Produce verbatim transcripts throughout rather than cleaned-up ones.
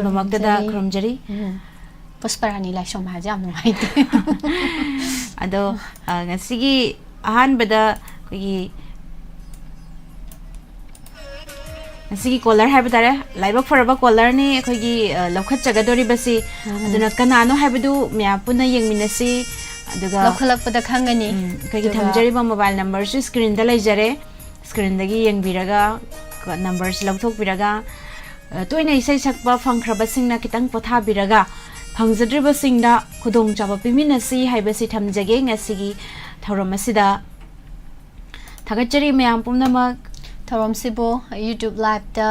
ꯃꯃꯛꯇꯗ ꯈꯨꯔꯨꯝꯖꯔꯤ꯫ ꯎꯝ꯫ ꯄꯨꯁꯄꯔꯥꯅꯤ ꯂꯥꯏꯁ꯭ꯔꯝ ꯍꯥꯏꯁꯦ ꯌꯥꯝ ꯅꯨꯡꯉꯥꯏꯇꯦ꯫ ꯑꯗꯣ ꯑ, ꯉꯁꯤꯒꯤ ꯑꯍꯥꯟꯕꯗ ꯑꯩꯈꯣꯏꯒꯤ ꯉꯁꯤꯒꯤ ꯀꯣꯂꯔ ꯍꯥꯏꯕ ꯇꯥꯔꯦ, ꯂꯥꯏꯕꯛ ꯐꯔꯕ ꯀꯣꯂꯔꯅꯤ ꯑꯩꯈꯣꯏꯒꯤ ꯑ, ꯂꯧꯈꯠꯆꯒꯗꯧꯔꯤꯕꯁꯤ꯫ ꯎꯝ꯫ ꯑꯗꯨꯅ ꯀꯅꯥꯅꯣ ꯍꯥꯏꯕꯗꯨ ꯃꯌꯥꯝ ꯄꯨꯟꯅ ꯌꯦꯡꯃꯤꯟꯅꯁꯤ꯫ ꯑꯗꯨꯒ ꯂꯧꯈꯠꯂꯛꯄꯗ ꯈꯪꯒꯅꯤ꯫ ꯎꯝ, ꯑꯩꯈꯣꯏꯒꯤ ꯑꯗꯨꯒ ꯊꯝꯖꯔꯤꯕ ꯃꯣꯕꯥꯏꯜ ꯅꯝꯕꯔꯁꯨ ꯁ꯭ꯀ꯭ꯔꯤꯟꯗ ꯂꯩꯖꯔꯦ꯫ ꯁ꯭ꯀ꯭ꯔꯤꯟꯗꯒꯤ ꯌꯦꯡꯕꯤꯔꯒ ꯀ-, ꯅꯝꯕꯔꯁꯤ ꯂꯧꯊꯣꯛꯄꯤꯔꯒ, ꯑ, ꯇꯣꯏꯅ ꯏꯁꯩ ꯁꯛꯄ ꯐꯪꯈ꯭ꯔꯕꯁꯤꯡꯅ ꯈꯤꯇꯪ ꯄꯣꯊꯥꯕꯤꯔꯒ, ꯐꯪꯖꯗ꯭ꯔꯤꯕꯁꯤꯡꯗ ꯈꯨꯗꯣꯡꯆꯥꯕ ꯄꯤꯃꯤꯟꯅꯁꯤ ꯍꯥꯏꯕꯁꯤ ꯊꯝꯖꯒꯦ ꯉꯁꯤꯒꯤ ꯊꯧꯔꯝ ꯑꯁꯤꯗ꯫ ꯊꯥꯒꯠꯆꯔꯤ ꯃꯌꯥꯝ ꯄꯨꯝꯅꯃꯛ꯫ ꯊꯧꯔꯝꯁꯤꯕꯨ YouTube ꯂꯥꯏꯞꯇ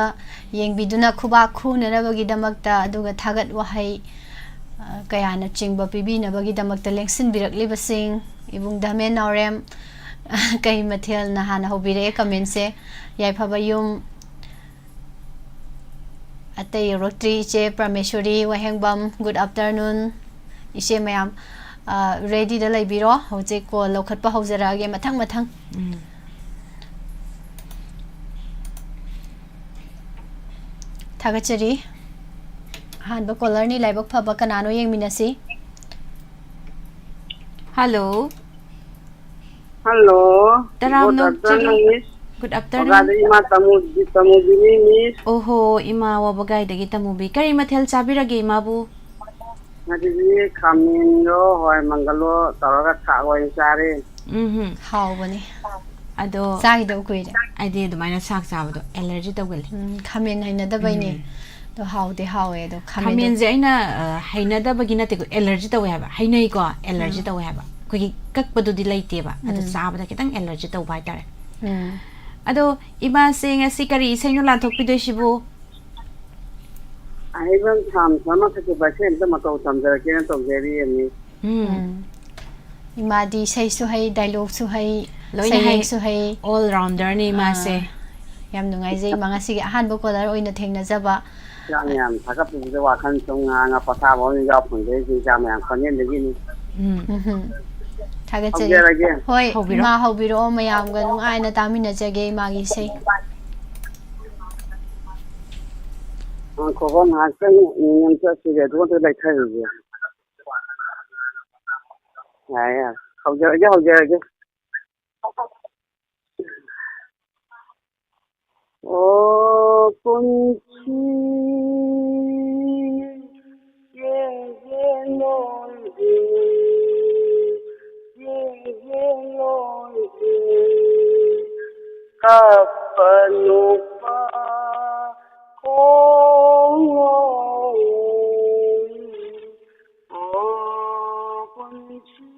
ꯌꯦꯡꯕꯤꯗꯨꯅ ꯈꯨꯕꯥꯛ ꯈꯨꯅꯅꯕꯒꯤꯗꯃꯛꯇ, ꯑꯗꯨꯒ ꯊꯥꯒꯠ ꯋꯥꯍꯩ, ꯑ, ꯀꯌꯥꯅꯆꯤꯡꯕ ꯄꯤꯕꯤꯅꯕꯒꯤꯗꯃꯛꯇ ꯂꯦꯡꯁꯤꯟꯕꯤꯔꯛꯂꯤꯕꯁꯤꯡ, ꯏꯕꯨꯡ ꯙꯃꯦꯟ ꯅꯥꯎꯔꯦꯝ, ꯀꯩ ꯃꯊꯦꯜꯅ ꯍꯥꯟꯅ ꯍꯧꯕꯤꯔꯛꯑꯦ ꯀꯃꯦꯟꯁꯦ? ꯌꯥꯏꯐꯕ ꯌꯨꯝ, ꯑꯇꯩ ꯌꯧꯔꯛꯇ꯭ꯔꯤ꯫ ꯏꯆꯦ ꯄ꯭ꯔꯃꯦꯁꯣꯔꯤ ꯋꯥꯍꯦꯡꯕꯝ, good afternoon꯫ ꯏꯆꯦ ꯃꯌꯥꯝ, ꯑ, ꯔꯦꯗꯤꯗ ꯂꯩꯕꯤꯔꯣ, ꯍꯧꯖꯤꯛ ꯀꯣꯜ ꯂꯧꯈꯠꯄ ꯍꯧꯖꯔꯛꯑꯒꯦ ꯃꯊꯪ ꯃꯊꯪ꯫ ꯎꯝ꯫ ꯊꯥꯒꯠꯆꯔꯤ꯫ ꯑꯍꯥꯟꯕ ꯀꯣꯂꯔꯅꯤ, ꯂꯥꯏꯕꯛ ꯐꯕ, ꯀꯅꯥꯅꯣ ꯌꯦꯡꯃꯤꯟꯅꯁꯤ꯫ ꯍꯜꯂꯣ꯫ ꯍꯜꯂꯣ꯫ ꯇꯔꯥꯝꯅ Good ꯑꯣꯛꯆꯔꯤ꯫ afternoon, Miss꯫ Good afternoon꯫ ꯑꯣꯖꯥꯗ ꯏꯃꯥ ꯇꯃꯨ-, ꯇꯃꯨꯕꯤꯅꯤ, Miss꯫ ꯑꯣꯍꯣ, ꯏꯃꯥ ꯋꯥꯕꯒꯥꯏꯗꯒꯤ ꯇꯃꯨꯕꯤ꯫ ꯀꯔꯤ ꯃꯊꯦꯜ ꯆꯥꯕꯤꯔꯒꯦ ꯏꯃꯥꯕꯨ? ꯉꯁꯤꯗꯤ ꯈꯥꯃꯦꯟꯗꯣ, ꯍꯋꯥꯏ ꯃꯪꯒꯜꯂꯣ ꯇꯧꯔꯒ ꯁꯥꯛ ꯑꯣꯏꯅ ꯆꯥꯔꯦ꯫ ꯎꯝ꯫ ꯍꯥꯎꯕꯅꯤ꯫ ꯑꯗꯣ ꯆꯥꯈꯤꯗꯕ ꯀꯨꯏꯔꯦ꯫ ꯑꯩꯗꯤ ꯑꯗꯨꯃꯥꯏꯅ ꯁꯥꯛ ꯆꯥꯕꯗꯣ ꯑꯦꯂꯔꯖꯤ ꯇꯧꯒꯜꯂꯤ꯫ ꯎꯝ, ꯈꯥꯃꯦꯟ ꯍꯩꯅꯗꯕꯩꯅꯦ꯫ ꯎꯝ꯫ ꯑꯗꯣ ꯍꯥꯎꯗꯤ ꯍꯥꯎꯋꯦ꯫ ꯑꯗꯣ ꯈꯥꯃꯦꯟꯗꯣ ꯈꯥꯃꯦꯟꯁꯦ ꯑꯩꯅ, ꯑ, ꯍꯩꯅꯗꯕꯒꯤ ꯅꯠꯇꯦꯀꯣ, ꯑꯦꯂꯔꯖꯤ ꯇꯧꯋꯦ ꯍꯥꯏꯕ꯫ ꯍꯩꯅꯩꯀꯣ, ꯑꯦꯂꯔꯖꯤ ꯎꯝ꯫ ꯇꯧꯋꯦ ꯍꯥꯏꯕ꯫ ꯑꯩꯈꯣꯏꯒꯤ ꯀꯛꯄꯗꯨꯗꯤ ꯂꯩꯇꯦꯕ꯫ ꯑꯗꯣ ꯎꯝ꯫ ꯆꯥꯕꯗ ꯈꯤꯇꯪ ꯑꯦꯂꯔꯖꯤ ꯇꯧꯕ ꯍꯥꯏꯇꯥꯔꯦ꯫ ꯎꯝ꯫ ꯑꯗꯣ ꯏꯃꯥꯁꯦ ꯉꯁꯤ ꯀꯔꯤ ꯏꯁꯩꯅꯣ ꯂꯥꯟꯊꯣꯛꯄꯤꯗꯣꯏꯁꯤꯕꯨ? ꯑꯍꯩꯕ ꯊꯥꯝ ꯁꯥꯃ ꯁꯛꯈꯤꯕ ꯏꯁꯩ ꯑꯝꯇ ꯃꯇꯧ ꯇꯝꯖꯔꯛꯀꯦꯅ ꯇꯧꯖꯔꯤꯌꯦ, Miss꯫ ꯎꯝ꯫ ꯎꯝ꯫ ꯏꯃꯥꯗꯤ ꯏꯁꯩꯁꯨ ꯍꯩ, ꯗꯥꯏꯂꯣꯛꯁꯨ ꯍꯩ, ꯂꯣꯏꯅ ꯍꯩ꯫ ꯁꯩꯔꯦꯡꯁꯨ ꯍꯩ꯫ All rounder ꯅꯤ ꯏꯃꯥꯁꯦ꯫ ꯑꯥ, ꯌꯥꯝ ꯅꯨꯡꯉꯥꯏꯖꯩ ꯏꯃꯥ, ꯉꯁꯤꯒꯤ ꯑꯍꯥꯟꯕ ꯀꯣꯂꯔ ꯑꯣꯏꯅ ꯊꯦꯡꯅꯖꯕ꯫ ꯏꯆꯥ ꯃꯌꯥꯝ ꯊꯥꯒꯠꯄꯁꯤꯗ ꯋꯥꯈꯜ ꯁꯨꯝ ꯉꯥꯡꯉ ꯄꯣꯊꯥꯕ ꯑꯃ ꯌꯥꯎ ꯐꯪꯖꯔꯤꯁꯦ ꯏꯆꯥ ꯃꯌꯥꯝ ꯈꯣꯟꯖꯦꯜꯗꯒꯤꯅꯤ꯫ ꯎꯝ꯫ ꯎꯝꯍꯨꯝ꯫ ꯊꯥꯒꯠꯆꯔꯤ꯫ ꯍꯧꯖꯔꯒꯦ꯫ ꯍꯣꯏ, ꯍꯧꯕꯤꯔꯣ꯫ ꯏꯃꯥ ꯍꯧꯕꯤꯔꯛꯑꯣ, ꯃꯌꯥꯝꯒ ꯅꯨꯡꯉꯥꯏꯅ ꯇꯥꯃꯤꯟꯅꯖꯒꯦ ꯏꯃꯥꯒꯤ ꯏꯁꯩ꯫ ꯉꯥꯏꯈꯣꯀꯣ, ꯉꯥꯏꯍꯥꯛꯇꯪ ꯃꯤꯅꯤꯠ ꯑꯝꯇ ꯁꯤꯔꯦ, ꯑꯗꯨꯒ ꯑꯝꯇ ꯂꯩꯊꯔꯨꯒꯦ꯫ ꯌꯥꯔꯦ, ꯌꯥꯔꯦ꯫ ꯍꯧꯖꯔꯒꯦ, ꯍꯧꯖꯔꯒꯦ꯫ ꯑꯣ ꯄꯨꯟꯁꯤ, ꯆꯦꯟꯖꯦꯜ ꯂꯣꯏꯔꯦ, ꯆꯦꯟꯖꯦꯜ ꯂꯣꯏꯔꯦ, ꯀꯞꯄ ꯅꯣꯛꯄ ꯈꯣꯡꯂꯣꯏ꯫ ꯑꯣ ꯄꯨꯟꯁꯤ,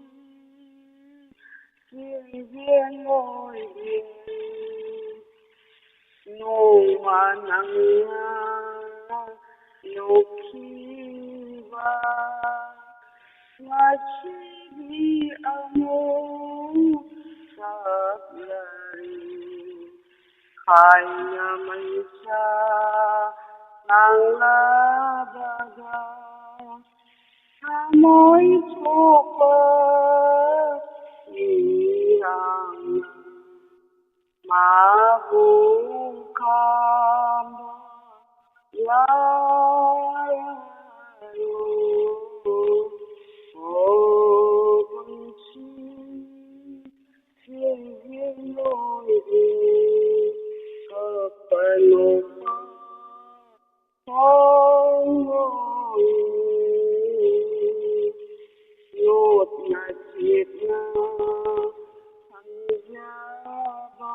ꯆꯦꯟꯖꯦꯜ ꯂꯣꯏꯔꯦ, ꯅꯣꯡꯃ ꯅꯪꯅ ꯅꯣꯛꯈꯤꯕ, ꯉꯁꯤꯗꯤ ꯑꯃꯨꯛ ꯁꯥꯞꯂꯔꯦ꯫ ꯊꯥꯏꯅ ꯃꯩꯁꯥ ꯂꯥꯡꯂꯕꯗ ꯊꯃꯣꯏ ꯊꯣꯛꯄ ꯏꯔꯥꯡꯅ ꯃꯥꯕꯨ ꯈꯥꯝꯕ ꯌꯥꯔꯣꯏ꯫ ꯑꯣ ꯄꯨꯟꯁꯤ, ꯆꯦꯟꯖꯦꯜ ꯂꯣꯏꯔꯦ, ꯀꯞꯄ ꯅꯣꯛꯄ ꯈꯣꯡꯂꯣꯏ꯫ ꯌꯣꯠꯅ ꯆꯦꯠꯅ ꯊꯝꯖꯕ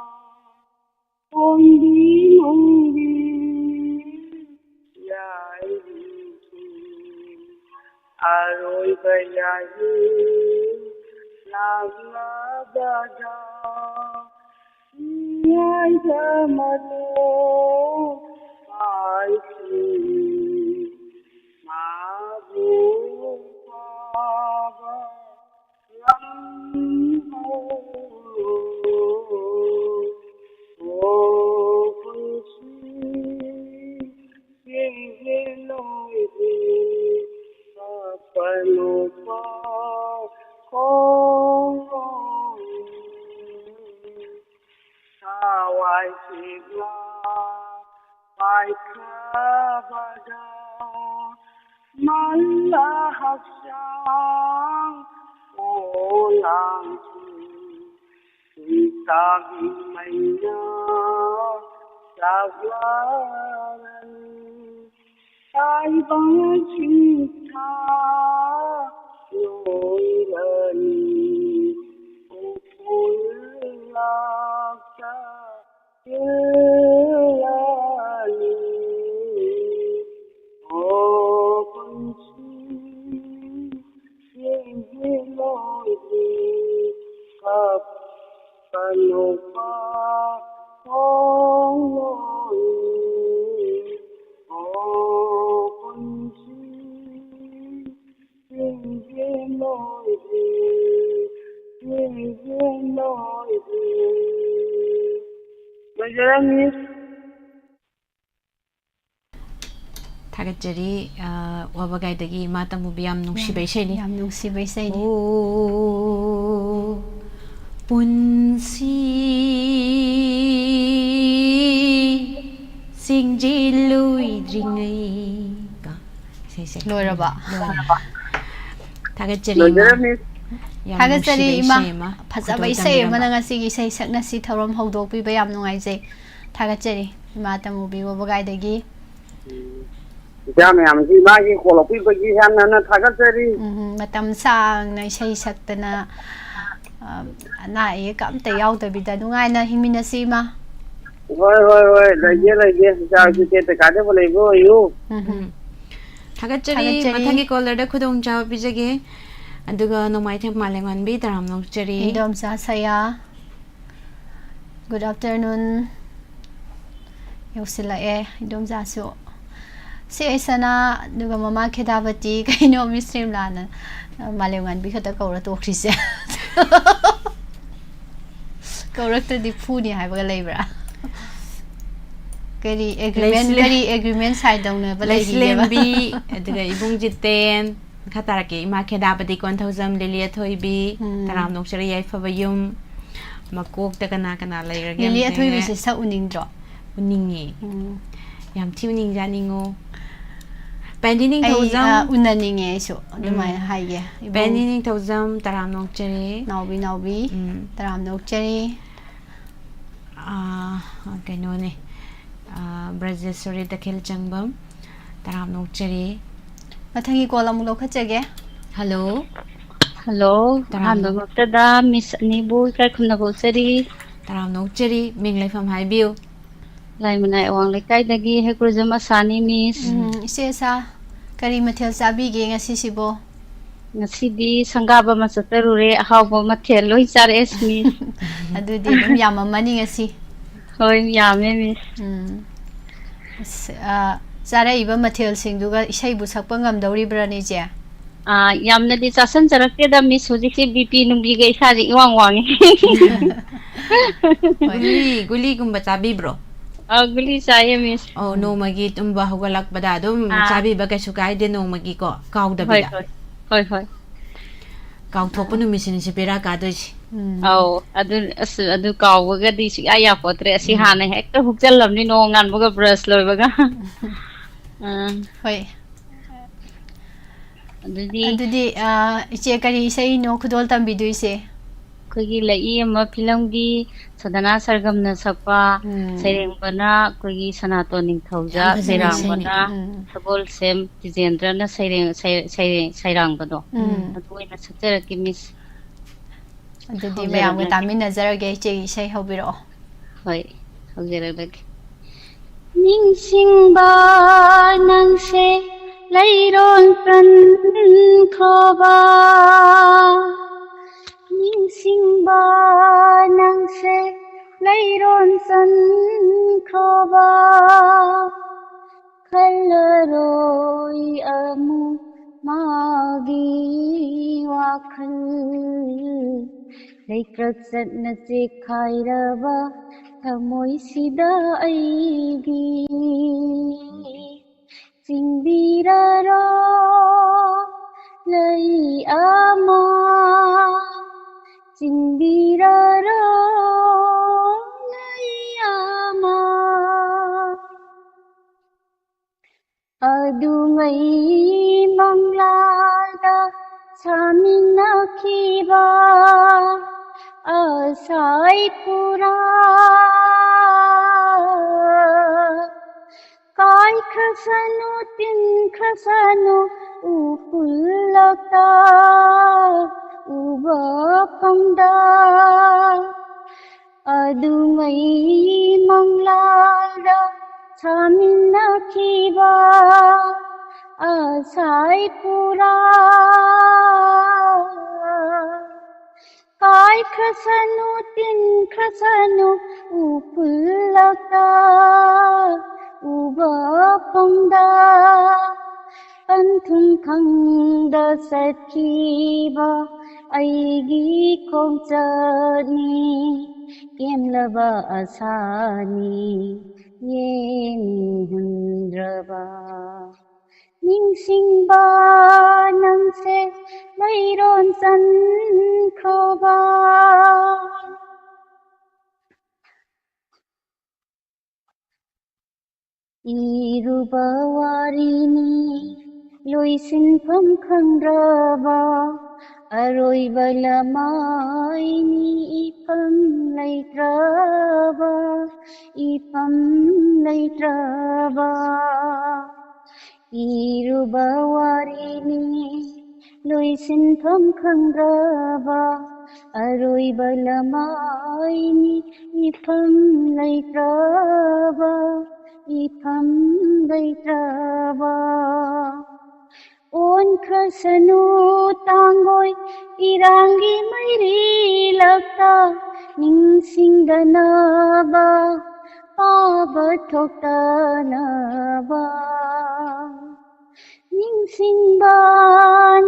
ꯈꯣꯡꯕꯤ ꯅꯨꯡꯕꯤ ꯌꯥꯏꯔꯤꯒꯤ ꯑꯔꯣꯏꯕ ꯌꯥꯏꯔꯤ ꯂꯥꯛꯂꯕꯗ ꯁꯤꯌꯥꯏꯗ ꯃꯇꯣ ꯄꯥꯏꯈꯤ꯫ ꯃꯥꯕꯨ ꯐꯥꯕ ꯉꯝꯍꯧꯔꯣ꯫ ꯑꯣ ꯄꯨꯟꯁꯤ, ꯆꯦꯟꯖꯦꯜ ꯂꯣꯏꯔꯦ, ꯀꯞꯄ ꯅꯣꯛꯄ ꯈꯣꯡꯂꯣꯏ꯫ ꯊꯋꯥꯏ ꯁꯦꯡꯅ ꯈ꯭ꯔꯕꯗ ꯃꯜꯂ ꯍꯛꯆꯥꯡ ꯑꯣꯂꯥꯡꯁꯤ ꯆꯥꯛ ꯃꯩꯅ ꯆꯥꯛꯂꯔꯅꯤ꯫ ꯇꯥꯏꯕꯪ ꯆꯤꯟꯊꯥ ꯂꯣꯏꯔꯅꯤ꯫ ꯎꯐꯨꯜ ꯂꯥꯛꯇ ꯏꯜꯂꯅꯤ꯫ ꯑꯣ ꯄꯨꯟꯁꯤ ꯆꯦꯡꯒꯤ ꯂꯣꯏꯗ꯭ꯔꯤ ꯀꯞꯄ ꯅꯣꯛꯄ ꯈꯣꯡꯂꯣꯏ꯫ ꯑꯣ ꯄꯨꯟꯁꯤ ꯆꯦꯡꯒꯤ ꯂꯣꯏꯗ꯭ꯔꯤ ꯆꯦꯡꯒꯤ ꯂꯣꯏꯗ꯭ꯔꯤ꯫ ꯂꯣꯏꯖꯔꯝꯃꯤ꯫ ꯊꯥꯒꯠꯆꯔꯤ꯫ ꯑ, ꯋꯥꯕꯒꯥꯏꯗꯒꯤ ꯏꯃꯥ ꯇꯃꯨꯕꯤ, ꯌꯥꯝ ꯅꯨꯡꯁꯤꯕ ꯏꯁꯩꯅꯤ꯫ ꯌꯥꯝ ꯅꯨꯡꯁꯤꯕ ꯏꯁꯩꯅꯤ꯫ ꯑꯣ, ꯄꯨꯟꯁꯤ ꯆꯤꯡꯖꯤꯜꯂꯣꯏꯗ꯭ꯔꯤꯉꯩ꯫ ꯀꯣ, ꯏꯁꯩꯁꯦ꯫ ꯂꯣꯏꯔꯕ? ꯂꯣꯏꯔꯦ꯫ ꯊꯥꯒꯠꯆꯔꯤ, ꯏꯃꯥ꯫ ꯂꯣꯏꯖꯔꯝꯃꯤ꯫ ꯌꯥꯝ ꯊꯥꯒꯠꯆꯔꯤ, ꯅꯨꯡꯁꯤꯕ ꯏꯃꯥ꯫ ꯏꯁꯩ ꯑꯃ ꯐꯖꯕ ꯈꯨꯗꯣꯡ ꯏꯁꯩ ꯑꯃꯅ ꯆꯟꯕꯤꯔꯝꯕ꯫ ꯉꯁꯤꯒꯤ ꯏꯁꯩ ꯁꯛꯅꯁꯤ ꯊꯧꯔꯝ ꯍꯧꯗꯣꯛꯄꯤꯕ ꯌꯥꯝ ꯅꯨꯡꯉꯥꯏꯖꯩ꯫ ꯊꯥꯒꯠꯆꯔꯤ, ꯏꯃꯥ ꯇꯃꯨꯕꯤ ꯋꯥꯕꯒꯥꯏꯗꯒꯤ꯫ ꯏꯆꯥ ꯃꯌꯥꯝꯁꯤ ꯏꯃꯥꯒꯤ ꯀꯣꯜ ꯂꯧꯕꯤꯕꯒꯤ ꯍꯟꯅ ꯍꯟꯅ ꯊꯥꯒꯠꯆꯔꯤ꯫ ꯎꯝ, ꯃꯇꯝ ꯁꯥꯡꯅ ꯏꯁꯩ ꯁꯛꯇꯅ, ꯑ, ꯑꯅꯥ ꯑꯌꯦꯛ ꯑꯝꯇ ꯌꯥꯎꯗꯕꯤꯗ ꯅꯨꯡꯉꯥꯏꯅ ꯍꯤꯡꯃꯤꯟꯅꯁꯤ, ꯏꯃꯥ꯫ ꯍꯣꯏ, ꯍꯣꯏ, ꯍꯣꯏ, ꯂꯩꯒꯦ, ꯂꯩꯒꯦ꯫ ꯏꯆꯥꯁꯨ ꯇꯦꯛꯇ ꯀꯥꯏꯗꯕ ꯂꯩꯕ ꯑꯣꯏꯌꯨ꯫ ꯎꯝ, ꯎꯝ꯫ ꯊꯥꯒꯠꯆꯔꯤ꯫ ꯊꯥꯒꯠꯆꯔꯤ꯫ ꯃꯊꯪꯒꯤ ꯀꯣꯂꯔꯗ ꯈꯨꯗꯣꯡꯆꯥꯕ ꯄꯤꯖꯒꯦ꯫ ꯑꯗꯨꯒ ꯅꯣꯡꯃꯥꯏꯊꯦꯝ ꯃꯥꯂꯦꯝꯉꯥꯟꯕꯤ, ꯇꯔꯥꯝꯅ ꯑꯣꯛꯆꯔꯤ꯫ ꯏꯟꯗꯣꯝꯆꯥ ꯁꯌꯥ, good afternoon꯫ ꯌꯧꯁꯤꯜꯂꯛꯑꯦ ꯏꯟꯗꯣꯝꯆꯥꯁꯨ꯫ ꯁꯤ ꯑꯩ ꯁꯅꯥ, ꯑꯗꯨꯒ ꯃꯃꯥ ꯈꯦꯗꯥꯕꯇꯤ, ꯀꯩꯅꯣ ꯃꯤꯁ ꯔꯤꯝꯂꯥꯅ, ꯑ, ꯃꯥꯂꯦꯝꯉꯥꯟꯕꯤ ꯈꯛꯇ ꯀꯧꯔ ꯇꯣꯛꯈ꯭ꯔꯤꯁꯦ꯫ ꯀꯧꯔꯛꯇ꯭ꯔꯗꯤ ꯐꯨꯅꯤ ꯍꯥꯏꯕꯒ ꯂꯩꯕ꯭ꯔꯥ? ꯀꯔꯤ agreement, ꯂꯩꯁꯤꯂꯦ-, ꯀꯔꯤ agreement sign ꯇꯧꯅꯕ ꯂꯩꯔꯤꯒꯦꯕ? ꯂꯩꯁꯤꯂꯦꯟꯕꯤ, ꯑꯗꯨꯒ ꯏꯕꯨꯡ ꯖꯤꯇꯦꯟ, ꯃꯈꯥ ꯇꯥꯔꯛꯀꯦ, ꯏꯃꯥ ꯈꯦꯗꯥꯕꯇꯤ ꯀꯣꯟꯊꯧꯖꯝ, ꯂꯤꯂꯤ ꯑꯊꯣꯏꯕꯤ, ꯎꯝ꯫ ꯇꯔꯥꯝꯅ ꯑꯣꯛꯆꯔꯤ ꯌꯥꯏꯐꯕ ꯌꯨꯝ, ꯃꯀꯣꯛꯇ ꯀꯅꯥ ꯀꯅꯥ ꯂꯩꯔꯒꯦ ꯂꯤꯂꯤ ꯑꯝꯇ ꯌꯦꯡꯉꯦ꯫ ꯑꯊꯣꯏꯕꯤꯁꯦ ꯁꯛ ꯎꯅꯤꯡꯗ꯭ꯔꯣ? ꯎꯅꯤꯡꯉꯤ꯫ ꯎꯝ꯫ ꯌꯥꯝ ꯊꯤ ꯎꯅꯤꯡꯖꯥꯠꯅꯤꯡꯉꯣ꯫ ꯄꯦꯟꯗꯤ ꯑꯩ, ꯅꯤꯡꯊꯧꯖꯝ꯫ ꯑ, ꯎꯅꯅꯤꯡꯉꯦ ꯑꯩꯁꯨ, ꯑꯗꯨꯃꯥꯏꯅ ꯎꯝ꯫ ꯍꯥꯏꯒꯦ꯫ ꯏꯕꯨꯡ ꯄꯦꯟꯗꯤ ꯅꯤꯡꯊꯧꯖꯝ, ꯇꯔꯥꯝꯅ ꯑꯣꯛꯆꯔꯤ꯫ ꯅꯥꯎꯕꯤ, ꯅꯥꯎꯕꯤ, ꯎꯝ꯫ ꯇꯔꯥꯝꯅ ꯑꯣꯛꯆꯔꯤ꯫ ꯑ, ꯀꯩꯅꯣꯅꯦ, ꯑ, ꯕ꯭ꯔꯖꯦꯁꯣꯔꯤ ꯇꯈꯦꯜ ꯆꯪꯕꯝ, ꯇꯔꯥꯝꯅ ꯑꯣꯛꯆꯔꯤ꯫ ꯃꯊꯪꯒꯤ call ꯑꯃꯨꯛ ꯂꯧꯈꯠꯆꯒꯦ꯫ Hello꯫ Hello꯫ ꯇꯔꯥꯝꯅ ꯑꯍꯥꯟꯕꯃꯛꯇꯗ Miss ꯑꯅꯤꯕꯨ ꯏꯀꯥꯏ ꯈꯨꯝꯅꯕ ꯎꯠꯆꯔꯤ꯫ ꯇꯔꯥꯝꯅ ꯑꯣꯛꯆꯔꯤ꯫ ꯃꯤꯡ ꯂꯩꯐꯝ ꯍꯥꯏꯕꯤꯌꯨ꯫ ꯂꯥꯏꯃꯅꯥꯏ ꯑꯋꯥꯡ ꯂꯩꯀꯥꯏꯗꯒꯤ ꯍꯦꯀ꯭ꯔꯨꯖꯝ ꯑꯁꯥꯅꯤ, Miss꯫ ꯎꯝ, ꯏꯆꯦ ꯑꯁꯥ, ꯀꯔꯤ ꯃꯊꯦꯜ ꯆꯥꯕꯤꯒꯦ ꯉꯁꯤꯁꯤꯕꯣ? ꯉꯁꯤꯗꯤ ꯁꯪꯒꯥꯕ ꯑꯃ ꯆꯠꯆꯔꯨꯔꯦ, ꯑꯍꯥꯎꯕ ꯃꯊꯦꯜ ꯂꯣꯏ ꯆꯥꯔꯛꯑꯦ, Miss꯫ ꯑꯗꯨꯗꯤ ꯑꯗꯨꯝ ꯌꯥꯝꯃꯝꯃꯅꯤ ꯉꯁꯤ꯫ ꯍꯣꯏ, ꯌꯥꯝꯃꯦ, Miss꯫ ꯎꯝ꯫ ꯑꯁ, ꯑ, ꯆꯥꯔꯛꯏꯕ ꯃꯊꯦꯜꯁꯤꯡꯗꯨꯒ ꯏꯁꯩꯕꯨ ꯁꯛꯄ ꯉꯝꯗꯧꯔꯤꯕ꯭ꯔꯥꯅꯦ, ꯏꯆꯦ? ꯑꯥ, ꯌꯥꯝꯅꯗꯤ ꯆꯥꯁꯟꯖꯔꯛꯇꯦꯗ, Miss꯫ ꯍꯧꯖꯤꯛꯁꯤ BP ꯅꯨꯡꯕꯤꯒ ꯏꯁꯥꯁꯦ ꯏꯋꯥꯡ ꯋꯥꯡꯉꯤ꯫ ꯍꯣꯏ꯫ ꯒꯨꯂꯤ, ꯒꯨꯂꯤꯒꯨꯝꯕ ꯆꯥꯕꯤꯕ꯭ꯔꯣ? ꯑꯥ, ꯒꯨꯂꯤ ꯆꯥꯏꯌꯦ, Miss꯫ ꯑꯧ, ꯎꯝ꯫ ꯅꯣꯡꯃꯒꯤ ꯇꯨꯝꯕ ꯍꯧꯒꯠꯂꯛꯄꯗ ꯑꯗꯨꯝ ꯑꯥ꯫ ꯆꯥꯕꯤꯕ ꯀꯩꯁꯨ ꯀꯥꯏꯗꯦ, ꯅꯣꯡꯃꯒꯤ ꯀꯣ, ꯍꯣꯏ, ꯀꯥꯎꯗꯕꯤꯗ꯫ ꯍꯣꯏ꯫ ꯍꯣꯏ, ꯍꯣꯏ꯫ ꯀꯥꯎꯊꯣꯛꯄ ꯑꯥ꯫ ꯅꯨꯃꯤꯠꯁꯤꯅꯤꯁꯦ ꯕꯦꯔꯥ ꯀꯥꯗꯣꯏꯁꯦ꯫ ꯎꯝ꯫ ꯑꯧ, ꯑꯗꯨ, ꯑꯁ, ꯑꯗꯨ ꯀꯥꯎꯕꯒꯗꯤ ꯁꯨꯡꯌꯥ ꯌꯥꯄꯣꯠꯇ꯭ꯔꯦ꯫ ꯑꯁꯤ ꯎꯝ꯫ ꯍꯥꯟꯅ ꯍꯦꯛꯇ ꯍꯨꯛꯆꯜꯂꯝꯅꯤ ꯅꯣꯡꯉꯥꯟꯕꯒ brush ꯂꯣꯏꯕꯒ꯫ ꯑꯥ꯫ ꯍꯣꯏ꯫ ꯑꯗꯨꯗꯤ ꯑꯗꯨꯗꯤ, ꯑ, ꯏꯆꯦ ꯀꯔꯤ ꯏꯁꯩꯅꯣ ꯈꯨꯗꯣꯜ ꯇꯝꯕꯤꯗꯣꯏꯁꯦ? ꯑꯩꯈꯣꯏꯒꯤ ꯂꯩꯏ ꯑꯃ ꯐꯤꯂꯝꯒꯤ ꯁꯗꯅꯥ ꯁꯔꯒꯝꯅ ꯁꯛꯄ, ꯎꯝ꯫ ꯁꯩꯔꯦꯡꯕꯅ ꯑꯩꯈꯣꯏꯒꯤ ꯁꯅꯥꯇꯣꯟ ꯅꯤꯡꯊꯧꯖꯥ, ꯌꯥꯝ ꯐꯖꯕ ꯏꯁꯩꯅꯤ꯫ ꯁꯩꯔꯥꯡꯕꯅ ꯎꯝ꯫ ꯁꯒꯣꯜꯁꯦꯝ ꯇꯤꯖꯦꯟꯗ꯭ꯔꯅ ꯁꯩꯔꯦꯡ-, ꯁꯩ-, ꯁꯩꯔꯦꯡ-, ꯁꯩꯔꯥꯡꯕꯗꯣ꯫ ꯎꯝ꯫ ꯑꯗꯨ ꯑꯣꯏꯅ ꯁꯛꯆꯔꯛꯀꯦ, Miss꯫ ꯑꯗꯨꯗꯤ ꯃꯌꯥꯝꯒ ꯍꯧꯖꯔꯛꯂꯒꯦ꯫ ꯇꯥꯃꯤꯟꯅꯖꯔꯒꯦ, ꯏꯆꯦꯒꯤ ꯏꯁꯩ ꯍꯧꯕꯤꯔꯛꯑꯣ꯫ ꯍꯣꯏ, ꯍꯧꯖꯔꯛꯂꯒꯦ꯫ ꯅꯤꯡꯁꯤꯡꯕ ꯅꯪꯁꯦ ꯂꯩꯔꯣꯟ ꯆꯟꯈꯣꯕ, ꯅꯤꯡꯁꯤꯡꯕ ꯅꯪꯁꯦ ꯂꯩꯔꯣꯟ ꯆꯟꯈꯣꯕ, ꯈꯜꯂꯔꯣꯏ ꯑꯃꯨꯛ ꯃꯥꯒꯤ ꯋꯥꯈꯜ꯫ ꯂꯩꯀ꯭ꯔꯛ ꯆꯠꯅ ꯆꯦꯛꯈꯥꯏꯔꯕ ꯊꯃꯣꯏꯁꯤꯗ ꯑꯩꯒꯤ ꯆꯤꯡꯕꯤꯔꯔꯣ ꯂꯩ ꯑꯃ, ꯆꯤꯡꯕꯤꯔꯔꯣ ꯂꯩ ꯑꯃ꯫ ꯑꯗꯨꯉꯩ ꯃꯪꯂꯥꯜꯗ ꯁꯥꯃꯤꯟꯅꯈꯤꯕ ꯑꯁꯥꯏ ꯄꯨꯔꯥ ꯀꯥꯏꯈ꯭ꯔꯁꯅꯨ, ꯇꯤꯟꯈ꯭ꯔꯁꯅꯨ ꯎꯐꯨꯜꯂꯛꯇ ꯎꯕ ꯐꯪꯗ꯫ ꯑꯗꯨꯉꯩ ꯃꯪꯂꯥꯜꯗ ꯁꯥꯃꯤꯟꯅꯈꯤꯕ ꯑꯁꯥꯏ ꯄꯨꯔꯥ ꯀꯥꯏꯈ꯭ꯔꯁꯅꯨ, ꯇꯤꯟꯈ꯭ꯔꯁꯅꯨ ꯎꯐꯨꯜꯂꯛꯇ ꯎꯕ ꯐꯪꯗ꯫ ꯄꯟꯊꯨꯡ ꯈꯪꯗ ꯆꯠꯈꯤꯕ ꯑꯩꯒꯤ ꯈꯣꯡꯆꯠꯅꯤ, ꯀꯦꯝꯂꯕ ꯑꯁꯥꯅꯤ ꯌꯦꯡꯍꯟꯗ꯭ꯔꯕ꯫ ꯅꯤꯡꯁꯤꯡꯕ ꯅꯪꯁꯦ ꯂꯩꯔꯣꯟ ꯆꯟꯈ꯭ꯔꯕ꯫ ꯏꯔꯨꯕ ꯋꯥꯔꯤꯅꯤ ꯂꯣꯏꯁꯤꯟꯐꯝ ꯈꯪꯗ꯭ꯔꯕ, ꯑꯔꯣꯏꯕ ꯂꯃꯥꯏꯅꯤ ꯏꯐꯝ ꯂꯩꯇ꯭ꯔꯕ, ꯏꯐꯝ ꯂꯩꯇ꯭ꯔꯕ꯫ ꯏꯔꯨꯕ ꯋꯥꯔꯤꯅꯤ ꯂꯣꯏꯁꯤꯟꯐꯝ ꯈꯪꯗ꯭ꯔꯕ, ꯑꯔꯣꯏꯕ ꯂꯃꯥꯏꯅꯤ ꯏꯐꯝ ꯂꯩꯇ꯭ꯔꯕ, ꯏꯐꯝ ꯂꯩꯇ꯭ꯔꯕ꯫ ꯑꯣꯟꯈ꯭ꯔꯁꯅꯨ ꯇꯥꯡꯒꯣꯏ ꯏꯔꯥꯡꯒꯤ ꯃꯩꯔꯤ ꯂꯛꯇ, ꯅꯤꯡꯁꯤꯡꯗꯅꯕ ꯄꯥꯕ ꯊꯣꯛꯇꯅꯕ꯫ ꯅꯤꯡꯁꯤꯡꯕ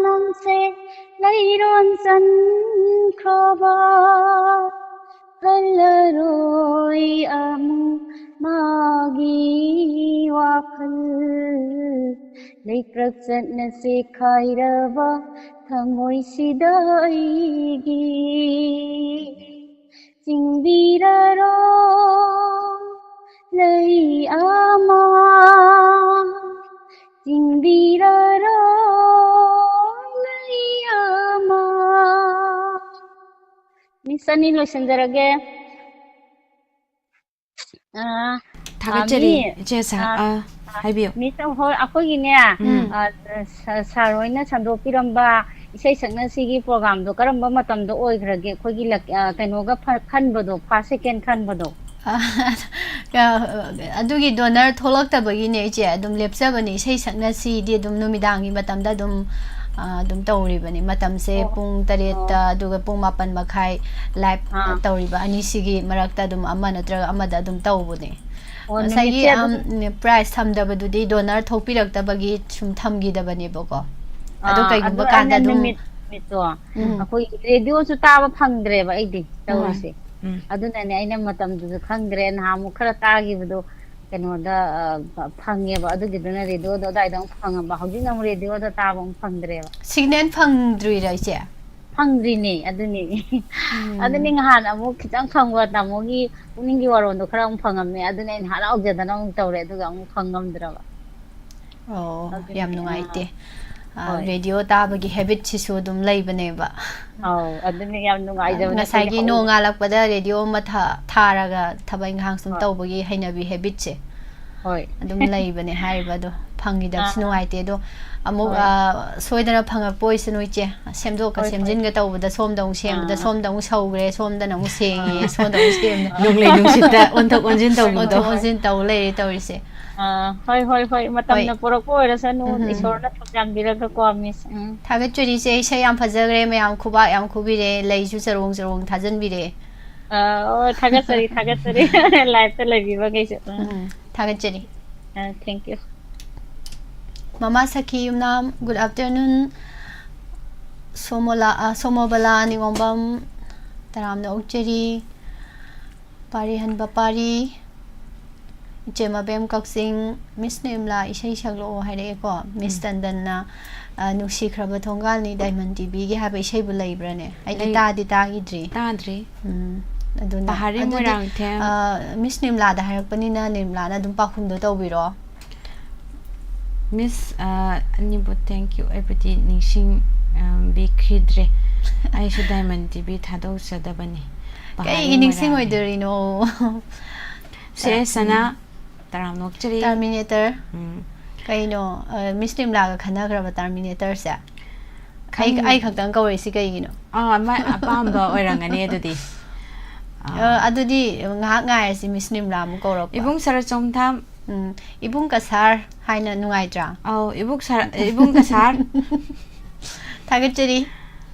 ꯅꯪꯁꯦ ꯂꯩꯔꯣꯟ ꯆꯟꯈ꯭ꯔꯕ, ꯍꯜꯂꯔꯣꯏ ꯑꯃꯨꯛ ꯃꯥꯒꯤ ꯋꯥꯈꯜ꯫ ꯂꯩꯀ꯭ꯔꯛ ꯆꯠꯅ ꯆꯦꯈꯥꯏꯔꯕ ꯊꯃꯣꯏꯁꯤꯗ ꯑꯩꯒꯤ ꯆꯤꯡꯕꯤꯔꯔꯣ ꯂꯩ ꯑꯃ꯫ ꯆꯤꯡꯕꯤꯔꯔꯣ ꯂꯩ ꯑꯃ꯫ Miss ꯑꯅꯤ ꯂꯣꯏꯁꯤꯟꯖꯔꯒꯦ꯫ ꯑꯥ, ꯊꯥꯒꯠꯆꯔꯤ ꯑꯥ, ꯃꯤ, ꯏꯆꯦ ꯁꯥ ꯑꯥ, ꯑꯥ, ꯍꯥꯏꯕꯤꯌꯨ꯫ Miss, ꯍꯣꯏ, ꯑꯩꯈꯣꯏꯒꯤꯅꯦ, ꯎꯝ꯫ ꯑꯥ, ꯁ-, sir ꯍꯣꯏꯅ ꯁꯟꯗꯣꯛꯄꯤꯔꯝꯕ ꯏꯁꯩ ꯁꯛꯅꯁꯤꯒꯤ programꯗꯣ ꯀꯔꯝꯕ ꯃꯇꯝꯗ ꯑꯣꯏꯈ꯭ꯔꯒꯦ? ꯑꯩꯈꯣꯏꯒꯤ ꯂꯛ-, ꯑꯥ, ꯀꯩꯅꯣꯒ ꯐ-, ꯈꯟꯕꯗꯣ, first, second ꯈꯟꯕꯗꯣ꯫ ꯑꯗꯨꯒꯤ donor ꯊꯣꯛꯂꯛꯇꯕꯒꯤꯅꯦ ꯏꯆꯦ, ꯑꯗꯨꯝ ꯂꯦꯞꯆꯕꯅꯦ ꯏꯁꯩ ꯁꯛꯅꯁꯤꯗꯤ ꯑꯗꯨꯝ ꯅꯨꯃꯤꯗꯥꯡꯒꯤ ꯃꯇꯝꯗ ꯑꯗꯨꯝ, ꯑꯥ, ꯑꯗꯨꯝ ꯇꯧꯔꯤꯕꯅꯤ꯫ ꯃꯇꯝꯁꯦ ꯑꯣ, ꯄꯨꯡ ꯇꯔꯦꯠꯇ ꯑꯣ꯫ ꯑꯗꯨꯒ ꯄꯨꯡ ꯃꯥꯄꯟ ꯃꯈꯥꯏ live ꯑꯥ꯫ ꯇꯧꯔꯤꯕ ꯑꯅꯤꯁꯤꯒꯤ ꯃꯔꯛꯇ ꯑꯗꯨꯝ ꯑꯃ ꯅꯠꯇ꯭ꯔꯒ ꯑꯃꯗ ꯑꯗꯨꯝ ꯇꯧꯕꯅꯦ꯫ ꯑꯣ, ꯉꯁꯥꯏꯒꯤ, ꯅꯨꯃꯤꯠꯁꯦ ꯑꯗꯨꯝ ꯑꯝ, prize ꯊꯝꯗꯕꯗꯨꯗꯤ donor ꯊꯣꯛꯄꯤꯔꯛꯇꯕꯒꯤ ꯁꯨꯝ ꯊꯝꯈꯤꯗꯕꯅꯦꯕꯀꯣ꯫ ꯑꯗꯣ ꯑꯥ, ꯀꯩꯒꯨꯝꯕ ꯑꯗꯣ ꯀꯥꯟꯗ ꯑꯩꯅ ꯑꯗꯨꯝ ꯅꯨꯃꯤꯠ, ꯅꯨꯃꯤꯠꯇꯣ ꯎꯝ꯫ ꯑꯩꯈꯣꯏ radioꯁꯨ ꯇꯥꯕ ꯐꯪꯗ꯭ꯔꯦꯕ ꯑꯩꯗꯤ ꯎꯝ꯫ ꯇꯧꯔꯤꯁꯦ꯫ ꯎꯝ꯫ ꯑꯗꯨꯅꯅꯦ ꯑꯩꯅ ꯃꯇꯝꯗꯨꯁꯨ ꯈꯪꯗ꯭ꯔꯦ꯫ ꯅꯍꯥꯟꯃꯨꯛ ꯈꯔ ꯇꯥꯈꯤꯕꯗꯣ ꯀꯩꯅꯣꯗ, ꯑ, ꯐ-, ꯐꯪꯉꯦꯕ꯫ ꯑꯗꯨꯒꯤꯗꯨꯅ radioꯗꯣ ꯑꯗꯨꯋꯥꯏꯗ ꯑꯃꯨꯛ ꯐꯪꯉꯝꯕ꯫ ꯍꯧꯖꯤꯛꯅ ꯑꯃꯨꯛ radioꯗ ꯇꯥꯕ ꯑꯃꯨꯛ ꯐꯪꯗ꯭ꯔꯦꯕ꯫ Signal ꯐꯪꯗ꯭ꯔꯤꯔꯥ ꯏꯆꯦ? ꯐꯪꯗ꯭ꯔꯤꯅꯦ, ꯑꯗꯨꯅꯦ꯫ ꯑꯗꯨꯅꯤ ꯉꯍꯥꯟ ꯑꯃꯨꯛ ꯈꯤꯇꯪ ꯐꯪꯕ ꯇꯥꯃꯣꯒꯤ ꯄꯨꯛꯅꯤꯡꯒꯤ ꯋꯥꯔꯣꯟꯗꯣ ꯈꯔ ꯑꯃꯨꯛ ꯐꯪꯉꯝꯃꯦ꯫ ꯑꯗꯨꯅ ꯑꯩꯅ ꯍꯔꯥꯎꯖꯗꯅ ꯑꯃꯨꯛ ꯇꯧꯔꯦ, ꯑꯗꯨꯒ ꯑꯃꯨꯛ ꯐꯪꯉꯝꯗ꯭ꯔꯕ꯫ ꯑꯣ, ꯌꯥꯝ ꯑꯗꯨꯅꯦ, ꯑꯥ, ꯅꯨꯡꯉꯥꯏꯇꯦ꯫ ꯑ, ꯍꯣꯏ꯫ Radio ꯇꯥꯕꯒꯤ habitꯁꯤꯁꯨ ꯑꯗꯨꯝ ꯂꯩꯕꯅꯦꯕ꯫ ꯑꯧ, ꯑꯗꯨꯅꯦ ꯌꯥꯝ ꯅꯨꯡꯉꯥꯏꯖꯕꯅꯦ ꯑꯩꯈꯣꯏꯒꯤ ꯉꯁꯥꯏꯒꯤ ꯍꯧ- ꯅꯣꯡ ꯉꯥꯜꯂꯛꯄꯗ radio ꯑꯃ ꯊꯥ-, ꯊꯥꯔꯒ ꯊꯕꯛ ꯏꯪꯈꯥꯡ ꯁꯨꯝ ꯍꯣꯏ꯫ ꯇꯧꯕꯒꯤ ꯍꯩꯅꯕꯤ habitꯁꯦ ꯍꯣꯏ꯫ ꯑꯗꯨꯝ ꯂꯩꯕꯅꯦ ꯍꯥꯏꯔꯤꯕ ꯑꯗꯣ꯫ ꯐꯪꯈꯤꯗꯕꯁꯨ ꯑꯥ꯫ ꯅꯨꯡꯉꯥꯏꯇꯦ ꯑꯗꯣ꯫ ꯑꯃꯨꯛ, ꯍꯣꯏ꯫ ꯑ, ꯁꯣꯏꯗꯅ ꯐꯪꯉꯛꯄ ꯑꯣꯏꯁꯅꯨ ꯏꯆꯦ꯫ ꯁꯦꯝꯗꯣꯛꯀ ꯍꯣꯏ, ꯍꯣꯏ꯫ ꯁꯦꯝꯖꯤꯟꯒ ꯇꯧꯕꯗ ꯁꯣꯝꯗ ꯑꯃꯨꯛ ꯁꯦꯝꯕꯗ ꯑꯥ꯫ ꯁꯣꯝꯗ ꯑꯃꯨꯛ ꯁꯧꯈ꯭ꯔꯦ, ꯁꯣꯝꯗꯅ ꯑꯃꯨꯛ ꯁꯦꯡꯉꯦ, ꯑꯥ꯫ ꯁꯣꯝꯗ ꯑꯃꯨꯛ ꯁꯦꯝꯅ꯫ ꯅꯣꯡꯂꯩ ꯅꯨꯡꯁꯤꯠꯇ ꯑꯣꯟꯊꯣꯛ ꯑꯣꯟꯁꯤꯟ ꯇꯧꯕꯗꯣ꯫ ꯑꯣꯟꯊꯣꯛ ꯑꯣꯟꯁꯤꯟ ꯇꯧ ꯂꯩꯔꯦ ꯇꯧꯔꯤꯁꯦ꯫ ꯑꯥ, ꯍꯣꯏ, ꯍꯣꯏ, ꯍꯣꯏ꯫ ꯃꯇꯝꯅ ꯍꯣꯏ꯫ ꯄꯨꯔꯛꯄ ꯑꯣꯏꯔꯁꯅꯨ, ꯎꯝ꯫ ꯏꯁꯣꯔꯅ ꯊꯧꯖꯥꯟꯕꯤꯔꯒꯀꯣ, Miss꯫ ꯎꯝ꯫ ꯊꯥꯒꯠꯆꯔꯤ ꯏꯆꯦ, ꯏꯁꯩ ꯌꯥꯝ ꯐꯖꯈ꯭ꯔꯦ, ꯃꯌꯥꯝ ꯈꯨꯕꯥꯛ ꯌꯥꯝ ꯈꯨꯕꯤꯔꯦ, ꯂꯩꯁꯨ ꯆꯔꯣꯡ ꯆꯔꯣꯡ ꯊꯥꯖꯟꯕꯤꯔꯦ꯫ ꯑꯥ, ꯑꯣ, ꯊꯥꯒꯠꯆꯔꯤ, ꯊꯥꯒꯠꯆꯔꯤ꯫ Liveꯇ ꯂꯩꯕꯤꯕꯈꯩꯁꯨ꯫ ꯎꯝ꯫ ꯎꯝ, ꯊꯥꯒꯠꯆꯔꯤ꯫ ꯑꯥ, thank you꯫ ꯃꯃꯥ ꯁꯈꯤ ꯌꯨꯝꯅꯥꯝ, good afternoon꯫ ꯁꯣꯃꯣꯂꯥ, ꯑ, ꯁꯣꯃꯣꯕꯂꯥ ꯅꯤꯉꯣꯝꯕꯝ, ꯇꯔꯥꯝꯅ ꯑꯣꯛꯆꯔꯤ꯫ ꯄꯥꯔꯤꯍꯟꯕ ꯄꯥꯔꯤ, ꯏꯆꯦ ꯃꯕꯦꯝ ꯀꯛꯆꯤꯡ, Miss ꯅꯤꯔꯃꯂꯥ ꯏꯁꯩ ꯁꯛꯂꯛꯑꯣ ꯍꯥꯏꯔꯛꯑꯦꯀꯣ꯫ Miss ꯎꯝ꯫ ꯇꯟꯗꯟꯅ, ꯑ, ꯅꯨꯡꯁꯤꯈ꯭ꯔꯕ ꯊꯣꯡꯒꯥꯜꯅꯤ ꯗꯥꯏꯃꯟ TVꯒꯤ ꯍꯥꯏꯕ ꯏꯁꯩꯕꯨ ꯂꯩꯕ꯭ꯔꯥꯅꯦ? ꯑꯩꯗꯤ ꯂꯩ-, ꯇꯥꯗꯤ ꯇꯥꯈꯤꯗ꯭ꯔꯤ꯫ ꯇꯥꯗ꯭ꯔꯤ꯫ ꯎꯝ, ꯑꯗꯨꯅ꯫ ꯄꯍꯥꯔꯤ ꯑꯗꯨꯗꯤ, ꯃꯣꯏꯔꯥꯡꯊꯦꯝ꯫ ꯑ, Miss ꯅꯤꯔꯃꯂꯥꯗ ꯍꯥꯏꯔꯛꯄꯅꯤꯅ ꯅꯤꯔꯃꯂꯥꯅ ꯑꯗꯨꯝ ꯄꯥꯎꯈꯨꯝꯗꯣ ꯇꯧꯕꯤꯔꯣ꯫ Miss, ꯑ, ꯑꯅꯤꯕꯨ thank you, ꯑꯩꯕꯨꯗꯤ ꯅꯤꯡꯁꯤꯡ, ꯑ, ꯕꯤꯈꯤꯗ꯭ꯔꯦ꯫ ꯑꯩꯁꯨ Diamond T V ꯊꯥꯗꯣꯛꯆꯗꯕꯅꯤ꯫ ꯀꯩꯒꯤ ꯄꯍꯥꯔꯤ ꯃꯣꯏꯔꯥꯡꯅꯤ꯫ ꯅꯤꯡꯁꯤꯡꯉꯣꯏꯗꯣꯔꯤꯅꯣ? ꯁꯦ, ꯁꯅꯥ, ꯇꯔꯥꯝꯅ ꯑꯣꯛꯆꯔꯤ꯫ Terminator꯫ ꯎꯝ꯫ ꯀꯩꯅꯣ, ꯑ, Miss ꯅꯤꯝꯂꯥꯒ ꯈꯟꯅꯈ꯭ꯔꯕ Terminator ꯁꯦ? ꯑꯩ, ꯈꯪ- ꯑꯩ ꯈꯛꯇꯪ ꯀꯧꯔꯤꯁꯤ ꯀꯩꯒꯤꯅꯣ? ꯑꯥ, ꯃꯥꯏ ꯑꯄꯥꯝꯕ ꯑꯣꯏꯔꯝꯒꯅꯤ ꯑꯗꯨꯗꯤ꯫ ꯑꯥ꯫ ꯑ, ꯑꯗꯨꯗꯤ ꯉꯥꯏꯍꯥꯛ ꯉꯥꯏꯔꯁꯤ Miss ꯅꯤꯝꯂꯥ ꯑꯃꯨꯛ ꯀꯧꯔꯛꯄ꯫ ꯏꯕꯨꯡ ꯁꯔꯠ ꯆꯣꯡꯊꯥꯝ꯫ ꯎꯝ, ꯏꯕꯨꯡ ꯀꯁꯥꯔ ꯍꯥꯏꯅ ꯅꯨꯡꯉꯥꯏꯇ꯭ꯔꯥ? ꯑꯧ, ꯏꯕꯨꯡ ꯁꯥꯔ-, ꯏꯕꯨꯡ ꯀꯁꯥꯔ꯫ ꯊꯥꯒꯠꯆꯔꯤ꯫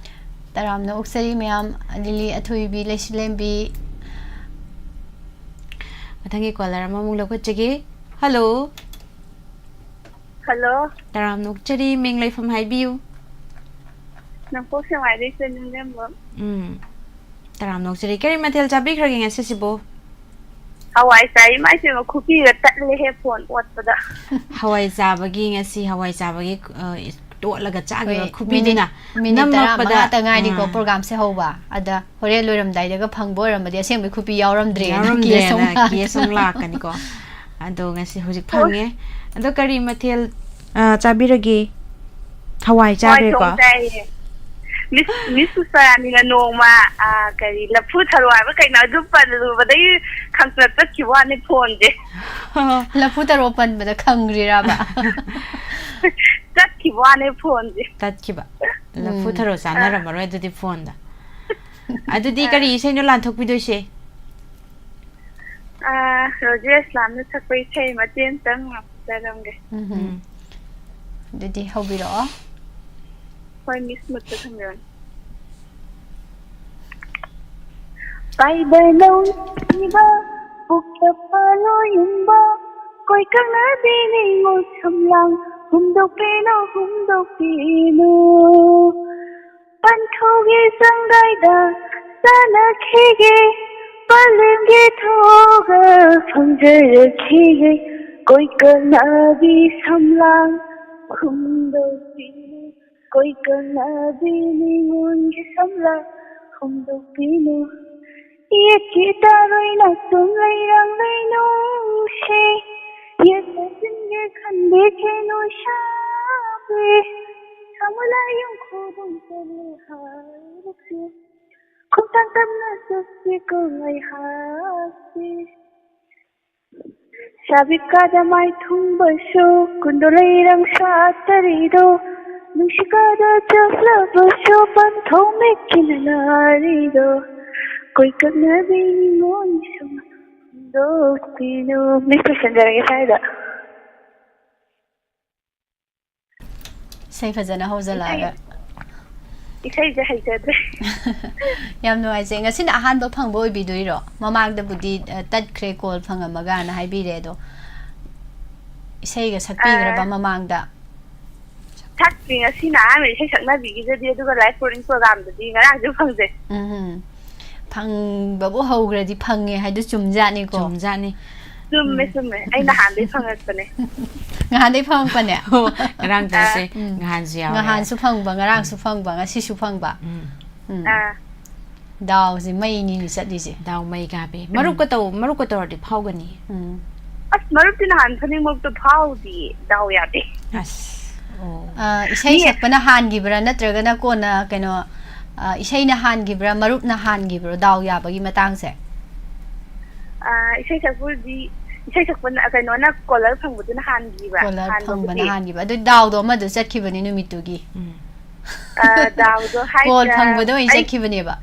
ꯇꯔꯥꯝꯅ ꯑꯣꯛꯆꯔꯤ ꯃꯌꯥꯝ, ꯂꯤꯂꯤ ꯑꯊꯣꯏꯕꯤ, ꯂꯩꯁꯤꯂꯦꯝꯕꯤ꯫ ꯃꯊꯪꯒꯤ caller ꯑꯃꯃꯨꯛ ꯂꯧꯈꯠꯆꯒꯦ꯫ Hello꯫ Hello꯫ ꯇꯔꯥꯝꯅ ꯑꯣꯛꯆꯔꯤ, ꯃꯤꯡ ꯂꯩꯐꯝ ꯍꯥꯏꯕꯤꯌꯨ꯫ ꯅꯣꯡꯄꯣꯛ ꯁꯦꯛꯃꯥꯏꯗꯩ ꯏꯆꯦ ꯅꯤꯡꯖꯝꯕꯝ꯫ ꯎꯝ꯫ ꯇꯔꯥꯝꯅ ꯑꯣꯛꯆꯔꯤ꯫ ꯀꯔꯤ ꯃꯊꯦꯜ ꯆꯥꯕꯤꯈ꯭ꯔꯒꯦ ꯉꯁꯤꯁꯤꯕꯨ? ꯍꯋꯥꯏ ꯆꯥꯏ, ꯏꯃꯥ ꯏꯕꯦꯝꯃ, ꯈꯨꯕꯤꯒ ꯇꯠꯂꯦꯍꯦ phone ꯑꯣꯠꯄꯗ꯫ ꯍꯋꯥꯏ ꯆꯥꯕꯒꯤ, ꯉꯁꯤ ꯍꯋꯥꯏ ꯆꯥꯕꯒꯤ, ꯑ, ꯇꯣꯠꯂꯒ ꯆꯥꯈꯤꯕ ꯑꯩꯈꯣꯏ ꯈꯨꯕꯤꯗꯨꯅ minute, minute ꯅꯝꯃꯛꯄꯗ, ꯇꯔꯥꯃꯉꯥꯇ ꯉꯥꯏꯔꯤꯀꯣ ꯑꯥ꯫ Program ꯁꯦ ꯍꯧꯕ꯫ ꯑꯗ ꯍꯣꯔꯦꯟ ꯂꯣꯏꯔꯝꯗꯥꯏꯗꯒ ꯐꯪꯕ ꯑꯣꯏꯔꯝꯃꯗꯤ ꯑꯁꯦꯡꯕꯩ ꯈꯨꯕꯤ ꯌꯥꯎꯔꯝꯗ꯭ꯔꯦꯅ ꯌꯥꯎꯔꯝꯗ꯭ꯔꯦꯅ case ꯑꯃꯨꯛ case ꯑꯃꯨꯛ ꯂꯥꯛꯀꯅꯤꯀꯣ꯫ ꯑꯗꯣ ꯉꯁꯤ ꯍꯧꯖꯤꯛ ꯍꯣꯏ꯫ ꯐꯪꯉꯦ꯫ ꯑꯗꯣ ꯀꯔꯤ ꯃꯊꯦꯜ, ꯑ, ꯆꯥꯕꯤꯔꯒꯦ? ꯍꯋꯥꯏ ꯍꯋꯥꯏ ꯆꯥꯈ꯭ꯔꯦꯀꯣ? ꯊꯣꯡ ꯆꯥꯏꯌꯦ꯫ Miss, Miss ꯎꯁꯥꯔꯥꯅꯤꯅ ꯅꯣꯡꯃ, ꯑ, ꯀꯔꯤ, ꯂꯐꯨ ꯊꯔꯣ ꯍꯥꯏꯕ ꯀꯩꯅꯣ, ꯑꯗꯨ ꯄꯜꯂꯨꯕꯗꯒꯤ ꯈꯪꯆꯠ ꯆꯠꯈꯤꯕ ꯋꯥꯅꯤ phone ꯁꯦ꯫ ꯂꯐꯨ ꯊꯔꯣ ꯄꯟꯕꯗ ꯈꯪꯈ꯭ꯔꯤꯔꯕ? ꯆꯠꯈꯤꯕ ꯋꯥꯅꯤ phone ꯁꯦ꯫ ꯇꯠꯈꯤꯕ꯫ ꯂꯐꯨ ꯎꯝ꯫ ꯊꯔꯣ ꯆꯥꯅꯔꯝꯃꯔꯣꯏ ꯑꯗꯨꯗꯤ phone ꯗ꯫ ꯑꯗꯨꯗꯤ ꯑꯥ꯫ ꯀꯔꯤ ꯏꯁꯩꯅꯣ ꯂꯥꯟꯊꯣꯛꯄꯤꯗꯣꯏꯁꯦ? ꯑꯥ, ꯔꯣꯖꯤ ꯑꯁꯂꯥꯝꯅ ꯁꯛꯄ ꯏꯁꯩ ꯃꯇꯦꯛ ꯑꯃꯇꯪ ꯉꯥꯛꯆꯔꯝꯒꯦ꯫ ꯎꯝꯍꯨꯝ꯫ ꯎꯝ꯫ ꯑꯗꯨꯗꯤ ꯍꯧꯕꯤꯔꯛꯑꯣ꯫ ꯍꯣꯏ, Miss mood ꯇ ꯊꯝꯕꯤꯔꯣꯅꯦ꯫ ꯄꯥꯏꯕ ꯅꯧꯅꯤꯡꯕ, ꯄꯨꯛꯇ ꯄꯥꯂꯣ ꯌꯨꯡꯕ, ꯀꯣꯏ ꯀꯪꯅꯕꯤ ꯅꯤꯉꯣꯜ ꯁꯝꯂꯥꯡ, ꯍꯨꯝꯗꯣꯛꯄꯤꯅꯨ, ꯍꯨꯝꯗꯣꯛꯄꯤꯅꯨ꯫ ꯄꯟꯊꯧꯒꯤ ꯆꯪꯗꯥꯏꯗ ꯆꯥꯅꯈꯤꯒꯦ, ꯄꯂꯦꯝꯒꯤ ꯊꯣꯛꯑꯒ ꯐꯪꯖꯔꯛꯈꯤꯒꯦ, ꯀꯣꯏ ꯀꯪꯅꯕꯤ ꯁꯝꯂꯥꯡ, ꯍꯨꯝꯗꯣꯛꯄꯤꯅꯨ꯫ ꯀꯣꯏ ꯀꯪꯅꯕꯤ ꯅꯤꯉꯣꯜꯒꯤ ꯁꯝꯂꯥꯡ ꯍꯨꯝꯗꯣꯛꯄꯤꯅꯨ꯫ ꯌꯦꯠꯀꯤ ꯇꯥꯔꯣꯏ ꯅꯥꯛꯇꯨꯝ ꯂꯩꯔꯥꯡ ꯂꯩꯅꯨꯡꯁꯤ, ꯌꯦꯠꯅ ꯆꯤꯡꯒꯦ ꯈꯟꯕꯤ ꯈꯦꯅꯨ ꯁꯥꯕꯤ, ꯁꯥꯃꯨ ꯂꯥꯏꯌꯨꯝ ꯈꯨꯕꯨꯝ ꯆꯠꯂꯨ ꯍꯥꯏꯔꯁꯤ, ꯈꯣꯡꯊꯥꯡ ꯇꯞꯅ ꯆꯠꯁꯤ ꯀꯣ ꯉꯥꯏꯍꯥꯛꯁꯤ꯫ ꯁꯥꯕꯤꯀꯥꯗ ꯃꯥꯏ ꯊꯨꯡꯕꯁꯨ ꯀꯨꯟꯗꯣ ꯂꯩꯔꯪ ꯁꯥꯠꯇꯔꯤꯗꯣ, ꯅꯨꯡꯁꯤꯀꯥꯗ ꯆꯠꯂꯕꯁꯨ ꯄꯟꯊꯧ ꯃꯤꯠꯀꯤꯅ ꯅꯥꯔꯤꯗꯣ, ꯀꯣꯏꯀꯛꯅꯕꯤ ꯅꯤꯉꯣꯜ ꯁꯨꯝ ꯍꯨꯟꯗꯣꯛꯄꯤꯅꯨ꯫ ꯃꯤꯁ ꯂꯣꯏꯁꯤꯟꯖꯔꯒꯦ ꯁ꯭ꯋꯥꯏꯗ꯫ ꯏꯁꯩ ꯐꯖꯅ ꯍꯧꯖꯜꯂꯛꯑꯒ꯫ ꯏꯁꯩꯁꯦ ꯍꯩꯖꯗ꯭ꯔꯦ꯫ ꯌꯥꯝ ꯅꯨꯡꯉꯥꯏꯖꯩ꯫ ꯉꯁꯤꯅ ꯑꯍꯥꯟꯕ ꯐꯪꯕ ꯑꯣꯏꯕꯤꯗꯣꯏꯔꯣ? ꯃꯃꯥꯡꯗꯕꯨꯗꯤ ꯑ, ꯇꯠꯈ꯭ꯔꯦ, ꯀꯣꯜ ꯐꯪꯉꯝꯃꯒꯅ ꯍꯥꯏꯕꯤꯔꯦ, ꯑꯗꯣ ꯏꯁꯩꯒ ꯁꯛꯄꯤꯈ꯭ꯔꯕ ꯑ, ꯃꯃꯥꯡꯗ? ꯁꯛꯇ꯭ꯔꯤ, ꯉꯁꯤꯅ ꯑꯍꯥꯟꯕ ꯏꯁꯩ ꯁꯛꯅꯕꯤꯒꯤꯗꯗꯤ, ꯑꯗꯨꯒ live recording programꯗꯗꯤ ꯉꯔꯥꯡꯁꯨ ꯐꯪꯖꯩ꯫ ꯎꯝ, ꯐꯪꯕꯕꯨ ꯍꯧꯈ꯭ꯔꯗꯤ ꯐꯪꯉꯦ ꯍꯥꯏꯗꯨ ꯆꯨꯝꯖꯥꯠꯅꯤꯀꯣ? ꯆꯨꯝꯖꯥꯠꯅꯤ꯫ ꯆꯨꯝꯃꯦ ꯆꯨꯝꯃꯦ, ꯑꯩ ꯅꯍꯥꯟꯗꯩ ꯐꯪꯉꯛꯄꯅꯦ꯫ ꯉꯍꯥꯟꯗꯩ ꯐꯪꯉꯛꯄꯅꯦ? ꯉꯔꯥꯡꯗ ꯅꯠꯇꯦ, ꯎꯝ꯫ ꯉꯍꯥꯟꯁꯨ ꯌꯥꯎꯔꯦ꯫ ꯉꯍꯥꯟꯁꯨ ꯐꯪꯕ, ꯉꯔꯥꯡꯁꯨ ꯐꯪꯕ, ꯉꯁꯤꯁꯨ ꯐꯪꯕ꯫ ꯎꯝ꯫ ꯎꯝ꯫ ꯑꯥ, ꯗꯥꯎꯁꯦ ꯃꯩꯅꯤꯅꯦ ꯆꯠꯂꯤꯁꯦ꯫ ꯗꯥꯎ ꯃꯩ ꯀꯥꯕꯤ꯫ ꯃꯔꯨꯞꯀ ꯇꯧ ꯃꯔꯨꯞꯀ ꯇꯧꯔꯗꯤ ꯐꯥꯎꯒꯅꯤ꯫ ꯎꯝ꯫ ꯑꯁ, ꯃꯔꯨꯞꯇꯤ ꯅꯍꯥꯟ ꯈꯨꯗꯤꯡꯃꯛꯇꯣ ꯐꯥꯎꯗꯤꯌꯦ, ꯗꯥꯎ ꯌꯥꯗꯦ꯫ ꯑꯁ꯫ ꯑꯣ꯫ ꯑ, ꯏꯁꯩ ꯃꯤ- ꯁꯛꯄꯅ ꯍꯥꯟꯈꯤꯕ꯭ꯔꯥ, ꯅꯠꯇ꯭ꯔꯒꯅ ꯀꯣꯟꯅ ꯀꯩꯅꯣ, ꯑ, ꯏꯁꯩꯅ ꯍꯥꯟꯈꯤꯕ꯭ꯔꯥ, ꯃꯔꯨꯞꯅ ꯍꯥꯟꯈꯤꯕ꯭ꯔꯣ, ꯗꯥꯎ ꯌꯥꯕꯒꯤ ꯃꯇꯥꯡꯁꯦ? ꯑꯥ, ꯏꯁꯩ ꯁꯛꯄꯕꯨꯗꯤ, ꯏꯁꯩ ꯁꯛꯄꯅ, ꯀꯩꯅꯣꯅ, caller ꯐꯪꯕꯗꯨꯅ ꯍꯥꯟꯈꯤꯕ꯫ ꯀꯣꯂꯔ ꯍꯥꯟꯕꯕꯨꯗꯤ꯫ ꯐꯪꯕꯅ ꯍꯥꯟꯈꯤꯕ꯫ ꯑꯗꯨ ꯗꯥꯎꯗꯣ ꯑꯃꯗ ꯆꯠꯈꯤꯕꯅꯦ ꯅꯨꯃꯤꯠꯇꯨꯒꯤ꯫ ꯑꯥ, ꯗꯥꯎꯗꯣ ꯍꯥꯏꯗ꯭ꯔꯥ, ꯀꯣꯜ ꯐꯪꯕꯗ ꯑꯣꯏꯅ ꯑꯩ- ꯆꯠꯈꯤꯕꯅꯦꯕ꯫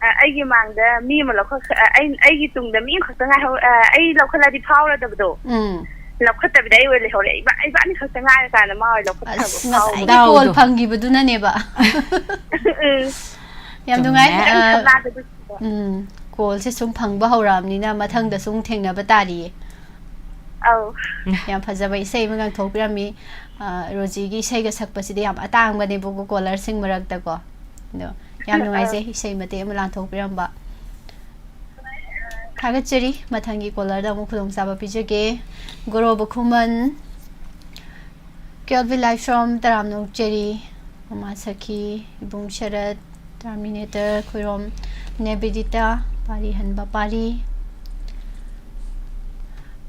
ꯑꯥ, ꯑꯩꯒꯤ ꯃꯥꯡꯗ ꯃꯤ ꯑꯃ ꯂꯧꯈꯠ-, ꯑꯥ, ꯑꯩ-, ꯑꯩꯒꯤ ꯇꯨꯡꯗ ꯃꯤ ꯑꯃꯈꯛꯇ ꯉꯥꯏꯍꯧ-, ꯑꯥ, ꯑꯩ ꯂꯧꯈꯠꯂꯗꯤ ꯐꯥꯎꯔꯗꯕꯗꯣ꯫ ꯎꯝ꯫ ꯂꯧꯈꯠꯇꯕꯤꯗ ꯑꯩ ꯑꯣꯏ ꯂꯩꯍꯧꯔꯦ꯫ ꯏꯕꯥ-, ꯏꯕꯥꯅꯤ ꯈꯛꯇ ꯉꯥꯏꯔꯀꯥꯟꯗ ꯃꯥ ꯑꯣꯏ ꯂꯧꯈꯠꯈ꯭ꯔꯕ꯫ ꯑꯁ, ꯐꯥꯎꯕ꯫ ꯉꯁꯥꯏꯒꯤ ꯗꯥꯎꯗꯣ꯫ ꯀꯣꯜ ꯐꯪꯈꯤꯕꯗꯨꯅꯅꯦꯕ꯫ ꯎꯝ꯫ ꯌꯥꯝ ꯆꯨꯝꯃꯦ꯫ ꯅꯨꯡꯉꯥꯏ꯫ ꯑꯩ ꯑ, ꯁꯝꯅꯥꯗ ꯑꯗꯨ-, ꯎꯝ, ꯀꯣꯜꯁꯦ ꯁꯨꯝ ꯐꯪꯕ ꯍꯧꯔꯛꯑꯕꯅꯤꯅ ꯃꯊꯪꯗꯁꯨ ꯑꯃꯨꯛ ꯊꯦꯡꯅꯕ ꯇꯥꯔꯤꯌꯦ꯫ ꯑꯧ꯫ ꯌꯥꯝ ꯐꯖꯕ ꯏꯁꯩ ꯑꯃ ꯉꯥꯡꯊꯣꯛꯄꯤꯔꯝꯃꯤ꯫ ꯑ, ꯔꯣꯖꯤꯒꯤ ꯏꯁꯩꯒ ꯁꯛꯄꯁꯤꯗꯤ ꯌꯥꯝ ꯑꯇꯥꯡꯕꯅꯦꯕꯀꯣ, ꯀꯣꯂꯔꯁꯤꯡ ꯃꯔꯛꯇꯀꯣ꯫ ꯑꯗꯣ ꯌꯥꯝ ꯅꯨꯡꯉꯥꯏꯖꯩ ꯏꯁꯩ ꯃꯇꯦꯛ ꯑꯃ ꯂꯥꯟꯊꯣꯛꯄꯤꯔꯝꯕ꯫ ꯊꯥꯒꯠꯆꯔꯤ꯫ ꯃꯊꯪꯒꯤ ꯀꯣꯂꯔꯗ ꯑꯃꯨꯛ ꯈꯨꯗꯣꯡꯆꯥꯕ ꯄꯤꯖꯒꯦ꯫ ꯒꯣꯔꯣꯕ ꯈꯨꯃꯟ, ꯀꯦꯜꯚꯤꯟ ꯂꯥꯏꯁ꯭ꯔꯝ, ꯇꯔꯥꯝꯅ ꯑꯣꯛꯆꯔꯤ꯫ ꯃꯃꯥ ꯁꯈꯤ, ꯏꯕꯨꯡ ꯁꯔꯠ, ꯇꯔꯃꯤꯅꯦꯇꯔ, ꯈꯨꯔꯣꯝ ꯅꯦꯕꯤꯗꯤꯇꯥ, ꯄꯥꯔꯤ ꯍꯟꯕ ꯄꯥꯔꯤ꯫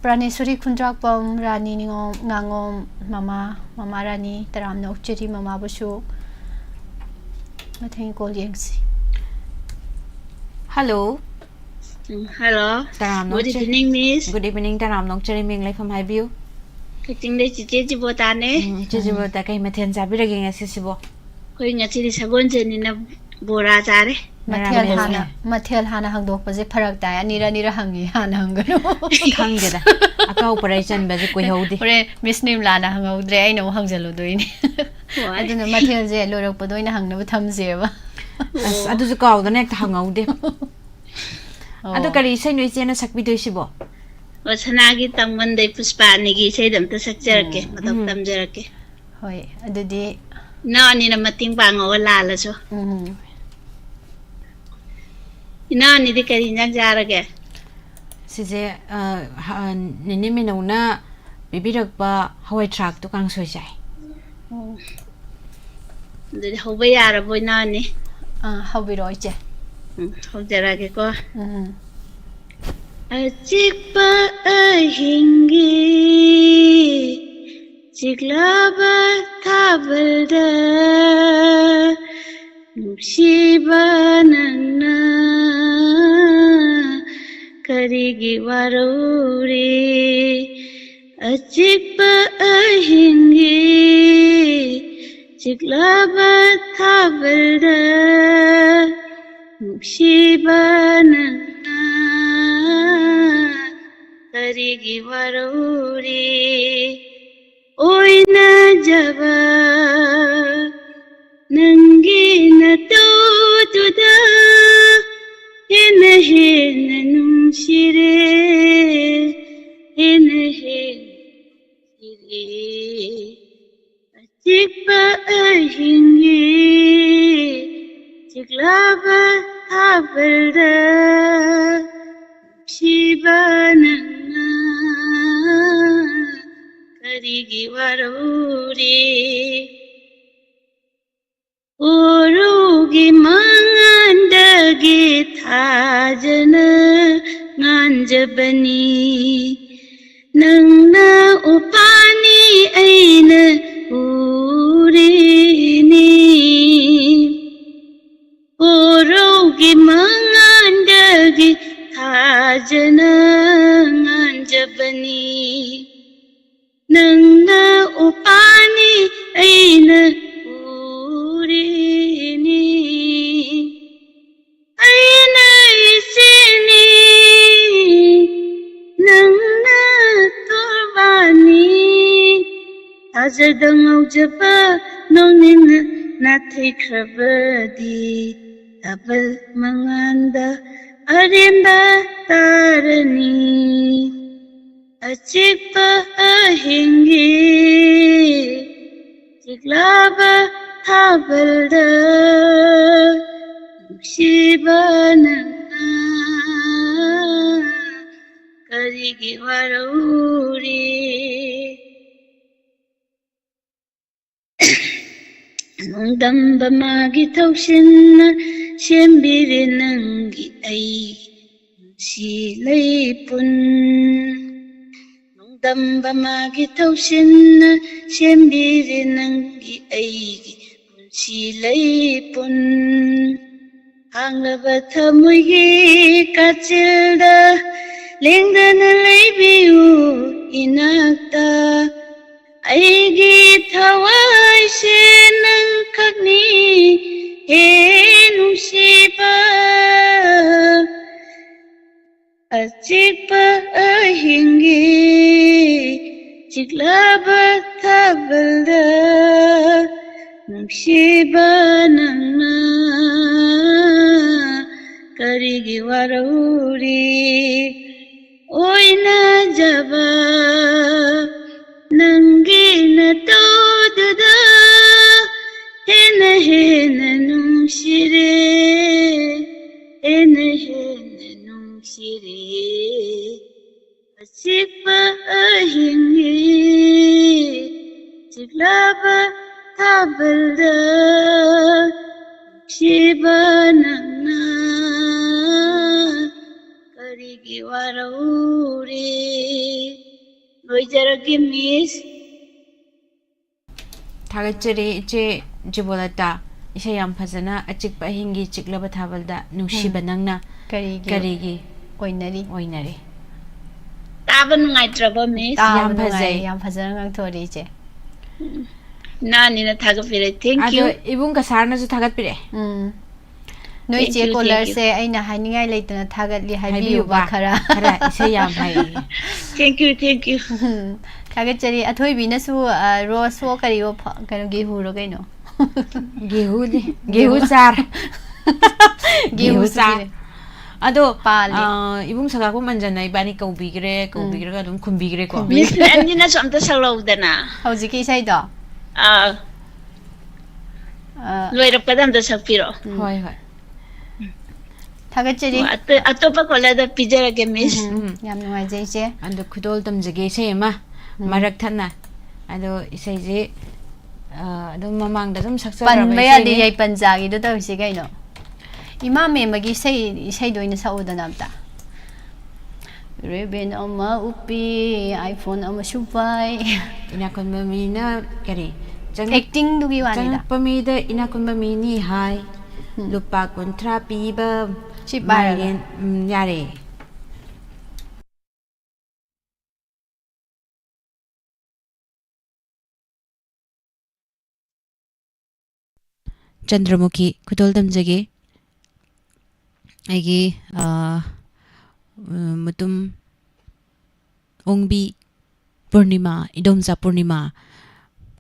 ꯔꯥꯅꯦꯁꯣꯔꯤ ꯈꯨꯟꯗ꯭ꯔꯥꯛꯄꯝ, ꯔꯥꯅꯤ ꯅꯤꯉꯣꯝ ꯉꯥꯉꯣꯝ, ꯃꯃꯥ, ꯃꯃꯥ ꯔꯥꯅꯤ, ꯇꯔꯥꯝꯅ ꯑꯣꯛꯆꯔꯤ ꯃꯃꯥꯕꯨꯁꯨ꯫ ꯃꯊꯪꯒꯤ ꯀꯣꯜ ꯌꯦꯡꯁꯤ꯫ ꯍꯜꯂꯣ꯫ ꯎꯝ, ꯍꯜꯂꯣ꯫ ꯇꯔꯥꯝꯅ Good ꯑꯣꯛꯆꯔꯤ꯫ Evening, Miss꯫ Good evening, ꯇꯔꯥꯝꯅ ꯑꯣꯛꯆꯔꯤ, ꯃꯤꯡ ꯂꯩꯐꯝ ꯍꯥꯏꯕꯤꯌꯨ꯫ ꯀꯛꯆꯤꯡꯗꯩ ꯆꯤꯆꯦ ꯖꯤꯕꯣꯇꯥꯅꯦ꯫ ꯎꯝ, ꯏꯆꯦ ꯎꯝ꯫ ꯖꯤꯕꯣꯇꯥ, ꯀꯩ ꯃꯊꯦꯜ ꯆꯥꯕꯤꯔꯒꯦ ꯉꯁꯤꯁꯤꯕꯣ? ꯑꯩꯈꯣꯏ ꯉꯁꯤꯗꯤ ꯁꯒꯣꯜꯁꯦꯟꯅꯤꯅ ꯕꯣꯔꯥ ꯆꯥꯔꯦ꯫ ꯃꯊꯦꯜ ꯉꯔꯥꯡ ꯍꯥꯟꯅ, ꯕꯣꯔꯥ꯫ ꯃꯊꯦꯜ ꯍꯥꯟꯅ ꯍꯪꯗꯣꯛꯄꯁꯦ ꯐꯔꯛ ꯇꯥꯏ꯫ ꯑꯅꯤꯔ ꯑꯅꯤꯔ ꯍꯪꯉꯤ, ꯍꯥꯟꯅ ꯍꯪꯒꯅꯨ꯫ ꯈꯪꯗꯦꯗ꯫ ꯑꯀꯥꯎ ꯄꯔꯩ ꯆꯟꯕꯁꯦ ꯀꯨꯏꯍꯧꯗꯦ꯫ ꯍꯣꯔꯦꯟ ꯃꯤꯁ ꯅꯤꯝꯂꯥꯅ ꯍꯪꯍꯧꯗ꯭ꯔꯦ, ꯑꯩꯅ ꯑꯃꯨꯛ ꯍꯪꯖꯜꯂꯨꯗꯣꯏꯅꯦ꯫ ꯍꯣꯏ꯫ ꯑꯗꯨꯅ ꯃꯊꯦꯜꯁꯦ ꯂꯣꯏꯔꯛꯄꯗ ꯑꯣꯏꯅ ꯍꯪꯅꯕ ꯊꯝꯖꯦꯕ꯫ ꯑꯁ, ꯑꯣ꯫ ꯑꯗꯨꯁꯨ ꯀꯥꯎꯗꯅ ꯍꯦꯛꯇ ꯍꯪꯍꯧꯗꯦ꯫ ꯑꯣ꯫ ꯑꯗꯣ ꯀꯔꯤ ꯏꯁꯩꯅꯣ ꯏꯆꯦꯅ ꯁꯛꯄꯤꯗꯣꯏꯁꯤꯕꯣ? ꯑꯣ, ꯁꯅꯥꯒꯤ ꯇꯥꯡꯕꯟꯗꯩ ꯄꯨꯁꯄꯥ ꯑꯅꯤꯒꯤ ꯏꯁꯩꯗꯣ ꯑꯝꯇ ꯁꯛꯆꯔꯛꯀꯦ, ꯎꯝ꯫ ꯃꯇꯧ ꯎꯝ꯫ ꯇꯝꯖꯔꯛꯀꯦ꯫ ꯍꯣꯏ, ꯑꯗꯨꯗꯤ ꯏꯅꯥꯎ ꯑꯅꯤꯅ ꯃꯇꯦꯡ ꯄꯥꯡꯉꯛꯑꯣ ꯂꯥꯜꯂꯁꯨ꯫ ꯎꯝ꯫ ꯏꯅꯥꯎ ꯑꯅꯤꯗꯤ ꯀꯔꯤ ꯏꯟꯖꯥꯡ ꯆꯥꯔꯒꯦ? ꯁꯤꯁꯦ, ꯑ, ꯍ-, ꯅꯦꯅꯦ ꯃꯤꯅꯧꯅ ꯄꯤꯕꯤꯔꯛꯄ ꯍꯋꯥꯏ ꯊ꯭ꯔꯥꯛꯇꯣ ꯀꯥꯡꯁꯣꯏ ꯆꯥꯏ꯫ ꯑꯣ꯫ ꯑꯗꯨꯗꯤ ꯍꯧꯕ ꯌꯥꯔꯕꯣ, ꯏꯅꯥꯎ ꯑꯅꯤ? ꯑ, ꯍꯧꯕꯤꯔꯛꯑꯣ, ꯏꯆꯦ꯫ ꯎꯝ, ꯍꯧꯖꯔꯛꯑꯒꯦꯀꯣ꯫ ꯎꯝ꯫ ꯑꯆꯤꯛꯄ ꯑꯍꯤꯡꯒꯤ ꯆꯤꯛꯂꯕ ꯊꯥꯕꯜꯗ ꯅꯨꯡꯁꯤꯕ ꯅꯪꯅ ꯀꯔꯤꯒꯤ ꯋꯥꯔꯧꯔꯤ? ꯑꯆꯤꯛꯄ ꯑꯍꯤꯡꯒꯤ ꯆꯤꯛꯂꯕ ꯊꯥꯕꯜꯗ ꯅꯨꯡꯁꯤꯕ ꯅꯪꯅ ꯀꯔꯤꯒꯤ ꯋꯥꯔꯧꯔꯤ? ꯑꯣꯏꯅꯖꯕ ꯅꯪꯒꯤ ꯅꯇꯧꯗꯨꯗ ꯍꯦꯟꯅ ꯍꯦꯟꯅ ꯅꯨꯡꯁꯤꯔꯦ, ꯍꯦꯟꯅ ꯍꯦꯟꯅ ꯅꯨꯡꯁꯤꯔꯦ꯫ ꯑꯆꯤꯛꯄ ꯑꯍꯤꯡꯒꯤ ꯆꯤꯛꯂꯕ ꯊꯥꯕꯜꯗ ꯅꯨꯡꯁꯤꯕ ꯅꯪꯅ ꯀꯔꯤꯒꯤ ꯋꯥꯔꯧꯔꯤ? ꯎꯔꯨꯒꯤ ꯃꯉꯥꯟꯗꯒꯤ ꯊꯥꯖꯅ ꯉꯥꯟꯖꯕꯅꯤ꯫ ꯅꯪꯅ ꯎꯄꯥꯅꯤ ꯑꯩꯅ ꯎꯔꯤꯅꯤ꯫ ꯎꯔꯧꯒꯤ ꯃꯉꯥꯟꯗꯒꯤ ꯊꯥꯖꯅ ꯉꯥꯟꯖꯕꯅꯤ꯫ ꯅꯪꯅ ꯎꯄꯥꯅꯤ ꯑꯩꯅ ꯎꯔꯤꯅꯤ꯫ ꯑꯩꯅ ꯏꯆꯦꯅꯤ, ꯅꯪꯅ ꯇꯣꯔꯕꯥꯅꯤ꯫ ꯊꯥꯖꯗ ꯉꯥꯎꯖꯕ ꯅꯣꯡꯅꯤꯡꯅ ꯅꯥꯊꯩꯈ꯭ꯔꯕꯗꯤ ꯊꯥꯕꯜ ꯃꯉꯥꯟꯗ ꯑꯔꯦꯝꯕ ꯇꯥꯔꯅꯤ꯫ ꯑꯆꯤꯛꯄ ꯑꯍꯤꯡꯒꯤ ꯆꯤꯛꯂꯕ ꯊꯥꯕꯜꯗ ꯅꯨꯡꯁꯤꯕ ꯅꯪꯅ ꯀꯔꯤꯒꯤ ꯋꯥꯔꯧꯔꯤ? ꯅꯣꯡꯗꯝꯕ ꯃꯥꯒꯤ ꯊꯧꯁꯤꯟꯅ ꯁꯦꯝꯕꯤꯔꯦ ꯅꯪꯒꯤ ꯑꯩ ꯅꯨꯡꯁꯤ ꯂꯩꯄꯨꯟ꯫ ꯅꯣꯡꯗꯝꯕ ꯃꯥꯒꯤ ꯊꯧꯁꯤꯟꯅ ꯁꯦꯝꯕꯤꯔꯦ ꯅꯪꯒꯤ ꯑꯩꯒꯤ ꯄꯨꯟꯁꯤ ꯂꯩꯄꯨꯟ꯫ ꯍꯥꯡꯂꯕ ꯊꯃꯣꯏꯒꯤ ꯀꯥꯆꯤꯜꯗ ꯂꯦꯡꯗꯅ ꯂꯩꯕꯤꯌꯨ ꯏꯅꯥꯛꯇ꯫ ꯑꯩꯒꯤ ꯊꯋꯥꯏꯁꯦ ꯅꯪꯈꯛꯅꯤ ꯍꯦ ꯅꯨꯡꯁꯤꯕ꯫ ꯑꯆꯤꯛꯄ ꯑꯍꯤꯡꯒꯤ ꯆꯤꯛꯂꯕ ꯊꯥꯕꯜꯗ ꯅꯨꯡꯁꯤꯕ ꯅꯪꯅ ꯀꯔꯤꯒꯤ ꯋꯥꯔꯧꯔꯤ? ꯑꯣꯏꯅꯖꯕ ꯅꯪꯒꯤ ꯅꯇꯧꯗꯨꯗ ꯍꯦꯟꯅ ꯍꯦꯟꯅ ꯅꯨꯡꯁꯤꯔꯦ, ꯍꯦꯟꯅ ꯍꯦꯟꯅ ꯅꯨꯡꯁꯤꯔꯦ꯫ ꯑꯆꯤꯛꯄ ꯑꯍꯤꯡꯒꯤ ꯆꯤꯛꯂꯕ ꯊꯥꯕꯜꯗ ꯅꯨꯡꯁꯤꯕ ꯅꯪꯅ ꯀꯔꯤꯒꯤ ꯋꯥꯔꯧꯔꯤ? ꯂꯣꯏꯖꯔꯒꯦ, ꯃꯤꯁ꯫ ꯊꯥꯒꯠꯆꯔꯤ, ꯏꯆꯦ ꯖꯤꯕꯣꯂꯇꯥ꯫ ꯏꯁꯩ ꯌꯥꯝ ꯐꯖꯅ, "ꯑꯆꯤꯛꯄ ꯑꯍꯤꯡꯒꯤ ꯆꯤꯛꯂꯕ ꯊꯥꯕꯜꯗ ꯅꯨꯡꯁꯤꯕ ꯎꯝ꯫ ꯅꯪꯅ ꯀꯔꯤꯒꯤ ꯀꯔꯤꯒꯤ ꯑꯣꯏꯅꯔꯤ?" ꯑꯣꯏꯅꯔꯤ?" ꯇꯥꯕ ꯅꯨꯡꯉꯥꯏꯇ꯭ꯔꯕꯣ, ꯃꯤꯁ? ꯇꯥꯕ ꯌꯥꯝ ꯅꯨꯡꯉꯥꯏ, ꯐꯖꯩ꯫ ꯌꯥꯝ ꯐꯖꯅ ꯉꯥꯡꯊꯣꯔꯛꯏ, ꯏꯆꯦ꯫ ꯎꯝ꯫ ꯏꯅꯥꯅꯤꯅ ꯊꯥꯒꯠꯄꯤꯔꯦ꯫ Thank ꯑꯗꯣ you꯫ ꯏꯕꯨꯡ ꯀꯁꯥꯔꯅꯁꯨ ꯊꯥꯒꯠꯄꯤꯔꯛꯑꯦ꯫ ꯎꯝ꯫ ꯅꯣꯏ Thank ꯏꯆꯦ you, thank you꯫ ꯀꯣꯂꯔꯁꯦ ꯑꯩꯅ ꯍꯥꯏꯅꯤꯡꯉꯥꯏ ꯂꯩꯇꯅ ꯊꯥꯒꯠꯂꯤ, ꯍꯥꯏꯕꯤꯌꯨꯕ ꯍꯥꯏꯕꯤꯌꯨꯕ꯫ ꯈꯔ꯫ ꯈꯔ ꯏꯁꯩ ꯌꯥꯝ ꯍꯩ꯫ Thank you, thank you꯫ ꯎꯝ, ꯊꯥꯒꯠꯆꯔꯤ꯫ ꯑꯊꯣꯏꯕꯤꯅꯁꯨ, ꯑ, ꯔꯣꯁꯋꯣ ꯀꯔꯤꯋꯣ ꯐ-, ꯀꯩꯅꯣ, ꯒꯦꯍꯨꯔꯣ ꯀꯩꯅꯣ? ꯒꯦꯍꯨꯅꯤ꯫ ꯒꯦꯍꯨ ꯒꯦꯍꯨ꯫ ꯆꯥꯔ꯫ ꯒꯦꯍꯨ ꯒꯦꯍꯨ ꯆꯥꯔ꯫ ꯁꯤꯅꯦ꯫ ꯑꯗꯣ, ꯄꯥꯜꯂꯤ꯫ ꯑ, ꯏꯕꯨꯡ ꯁꯈꯥꯛꯄꯝ ꯑꯟꯖꯅ ꯏꯕꯥꯅꯤ ꯀꯧꯕꯤꯈ꯭ꯔꯦ, ꯎꯝ꯫ ꯀꯧꯕꯤꯈ꯭ꯔꯒ ꯑꯗꯨꯝ ꯈꯨꯝꯕꯤꯈ꯭ꯔꯦꯀꯣ꯫ ꯈꯨꯝꯕꯤ-, ꯃꯤꯁ ꯅꯦꯟꯖꯤꯅꯁꯨ ꯑꯝꯇ ꯁꯛꯂꯛꯎꯗꯅ꯫ ꯍꯧꯖꯤꯛꯀꯤ ꯏꯁꯩꯗꯣ? ꯑꯥ꯫ ꯑ, ꯂꯣꯏꯔꯛꯄꯗ ꯑꯝꯇ ꯁꯛꯄꯤꯔꯛꯑꯣ꯫ ꯎꯝ꯫ ꯍꯣꯏ, ꯍꯣꯏ꯫ ꯊꯥꯒꯠꯆꯔꯤ꯫ ꯑꯣ, ꯑꯇꯣ-, ꯑꯇꯣꯞꯄ ꯀꯣꯂꯔꯗ ꯄꯤꯖꯔꯒꯦ, ꯃꯤꯁ꯫ ꯎꯝ, ꯎꯝ꯫ ꯌꯥꯝ ꯅꯨꯡꯉꯥꯏꯖꯩ, ꯏꯆꯦ꯫ ꯑꯗꯣ ꯈꯨꯗꯣꯜ ꯇꯝꯖꯒꯦ ꯏꯁꯩ ꯑꯃ, ꯎꯝ꯫ ꯃꯔꯛ ꯊꯠꯅ꯫ ꯑꯗꯣ ꯏꯁꯩꯁꯦ, ꯑ, ꯑꯗꯨꯝ ꯃꯃꯥꯡꯗ ꯑꯗꯨꯝ ꯁꯛꯆꯈ꯭ꯔꯕ ꯄꯟꯕ ꯌꯥꯗꯦ, ꯏꯁꯩꯅꯤ꯫ ꯌꯥꯏꯄꯟ ꯆꯥꯒꯤꯗꯣ ꯇꯧꯔꯤꯁꯦ ꯀꯩꯅꯣ? ꯏꯃꯥ ꯃꯦꯝꯃꯒꯤ ꯏꯁꯩ, ꯏꯁꯩꯗꯣ ꯑꯣꯏꯅ ꯁꯛꯎꯗꯅ ꯑꯝꯇ꯫ ꯔꯦꯕꯦꯟ ꯑꯃ ꯎꯞꯄꯤ, iPhone ꯑꯃꯁꯨ ꯄꯥꯏ꯫ ꯏꯅꯥꯛ ꯈꯨꯟꯕ ꯃꯤꯅ ꯀꯔꯤ? ꯆꯪꯉꯛ-, Actingꯗꯨꯒꯤ ꯋꯥꯅꯤꯗ꯫ ꯆꯪꯉꯛꯄ ꯃꯤꯗ ꯏꯅꯥꯛ ꯈꯨꯟꯕ ꯃꯤꯅꯤ ꯍꯥꯏ꯫ ꯎꯝ꯫ ꯂꯨꯄꯥ ꯀꯨꯟꯊ꯭ꯔꯥ ꯄꯤꯕ ꯁꯤ ꯄꯥꯏꯔꯒ꯫ ꯃꯥꯏꯔꯦꯟ, ꯎꯝ, ꯌꯥꯔꯦ꯫ ꯆꯟꯗ꯭ꯔꯃꯨꯈꯤ ꯈꯨꯗꯣꯜ ꯇꯝꯖꯒꯦ꯫ ꯑꯩꯒꯤ, ꯑ, ꯎꯝ, ꯃꯇꯨꯝ ꯑꯣꯡꯕꯤ ꯄꯨꯔꯅꯤꯃꯥ, ꯏꯗꯣꯝꯆꯥ ꯄꯨꯔꯅꯤꯃꯥ,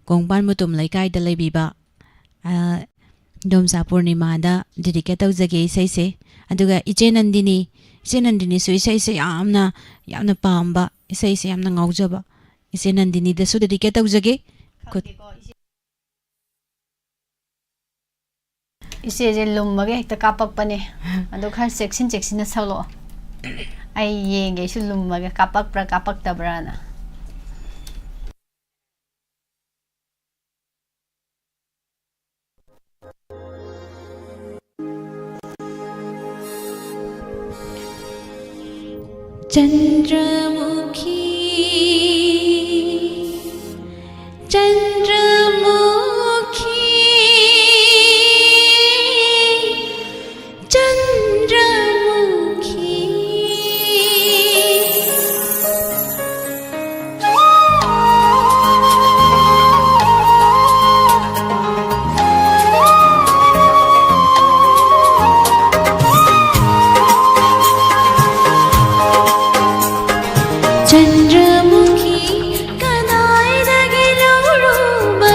ꯀꯣꯡꯄꯥꯟ ꯃꯇꯨꯝ ꯂꯩꯀꯥꯏꯗ ꯂꯩꯕꯤꯕ, ꯑ, ꯏꯗꯣꯝꯆꯥ ꯄꯨꯔꯅꯤꯃꯥꯗ dedicate ꯇꯧꯖꯒꯦ ꯏꯁꯩꯁꯦ꯫ ꯑꯗꯨꯒ ꯏꯆꯦ ꯅꯟꯗꯤꯅꯤ, ꯏꯆꯦ ꯅꯟꯗꯤꯅꯤꯁꯨ ꯏꯁꯩꯁꯦ ꯌꯥꯝꯅ, ꯌꯥꯝꯅ ꯄꯥꯝꯕ, ꯏꯁꯩꯁꯦ ꯌꯥꯝꯅ ꯉꯥꯎꯖꯕ, ꯏꯆꯦ ꯅꯟꯗꯤꯅꯤꯗꯁꯨ dedicate ꯇꯧꯖꯒꯦ꯫ ꯈꯨꯠ- ꯏꯆꯦꯁꯦ ꯂꯨꯝꯃꯒ ꯍꯦꯛꯇ ꯀꯥꯞꯄꯛꯄꯅꯦ꯫ ꯑꯗꯣ ꯈꯔ ꯆꯦꯛꯁꯤꯟ ꯆꯦꯛꯁꯤꯟꯅ ꯁꯛꯂꯛꯑꯣ꯫ ꯑꯩ ꯌꯦꯡꯒꯦ, ꯑꯩꯁꯨ ꯂꯨꯝꯃꯒ ꯀꯥꯞꯄꯛꯄ꯭ꯔꯥ ꯀꯥꯞꯄꯛꯇꯕ꯭ꯔꯥꯅ꯫ ꯆꯟꯗ꯭ꯔꯃꯨꯈꯤ꯫ चंद्रमुखी, चंद्रमुखी। ꯆꯟꯗ꯭ꯔꯃꯨꯈꯤ, ꯀꯗꯥꯏꯗꯒꯤ ꯂꯧꯔꯨꯕ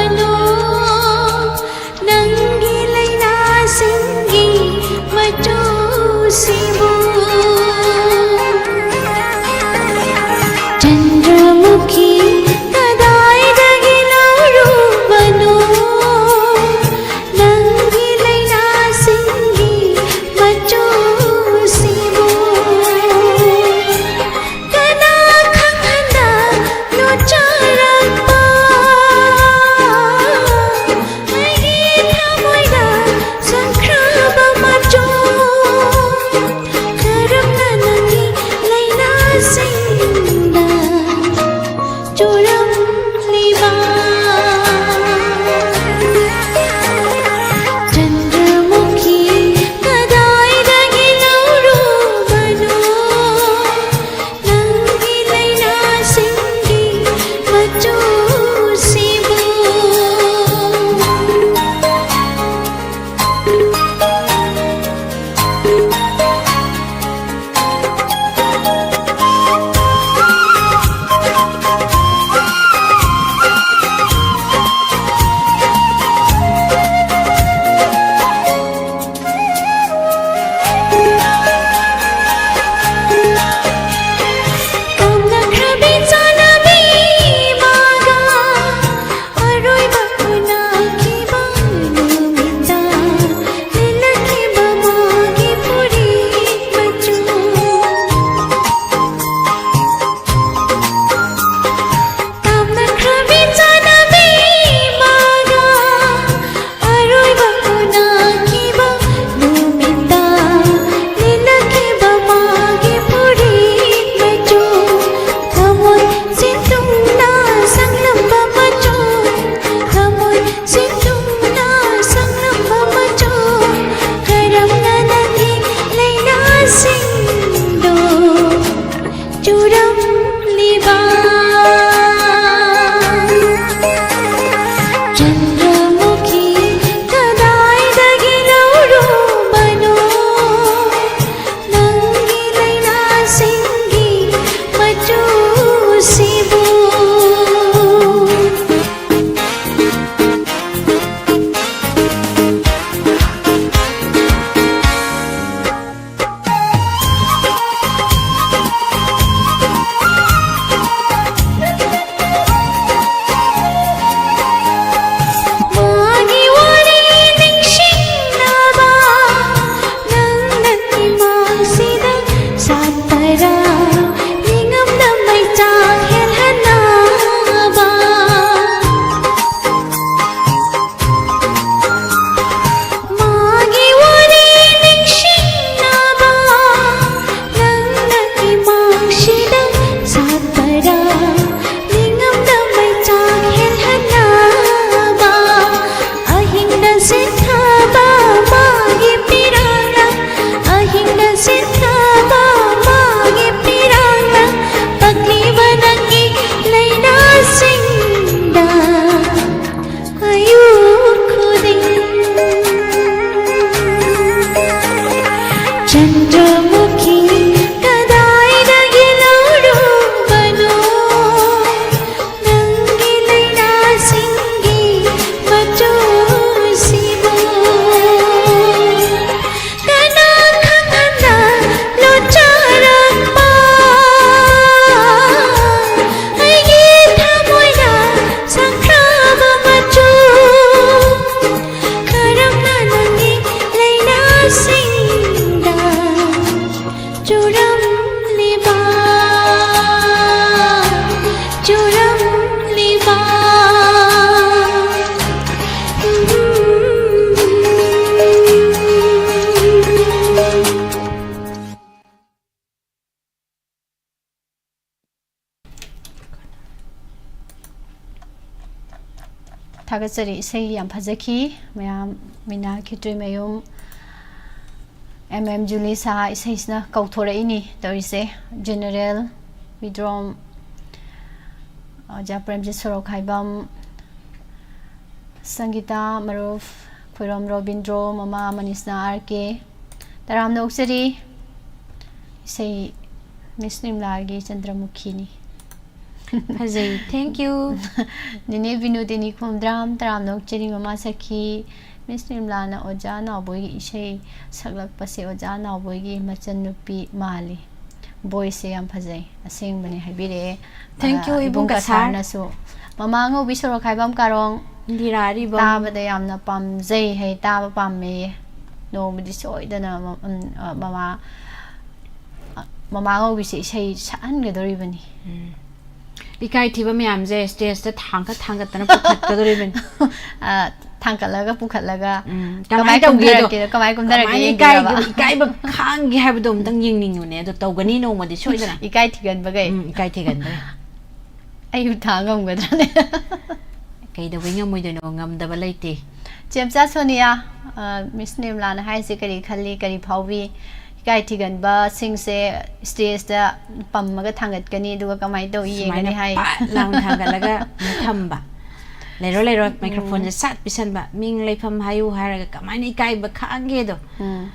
ꯊꯥꯒꯠꯆꯔꯤ꯫ ꯏꯁꯩ ꯌꯥꯝ ꯐꯖꯈꯤ꯫ ꯃꯌꯥꯝ, ꯃꯤꯅꯥ ꯈꯦꯇ꯭ꯔꯤꯃꯌꯨꯝ, ꯑꯦꯝ ꯑꯦꯝ ꯖꯨꯂꯤꯁꯥ, ꯏꯁꯩꯁꯤꯅ ꯀꯧꯊꯣꯔꯛꯏꯅꯤ ꯇꯧꯔꯤꯁꯦ꯫ ꯖꯦꯅꯦꯔꯦꯜ ꯋꯤꯗ꯭ꯔꯣꯝ, ꯑꯣꯖꯥ ꯄ꯭ꯔꯦꯝꯖꯤꯠ ꯁꯣꯔꯣꯛꯈꯥꯏꯕꯝ, ꯁꯪꯒꯤꯇꯥ ꯃꯔꯨꯞ, ꯈꯣꯏꯔꯣꯝ ꯔꯣꯕꯤꯟꯗ꯭ꯔꯣ, ꯃꯃꯥ ꯃꯅꯤꯁꯅꯥ ꯑꯥꯔ ꯀꯦ꯫ ꯇꯔꯥꯝꯅ ꯑꯣꯛꯆꯔꯤ꯫ ꯏꯁꯩ ꯃꯤꯁ ꯅꯤꯝꯂꯥꯒꯤ ꯆꯟꯗ꯭ꯔꯃꯨꯈꯤꯅꯤ꯫ ꯐꯖꯩ꯫ Thank you꯫ ꯅꯦꯅꯦ ꯕꯤꯅꯣꯗꯤꯅꯤ ꯈꯣꯝꯗ꯭ꯔꯥꯝ, ꯇꯔꯥꯝꯅ ꯑꯣꯛꯆꯔꯤ꯫ ꯃꯃꯥ ꯁꯈꯤ ꯃꯤꯁ ꯅꯤꯝꯂꯥꯅ ꯑꯣꯖꯥ ꯅꯥꯎꯕꯣꯏꯒꯤ ꯏꯁꯩ ꯁꯛꯂꯛꯄꯁꯦ ꯑꯣꯖꯥ ꯅꯥꯎꯕꯣꯏꯒꯤ ꯃꯆꯟꯅꯨꯄꯤ ꯃꯥꯜꯂꯤ꯫ Voice ꯁꯦ ꯌꯥꯝ ꯐꯖꯩ꯫ ꯑꯁꯦꯡꯕꯅꯦ ꯍꯥꯏꯕꯤꯔꯛꯑꯦ꯫ Thank you, ꯑ, ꯏꯕꯨꯡ ꯏꯕꯨꯡ ꯀꯁꯥꯔ꯫ ꯀꯁꯥꯔꯅꯁꯨ꯫ ꯃꯃꯥ ꯑꯉꯧꯕꯤ ꯁꯣꯔꯣꯛꯈꯥꯏꯕꯝ ꯀꯥꯔꯣꯡ꯫ ꯏꯟꯗꯤꯔꯥ ꯑꯔꯤꯕꯝ꯫ ꯇꯥꯕꯗ ꯌꯥꯝꯅ ꯄꯥꯝꯖꯩ ꯍꯥꯏ, ꯇꯥꯕ ꯄꯥꯝꯃꯦꯌꯦ꯫ ꯅꯣꯡꯃꯗꯤ ꯁꯣꯏꯗꯅ ꯃ-, ꯎꯝ, ꯑ, ꯃꯃꯥ, ꯑ, ꯃꯃꯥ ꯉꯧꯕꯤꯁꯦ ꯏꯁꯩ ꯁꯛꯍꯟꯒꯗꯧꯔꯤꯕꯅꯤ꯫ ꯎꯝ꯫ ꯏꯀꯥꯏ ꯊꯤꯕ ꯃꯌꯥꯝꯁꯦ stage ꯇ ꯊꯥꯡꯒꯠ ꯊꯥꯡꯒꯠꯇꯅ ꯄꯨꯈꯠꯀꯗꯧꯔꯤꯕꯅꯤ꯫ ꯑ, ꯊꯥꯡꯒꯠꯂꯒ ꯄꯨꯈꯠꯂꯒ ꯎꯝ꯫ ꯀꯃꯥꯏ ꯀꯃꯥꯏ ꯇꯧꯒꯦꯗꯣ? ꯀꯨꯝꯊꯔꯛꯀꯦꯗꯣ? ꯀꯃꯥꯏ ꯀꯨꯝꯊꯔꯛꯀꯦ ꯀꯃꯥꯏꯅ ꯌꯦꯡꯗꯣꯏꯔꯕ? ꯏꯀꯥꯏꯕ, ꯏꯀꯥꯏꯕ ꯈꯥꯡꯒꯦ ꯍꯥꯏꯕꯗꯣ ꯑꯝꯇꯪ ꯌꯦꯡꯅꯤꯡꯉꯨꯅꯦ꯫ ꯑꯗꯣ ꯇꯧꯒꯅꯤ ꯅꯣꯡꯃꯗꯤ ꯁꯣꯏꯗꯅ꯫ ꯏꯀꯥꯏ ꯊꯤꯒꯟꯕꯈꯩ꯫ ꯎꯝ, ꯏꯀꯥꯏ ꯊꯤꯒꯟꯕꯈꯩ꯫ ꯑꯩꯕꯨ ꯊꯥꯡ ꯉꯝꯒꯗ꯭ꯔꯅꯦ? ꯀꯩꯗꯧꯕꯩ ꯉꯝꯃꯣꯏꯗꯣꯏꯅꯣ? ꯉꯝꯗꯕ ꯂꯩꯇꯦ꯫ ꯆꯦꯝꯆꯥ ꯁꯣꯅꯤꯌꯥ, ꯑ, ꯃꯤꯁ ꯅꯤꯝꯂꯥꯅ ꯍꯥꯏꯁꯦ ꯀꯔꯤ ꯈꯜꯂꯤ, ꯀꯔꯤ ꯐꯥꯎꯕꯤ? ꯏꯀꯥꯏ ꯊꯤꯒꯟꯕꯁꯤꯡꯁꯦ stage ꯇ ꯄꯝꯃꯒ ꯊꯥꯡꯒꯠꯀꯅꯤ, ꯑꯗꯨꯒ ꯀꯃꯥꯏꯅ ꯇꯧꯏ ꯌꯦꯡꯒꯅꯤ ꯁꯨꯃꯥꯏꯅ ꯍꯥꯏ꯫ ꯄꯥꯠ ꯂꯥꯎꯅ ꯊꯥꯡꯒꯠꯂꯒ ꯊꯝꯕ꯫ ꯂꯩꯔꯣ, ꯂꯩꯔꯣ, ꯎꯝ꯫ Microphone ꯁꯦ ꯁꯠ ꯄꯤꯁꯟꯕ꯫ ꯃꯤꯡ ꯂꯩꯐꯝ ꯍꯥꯏꯌꯨ ꯍꯥꯏꯔꯒ ꯀꯃꯥꯏꯅ ꯏꯀꯥꯏꯕ ꯈꯥꯡꯒꯦꯗꯣ꯫ ꯎꯝ꯫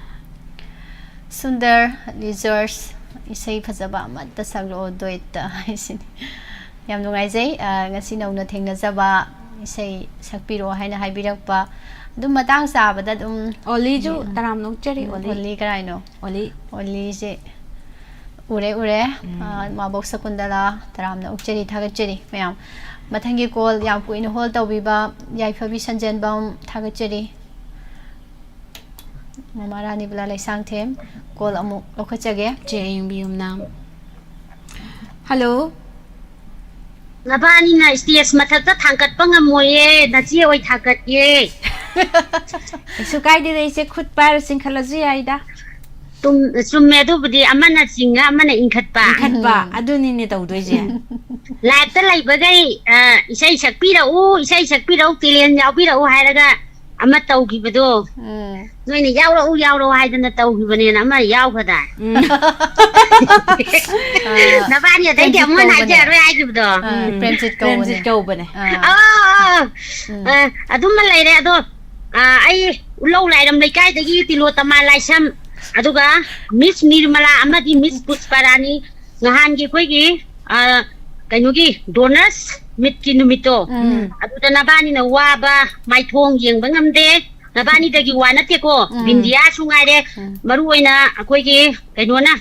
ꯁꯨꯟꯗꯔ ꯂꯤꯖꯔꯁ, ꯏꯁꯩ ꯐꯖꯕ ꯑꯃꯠꯇ ꯁꯛꯂꯛꯑꯣ, duet ꯇ ꯍꯥꯏꯁꯤꯅꯤ꯫ ꯌꯥꯝ ꯅꯨꯡꯉꯥꯏꯖꯩ꯫ ꯑ, ꯉꯁꯤ ꯅꯧꯅ ꯊꯦꯡꯅꯖꯕ, ꯏꯁꯩ ꯁꯛꯄꯤꯔꯛꯑꯣ ꯍꯥꯏꯅ ꯍꯥꯏꯕꯤꯔꯛꯄ꯫ ꯑꯗꯨꯝ ꯃꯇꯥꯡ ꯆꯥꯕꯗ ꯑꯗꯨꯝ ꯑꯣꯂꯤꯁꯨ ꯎꯝ꯫ ꯇꯔꯥꯝꯅ ꯑꯣꯛꯆꯔꯤ, ꯎꯝ, ꯑꯣꯂꯤ꯫ ꯑꯣꯂꯤ ꯀꯔꯥꯏꯅꯣ? ꯑꯣꯂꯤ꯫ ꯑꯣꯂꯤꯁꯦ ꯎꯔꯦ, ꯎꯔꯦ꯫ ꯎꯝ꯫ ꯑ, ꯃꯥꯕꯣꯛ ꯁꯀꯨꯟꯗꯂꯥ, ꯇꯔꯥꯝꯅ ꯑꯣꯛꯆꯔꯤ, ꯊꯥꯒꯠꯆꯔꯤ ꯃꯌꯥꯝ꯫ ꯃꯊꯪꯒꯤ call ꯌꯥꯝ ꯀꯨꯏꯅ hold ꯇꯧꯕꯤꯕ ꯌꯥꯏꯐꯕꯤ ꯁꯟꯖꯦꯟꯕꯝ, ꯊꯥꯒꯠꯆꯔꯤ꯫ ꯃꯃꯥ ꯔꯥꯅꯤꯕꯂꯥ ꯂꯩꯁꯥꯡꯊꯦꯝ, call ꯑꯃꯨꯛ ꯂꯧꯈꯠꯆꯒꯦ꯫ ꯆꯦ ꯑꯌꯤꯡꯕꯤ ꯌꯨꯝꯅꯥꯝ꯫ Hello꯫ ꯅꯕꯥꯅꯤꯅ stage ꯃꯊꯛꯇ ꯊꯥꯡꯒꯠꯄ ꯉꯝꯃꯣꯏꯌꯦ, ꯅꯆꯦ ꯑꯣꯏ ꯊꯥꯡꯒꯠꯀꯦ꯫ ꯀꯩꯁꯨ ꯀꯥꯏꯗꯦꯗ, ꯏꯆꯦ, ꯈꯨꯠ ꯄꯥꯏꯔ ꯆꯤꯡꯈꯠꯂꯁꯨ ꯌꯥꯏꯗ꯫ ꯆꯨꯝ-, ꯆꯨꯝꯃꯦ꯫ ꯑꯗꯨꯕꯨꯗꯤ ꯑꯃꯅ ꯆꯤꯡꯉ ꯑꯃꯅ ꯏꯟꯈꯠꯄ꯫ ꯏꯟꯈꯠꯄ꯫ ꯑꯗꯨꯅꯤꯅꯦ ꯇꯧꯗꯣꯏꯁꯦ꯫ Live-ꯇ ꯂꯩꯕꯈꯩ, ꯑ, ꯏꯁꯩ ꯁꯛꯄꯤꯔꯛꯎ, ꯏꯁꯩ ꯁꯛꯄꯤꯔꯛꯎ, talent ꯌꯥꯎꯕꯤꯔꯛꯎ ꯍꯥꯏꯔꯒ ꯑꯃ ꯇꯧꯈꯤꯕꯗꯣ꯫ ꯎꯝ꯫ ꯅꯣꯏꯅ "ꯌꯥꯎꯔꯛꯎ, ꯌꯥꯎꯔꯛꯎ" ꯍꯥꯏꯗꯅ ꯇꯧꯈꯤꯕꯅꯦꯅ ꯑꯃ ꯌꯥꯎꯈ꯭ꯔꯗꯥꯏ? ꯎꯝ꯫ ꯅꯕꯥꯅꯤ ꯑꯗꯩꯗꯤ ꯄ꯭ꯔꯦꯝꯖꯤꯠ ꯑꯃꯨꯛ ꯍꯟꯅ ꯀꯧꯕꯅꯦ꯫ ꯍꯥꯏꯖꯔꯔꯣꯏ ꯍꯥꯏꯈꯤꯕꯗꯣ꯫ ꯑꯥ, ꯎꯝ, ꯄ꯭ꯔꯦꯝꯖꯤꯠ ꯀꯧꯕꯅꯦ꯫ ꯄ꯭ꯔꯦꯝꯖꯤꯠ ꯀꯧꯕꯅꯦ꯫ ꯑꯥ꯫ ꯑꯥ꯫ ꯑꯥ, ꯑꯥ, ꯑꯥ꯫ ꯎꯝ꯫ ꯑ, ꯑꯗꯨꯃ ꯂꯩꯔꯦ꯫ ꯑꯗꯣ, ꯑ, ꯑꯩ ꯎꯂꯧ ꯂꯥꯏꯔꯝ ꯂꯩꯀꯥꯏꯗꯒꯤ ꯇꯤꯂꯣꯇꯃꯥ ꯂꯥꯏꯁꯝ, ꯑꯗꯨꯒ Miss ꯅꯤꯔꯃꯂꯥ ꯑꯃꯗꯤ Miss ꯄꯨꯁꯄꯔꯥꯅꯤ, ꯅꯍꯥꯟꯒꯤ ꯑꯩꯈꯣꯏꯒꯤ, ꯑ, ꯀꯩꯅꯣꯒꯤ donors meet-ꯀꯤ ꯅꯨꯃꯤꯠꯇꯣ, ꯎꯝ꯫ ꯑꯗꯨꯗ ꯅꯕꯥꯅꯤꯅ ꯋꯥꯕ ꯃꯥꯏꯊꯣꯡ ꯌꯦꯡꯕ ꯉꯝꯗꯦ꯫ ꯅꯕꯥꯅꯤꯗꯒꯤ ꯋꯥ ꯅꯠꯇꯦꯀꯣ, ꯎꯝ꯫ ꯕꯤꯟꯗꯤꯌꯥꯁꯨ ꯉꯥꯏꯔꯦ, ꯎꯝ꯫ ꯃꯔꯨ ꯑꯣꯏꯅ ꯑꯩꯈꯣꯏꯒꯤ ꯀꯩꯅꯣꯅ,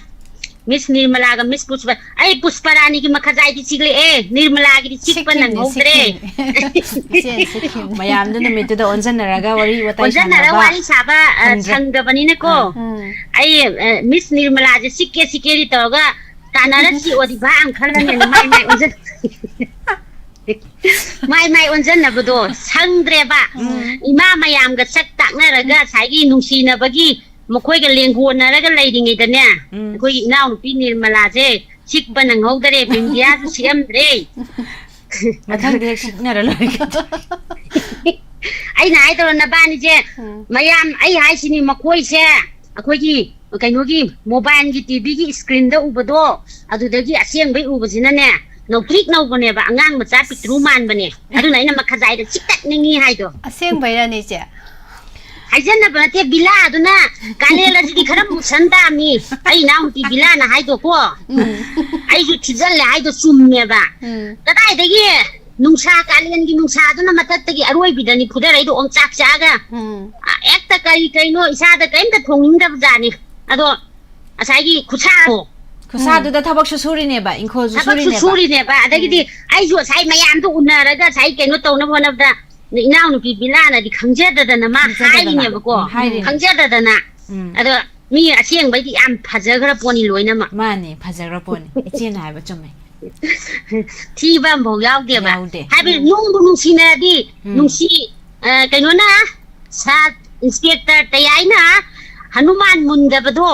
Miss ꯅꯤꯔꯃꯂꯥꯒ Miss ꯄꯨꯁꯄ-, ꯑꯩ ꯄꯨꯁꯄꯔꯥꯅꯤꯒꯤ ꯃꯈꯖꯥꯏꯗꯤ ꯆꯤꯛꯂꯛꯑꯦ, ꯅꯤꯔꯃꯂꯥꯒꯤꯗꯤ ꯆꯤꯛꯄ ꯁꯤꯛꯈꯤꯕꯅꯤ, ꯅꯪꯍꯧꯗ꯭ꯔꯦ꯫ ꯁꯤꯛꯈꯤꯕꯅꯤ꯫ ꯏꯆꯦꯅ ꯁꯤꯛꯈꯤꯕꯅꯤ꯫ ꯃꯌꯥꯝꯗꯨ ꯅꯨꯃꯤꯠꯇꯨꯗ ꯑꯣꯟꯁꯤꯟꯅꯔꯒ ꯋꯥꯔꯤ ꯋꯥꯇꯥꯏ ꯑꯣꯟꯁꯤꯟꯅꯔ ꯁꯥꯟꯅꯕ ꯋꯥꯔꯤ ꯁꯥꯕ, ꯑ, ꯐꯪꯗ꯭ꯔꯦ꯫ ꯁꯪꯗꯕꯅꯤꯅꯀꯣ꯫ ꯑꯥ꯫ ꯎꯝ꯫ ꯑꯩ, ꯑ, Miss ꯅꯤꯔꯃꯂꯥꯁꯦ ꯆꯤꯛꯀꯦ ꯆꯤꯛꯀꯦꯗꯤ ꯇꯧꯔꯒ ꯇꯥꯟꯅꯔ ꯆꯤꯛꯑꯣꯗꯤ ꯚꯥ ꯑꯃ ꯈꯜꯂꯅꯦꯅ ꯃꯥꯏ ꯃꯥꯏ ꯑꯣꯟꯁꯤꯟ-, ꯃꯥꯏ ꯃꯥꯏ ꯑꯣꯟꯁꯤꯟꯅꯕꯗꯣ ꯁꯪꯗ꯭ꯔꯦꯕ꯫ ꯎꯝ꯫ ꯏꯃꯥ ꯃꯌꯥꯝꯒ ꯁꯛ ꯇꯥꯛꯅꯔꯒ ꯉꯁꯥꯏꯒꯤ ꯅꯨꯡꯁꯤꯅꯕꯒꯤ ꯃꯈꯣꯏꯒ ꯂꯦꯡꯒꯣꯟꯅꯔꯒ ꯂꯩꯔꯤꯉꯩꯗꯅꯦ, ꯎꯝ꯫ ꯑꯩꯈꯣꯏꯒꯤ ꯏꯅꯥꯎꯅꯨꯄꯤ ꯅꯤꯔꯃꯂꯥꯁꯦ ꯆꯤꯛꯄ ꯅꯪꯍꯧꯗꯔꯦ, ꯕꯤꯟꯗꯤꯌꯥꯁꯨ ꯁꯤꯛꯑꯝꯗ꯭ꯔꯦ꯫ ꯃꯊꯪꯗꯤ ꯍꯦꯛ ꯁꯤꯛꯅꯔ ꯂꯣꯏꯔꯦ꯫ ꯑꯩꯅ ꯍꯥꯏꯗꯧꯔ ꯅꯕꯥꯅꯤꯁꯦ, ꯎꯝ꯫ ꯃꯌꯥꯝ, ꯑꯩ ꯍꯥꯏꯁꯤꯅꯤ, ꯃꯈꯣꯏꯁꯦ ꯑꯩꯈꯣꯏꯒꯤ ꯀꯩꯅꯣꯒꯤ mobile-ꯒꯤ, T V-ꯒꯤ screen-ꯗ ꯎꯕꯗꯣ, ꯑꯗꯨꯗꯒꯤ ꯑꯁꯦꯡꯕꯩ ꯎꯕꯁꯤꯅꯅꯦ, ꯅꯧꯇ꯭ꯔꯤꯛ ꯅꯧꯕꯅꯦꯕ, ꯑꯉꯥꯡ ꯃꯆꯥ ꯄꯤꯛꯇ꯭ꯔꯨ ꯃꯥꯟꯕꯅꯦ꯫ ꯑꯗꯨꯅ ꯑꯩꯅ ꯃꯈꯖꯥꯏꯗ ꯆꯤꯛꯇꯠꯅꯤꯡꯉꯤ ꯍꯥꯏꯗꯣ꯫ ꯑꯁꯦꯡꯕꯩꯔꯅꯦ ꯏꯆꯦ? ꯍꯥꯏꯖꯟꯅꯕ ꯅꯠꯇꯦ, ꯕꯤꯂꯥꯗꯨꯅ ꯀꯥꯂꯦꯟ ꯑꯁꯤꯗꯤ ꯈꯔ ꯃꯨꯁꯟ ꯇꯥꯃꯤ꯫ ꯑꯩ ꯏꯅꯥꯎꯅꯨꯄꯤ ꯕꯤꯂꯥꯅ ꯍꯥꯏꯗꯣꯀꯣ꯫ ꯑꯩꯁꯨ ꯊꯤꯖꯜꯂꯦ ꯍꯥꯏꯗꯣ ꯆꯨꯝꯃꯦꯕ꯫ ꯎꯝ꯫ ꯀꯗꯥꯏꯗꯒꯤ ꯅꯨꯡꯁꯥ, ꯀꯥꯂꯦꯟꯒꯤ ꯅꯨꯡꯁꯥꯗꯨꯅ ꯃꯊꯛꯇꯒꯤ ꯑꯔꯣꯏꯕꯤꯗꯅꯤ ꯐꯨꯗꯔꯛꯏꯗꯣ, ꯑꯣꯝꯆꯥꯛ ꯆꯥꯛꯑꯒ꯫ ꯎꯝ꯫ ꯑ, ꯍꯦꯛꯇ ꯀꯔꯤ ꯀꯩꯅꯣ ꯏꯁꯥꯗ ꯀꯔꯤꯝꯇ ꯊꯣꯡꯅꯤꯡꯗꯕ ꯖꯥꯠꯅꯤ꯫ ꯑꯗꯣ ꯉꯁꯥꯏꯒꯤ ꯈꯨꯠꯁꯥꯗꯣ, ꯈꯨꯠꯁꯥꯗꯨꯗ ꯊꯕꯛꯁꯨ ꯁꯨꯔꯤꯅꯦꯕ, ꯏꯪꯈꯣꯜꯁꯨ ꯊꯕꯛꯁꯨ ꯁꯨꯔꯤꯅꯦꯕ꯫ ꯁꯨꯔꯤꯅꯦꯕ, ꯑꯗꯒꯤꯗꯤ ꯑꯩꯁꯨ ꯉꯁꯥꯏ ꯃꯌꯥꯝꯗꯣ ꯎꯅꯔꯒ ꯉꯁꯥꯏ ꯀꯩꯅꯣ ꯇꯧꯅꯕ ꯍꯣꯠꯅꯕꯗ ꯏꯅꯥꯎꯅꯨꯄꯤ ꯕꯤꯂꯥꯅꯗꯤ ꯈꯪꯖꯗꯗꯅ ꯃꯥ ꯈꯪꯖꯗꯗꯅ꯫ ꯍꯥꯏꯔꯤꯅꯦꯕꯀꯣ꯫ ꯎꯝ, ꯍꯥꯏꯔꯤꯅꯦ꯫ ꯈꯪꯖꯗꯗꯅ꯫ ꯎꯝ꯫ ꯑꯗꯣ ꯃꯤ ꯑꯁꯦꯡꯕꯩꯗꯤ ꯌꯥꯝ ꯐꯖꯈ꯭ꯔ ꯄꯣꯠꯅꯤ ꯂꯣꯏꯅꯃꯛ꯫ ꯃꯥꯅꯦ, ꯐꯖꯈ꯭ꯔ ꯄꯣꯠꯅꯤ꯫ ꯏꯆꯦꯅ ꯍꯥꯏꯕ ꯆꯨꯝꯃꯦ꯫ ꯊꯤꯕ ꯑꯃꯐꯥꯎ ꯌꯥꯎꯗꯦꯕ꯫ ꯌꯥꯎꯗꯦ꯫ ꯍꯥꯏꯕꯗꯤ ꯅꯨꯡꯕꯨ ꯅꯨꯡꯁꯤꯅꯔꯗꯤ, ꯎꯝ꯫ ꯅꯨꯡꯁꯤ, ꯑ, ꯀꯩꯅꯣꯅ, ꯁꯥ ꯏꯟꯁꯄꯦꯛꯇꯔ ꯇꯌꯥꯏꯅ ꯍꯅꯨꯃꯥꯟ ꯃꯨꯟꯗꯕꯗꯣ,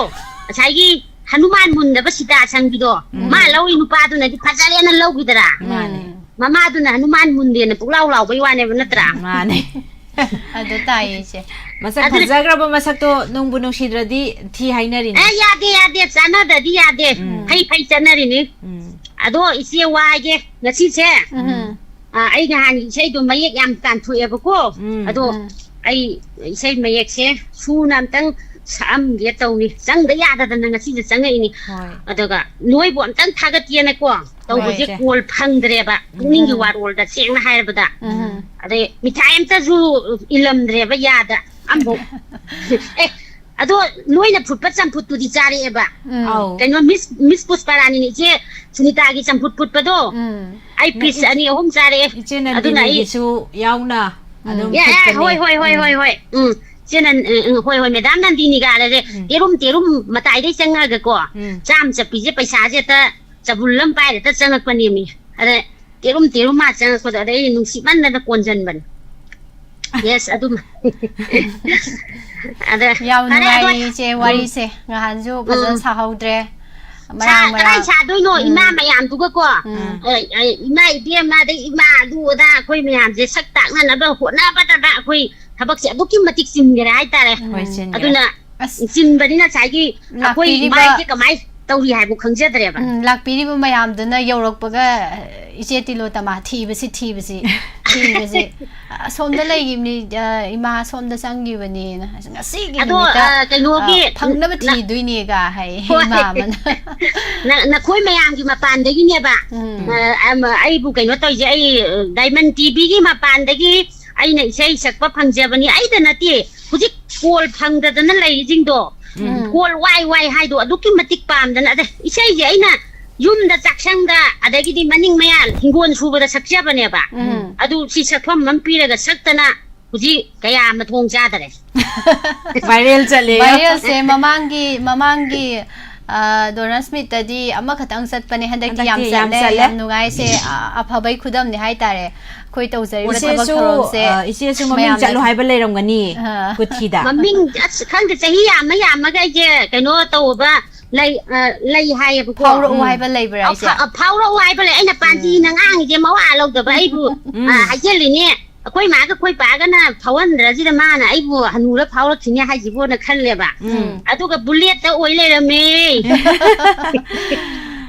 ꯉꯁꯥꯏꯒꯤ ꯍꯅꯨꯃꯥꯟ ꯃꯨꯟꯗꯕ ꯁꯤꯇꯥ ꯁꯪꯕꯤꯗꯣ, ꯎꯝ꯫ ꯃꯥ ꯂꯧꯔꯤ ꯅꯨꯄꯥꯗꯨꯅꯗꯤ ꯐꯖꯔꯦꯅ ꯂꯧꯈꯤꯗꯔꯥ? ꯃꯥꯅꯦ꯫ ꯎꯝ꯫ ꯃꯃꯥꯗꯨꯅ ꯍꯅꯨꯃꯥꯟ ꯃꯨꯟꯗꯦꯅ ꯄꯨꯛꯂꯥꯎ ꯂꯥꯎꯕꯩ ꯋꯥꯅꯦꯕ, ꯅꯠꯇ꯭ꯔꯥ? ꯃꯥꯅꯦ꯫ ꯑꯗꯨ ꯇꯥꯏꯌꯦ, ꯏꯆꯦ꯫ ꯃꯁꯛ ꯑꯗꯨ ꯐꯖꯈ꯭ꯔꯕ ꯃꯁꯛꯇꯣ ꯅꯨꯡꯕꯨ ꯅꯨꯡꯁꯤꯗ꯭ꯔꯗꯤ ꯊꯤ ꯍꯥꯏꯅꯔꯤꯅꯦ꯫ ꯑꯦ, ꯌꯥꯗꯦ, ꯌꯥꯗꯦ, ꯆꯥꯟꯅꯗ꯭ꯔꯗꯤ ꯌꯥꯗꯦ꯫ ꯎꯝ꯫ ꯐꯩ ꯐꯩ ꯆꯠꯅꯔꯤꯅꯤ꯫ ꯎꯝ꯫ ꯑꯗꯣ ꯏꯆꯦ ꯋꯥꯏꯒꯦ ꯉꯁꯤꯁꯦ꯫ ꯎꯝ꯫ ꯑ, ꯑꯩ ꯅꯍꯥꯟꯒꯤ ꯏꯁꯩꯗꯣ ꯃꯌꯦꯛ ꯌꯥꯝ ꯇꯥꯟꯊꯣꯛꯑꯦꯕꯀꯣ꯫ ꯎꯝ꯫ ꯑꯗꯣ ꯎꯝ꯫ ꯑꯩ ꯏꯁꯩ ꯃꯌꯦꯛꯁꯦ ꯁꯨꯅ ꯑꯝꯇꯪ ꯁꯛꯑꯝꯒꯦ ꯇꯧꯅꯤ꯫ ꯆꯪꯗ ꯌꯥꯗꯗꯅ ꯉꯁꯤꯁꯦ ꯆꯪꯉꯛꯏꯅꯤ꯫ ꯍꯣꯏ꯫ ꯑꯗꯨꯒ ꯅꯣꯏꯕꯨ ꯑꯝꯇꯪ ꯊꯥꯒꯠꯀꯦꯅꯀꯣ ꯇꯧꯕꯁꯦ ꯍꯣꯏ, ꯏꯆꯦ꯫ ꯀꯣꯜ ꯐꯪꯗ꯭ꯔꯦꯕ꯫ ꯄꯨꯛꯅꯤꯡꯒꯤ ꯎꯝ꯫ ꯋꯥꯔꯣꯜꯗ ꯁꯦꯡꯅ ꯍꯥꯏꯔꯕꯗ꯫ ꯎꯝ꯫ ꯑꯗꯩ ꯃꯤꯊꯥꯏ ꯑꯝꯇꯁꯨ ꯏꯜꯂꯝꯗ꯭ꯔꯦꯕ ꯌꯥꯗ ꯑꯝꯐꯥꯎ꯫ ꯑꯦ, ꯑꯗꯣ ꯅꯣꯏꯅ ꯐꯨꯠꯄ ꯆꯝꯐꯨꯠꯇꯨꯗꯤ ꯆꯥꯔꯛꯑꯦꯕ꯫ ꯎꯝ꯫ ꯑꯧ꯫ ꯀꯩꯅꯣ, ꯃꯤꯁ, ꯃꯤꯁ ꯄꯨꯁꯄꯥꯔꯥꯅꯤꯅꯦ, ꯏꯆꯦ ꯁꯨꯅꯤꯇꯥꯒꯤ ꯆꯝꯐꯨꯠ ꯐꯨꯠꯄꯗꯣ꯫ ꯎꯝ꯫ ꯑꯩ ꯅ-, ꯄꯤꯁ ꯏꯆꯦ-, ꯑꯅꯤ ꯑꯍꯨꯝ ꯆꯥꯔꯛꯑꯦ꯫ ꯏꯆꯦ ꯑꯗꯨꯅ ꯑꯩ ꯅꯟꯗꯤꯅꯤꯒꯤꯁꯨ ꯌꯥꯎꯅ ꯎꯝ꯫ ꯑꯗꯨꯝ ꯌꯥ, ꯌꯥ, ꯐꯨꯠꯄꯅꯦ꯫ ꯍꯣꯏ, ꯍꯣꯏ, ꯍꯣꯏ, ꯎꯝ꯫ ꯍꯣꯏ, ꯍꯣꯏ꯫ ꯎꯝ꯫ ꯏꯆꯦ ꯅꯟ-, ꯎꯝ, ꯎꯝ, ꯍꯣꯏ, ꯍꯣꯏ, ꯃꯦꯗꯥꯝ ꯅꯟꯗꯤꯅꯤꯒ ꯍꯥꯏꯔꯁꯦ ꯎꯝ꯫ ꯇꯦꯔꯨꯝ, ꯇꯦꯔꯨꯝ ꯃꯇꯥꯏꯗꯩ ꯆꯪꯉꯛꯑꯒꯀꯣ, ꯎꯝ꯫ ꯆꯥꯝ ꯆꯠꯄꯤꯁꯦ ꯄꯩꯁꯥꯁꯦ ꯍꯦꯛꯇ ꯆꯕꯨꯜ ꯑꯃ ꯄꯥꯏꯔ ꯍꯦꯛꯇ ꯆꯪꯉꯛꯄꯅꯦꯃꯤ꯫ ꯑꯗ ꯇꯦꯔꯨꯝ ꯇꯦꯔꯨꯝ ꯃꯥ ꯆꯪꯉꯛꯄꯗꯣ ꯑꯗꯩ ꯑꯩ ꯅꯨꯡꯁꯤꯃꯟꯗꯅ ꯀꯣꯟꯖꯟꯕꯅꯦ꯫ ꯌꯦꯁ, ꯑꯗꯨꯝ꯫ ꯑꯗ ꯌꯥꯝ ꯐꯔꯦ, ꯑꯗꯣ ꯅꯨꯡꯉꯥꯏꯔꯤ, ꯏꯆꯦ, ꯎꯝ꯫ ꯋꯥꯔꯤꯁꯦ꯫ ꯉꯍꯥꯟꯁꯨ ꯐꯖꯅ ꯎꯝ꯫ ꯁꯥꯍꯧꯗ꯭ꯔꯦ꯫ ꯁꯥ-, ꯃꯔꯥꯡ ꯃꯔꯥꯡ꯫ ꯀꯗꯥꯏ ꯁꯥꯗꯣꯏꯅꯣ? ꯎꯝ꯫ ꯏꯃꯥ ꯃꯌꯥꯝꯗꯨꯒꯀꯣ꯫ ꯎꯝ꯫ ꯑ, ꯑ, ꯏꯃꯥ ꯏꯕꯦꯝꯃ, ꯑꯗꯩ ꯏꯃꯥ ꯑꯗꯨ ꯑꯗꯥ ꯑꯩꯈꯣꯏ ꯃꯌꯥꯝꯁꯦ ꯁꯛ ꯇꯥꯛꯅꯅꯕ ꯍꯣꯠꯅꯕꯗꯅ ꯑꯩꯈꯣꯏ ꯊꯕꯛꯁꯦ ꯑꯗꯨꯛꯀꯤ ꯃꯇꯤꯛ ꯆꯤꯟꯈꯔꯦ ꯍꯥꯏꯇꯥꯔꯦ꯫ ꯍꯣꯏ, ꯎꯝ꯫ ꯆꯤꯟꯈꯔꯦ꯫ ꯑꯗꯨꯅ ꯑꯁ꯫ ꯆꯤꯟꯕꯅꯤꯅ ꯉꯁꯥꯏꯒꯤ ꯑꯩꯈꯣꯏ ꯂꯥꯛꯄꯤꯔꯤꯕ ꯃꯥꯏꯁꯦ ꯀꯃꯥꯏ ꯇꯧꯔꯤ ꯍꯥꯏꯕ ꯈꯪꯖꯗ꯭ꯔꯦꯕ꯫ ꯎꯝ, ꯂꯥꯛꯄꯤꯔꯤꯕ ꯃꯌꯥꯝꯗꯨꯅ ꯌꯧꯔꯛꯄꯒ, ꯏꯆꯦ ꯇꯤꯂꯣꯇꯃꯥ ꯊꯤꯕꯁꯤ, ꯊꯤꯕꯁꯤ, ꯊꯤꯕꯁꯤ꯫ "ꯑꯁꯣꯝꯗ ꯂꯩꯈꯤꯕꯅꯤ, ꯑ, ꯏꯃꯥ ꯑꯁꯣꯝꯗ ꯆꯪꯈꯤꯕꯅꯤꯅ꯫ ꯉꯁꯤꯒꯤ ꯑꯗꯣ, ꯅꯨꯃꯤꯠꯇ, ꯑ, ꯀꯩꯅꯣꯒꯤ, ꯑ, ꯐꯪꯅꯕ ꯅ-, ꯊꯤꯗꯣꯏꯅꯦꯒ" ꯍꯥꯏ ꯍꯣꯏ꯫ ꯏꯃꯥ ꯑꯃꯅ꯫ ꯅ-, ꯅꯈꯣꯏ ꯃꯌꯥꯝꯒꯤ ꯃꯄꯥꯟꯗꯒꯤꯅꯦꯕ꯫ ꯎꯝ꯫ ꯑ, ꯑꯃ, ꯑꯩꯕꯨ ꯀꯩꯅꯣ ꯇꯧꯔꯤꯁꯦ, ꯑꯩ, ꯑ, ꯗꯥꯏꯃꯟ ꯇꯤꯚꯤꯒꯤ ꯃꯄꯥꯟꯗꯒꯤ ꯑꯩꯅ ꯏꯁꯩ ꯁꯛꯄ ꯐꯪꯖꯕꯅꯤ꯫ ꯑꯩꯗ ꯅꯠꯇꯦ, ꯍꯧꯖꯤꯛ ꯀꯣꯜ ꯐꯪꯗꯗꯅ ꯂꯩꯔꯤꯁꯤꯡꯗꯣ, ꯎꯝ꯫ ꯀꯣꯜ ꯋꯥꯏ ꯋꯥꯏ ꯍꯥꯏꯗꯣ ꯑꯗꯨꯛꯀꯤ ꯃꯇꯤꯛ ꯄꯥꯝꯗꯅ, ꯑꯗ ꯏꯁꯩꯁꯦ ꯑꯩꯅ ꯌꯨꯝꯗ ꯆꯥꯛꯁꯪꯗ ꯑꯗꯒꯤꯗꯤ ꯃꯅꯤꯡ ꯃꯌꯥ ꯍꯤꯡꯒꯣꯜ ꯁꯨꯕꯗ ꯁꯛꯆꯕꯅꯦꯕ꯫ ꯎꯝ꯫ ꯑꯗꯨ ꯁꯤ ꯁꯛꯐꯝ ꯑꯃ ꯄꯤꯔꯒ ꯁꯛꯇꯅ ꯍꯧꯖꯤꯛ ꯀꯌꯥ ꯃꯊꯣꯡ ꯆꯥꯗꯔꯦ꯫ ꯚꯥꯏꯔꯦꯜ ꯆꯠꯂꯦ꯫ ꯚꯥꯏꯔꯦꯜꯁꯦ ꯃꯃꯥꯡꯒꯤ, ꯃꯃꯥꯡꯒꯤ ꯗꯣꯅꯔꯁ ꯃꯤꯠꯇꯗꯤ ꯑꯃꯈꯛꯇꯪ ꯆꯠꯄꯅꯦ, ꯍꯟꯗꯛꯇꯤ ꯌꯥꯝ ꯍꯟꯗꯛꯇꯤ ꯌꯥꯝ ꯆꯠꯂꯦ꯫ ꯆꯠꯂꯦ꯫ ꯌꯥꯝ ꯅꯨꯡꯉꯥꯏꯁꯦ꯫ ꯑ, ꯑꯐꯕꯩ ꯈꯨꯗꯝꯅꯦ ꯍꯥꯏꯇꯥꯔꯦ, ꯑꯩꯈꯣꯏ ꯇꯧꯖꯔꯤꯕ ꯊꯕꯛ ꯏꯆꯦꯁꯨ ꯊꯧꯔꯝꯁꯦ꯫ ꯑ, ꯏꯆꯦꯁꯨ ꯃꯃꯤꯡ ꯃꯌꯥꯝꯅ ꯆꯠꯂꯨ ꯍꯥꯏꯕ ꯂꯩꯔꯝꯒꯅꯤ꯫ ꯑ꯫ ꯀꯨꯊꯤꯗ꯫ ꯃꯃꯤꯡ ꯑꯁ ꯈꯪꯗꯦ, ꯆꯍꯤ ꯌꯥꯝꯃ ꯌꯥꯝꯃꯒ ꯑꯩꯁꯦ ꯀꯩꯅꯣ ꯇꯧꯕ ꯂꯩ, ꯑ, ꯂꯩ ꯍꯥꯏꯌꯦꯕꯀꯣ꯫ ꯐꯥꯎꯔꯛꯎ ꯎꯝ꯫ ꯍꯥꯏꯕ ꯂꯩꯕ꯭ꯔꯥ ꯑ, ꯏꯆꯦ? ꯐ-, ꯑ, ꯐꯥꯎꯔꯛꯎ ꯍꯥꯏꯕ ꯂꯩ꯫ ꯑꯩꯅ ꯄꯥꯟꯖꯤꯅ ꯉꯥꯡꯉꯤꯁꯦ ꯃꯋꯥ ꯂꯧꯗꯕ ꯑꯩꯕꯨ꯫ ꯎꯝ꯫ ꯑ, ꯍꯥꯏꯖꯜꯂꯤꯅꯦ꯫ ꯑꯩꯈꯣꯏ ꯃꯥꯒ ꯑꯩꯈꯣꯏ ꯄꯥꯒꯅ ꯐꯥꯎꯍꯟꯗ꯭ꯔꯁꯤꯗ ꯃꯥꯅ ꯑꯩꯕꯨ ꯍꯅꯨꯔ ꯐꯥꯎꯔꯛꯈꯤꯅꯦ ꯍꯥꯏꯁꯤꯕꯣꯅ ꯈꯜꯂꯦꯕ꯫ ꯎꯝ꯫ ꯑꯗꯨꯒ ꯕꯨꯂꯦꯠꯇ ꯑꯣꯏ ꯂꯩꯔꯝꯃꯦ꯫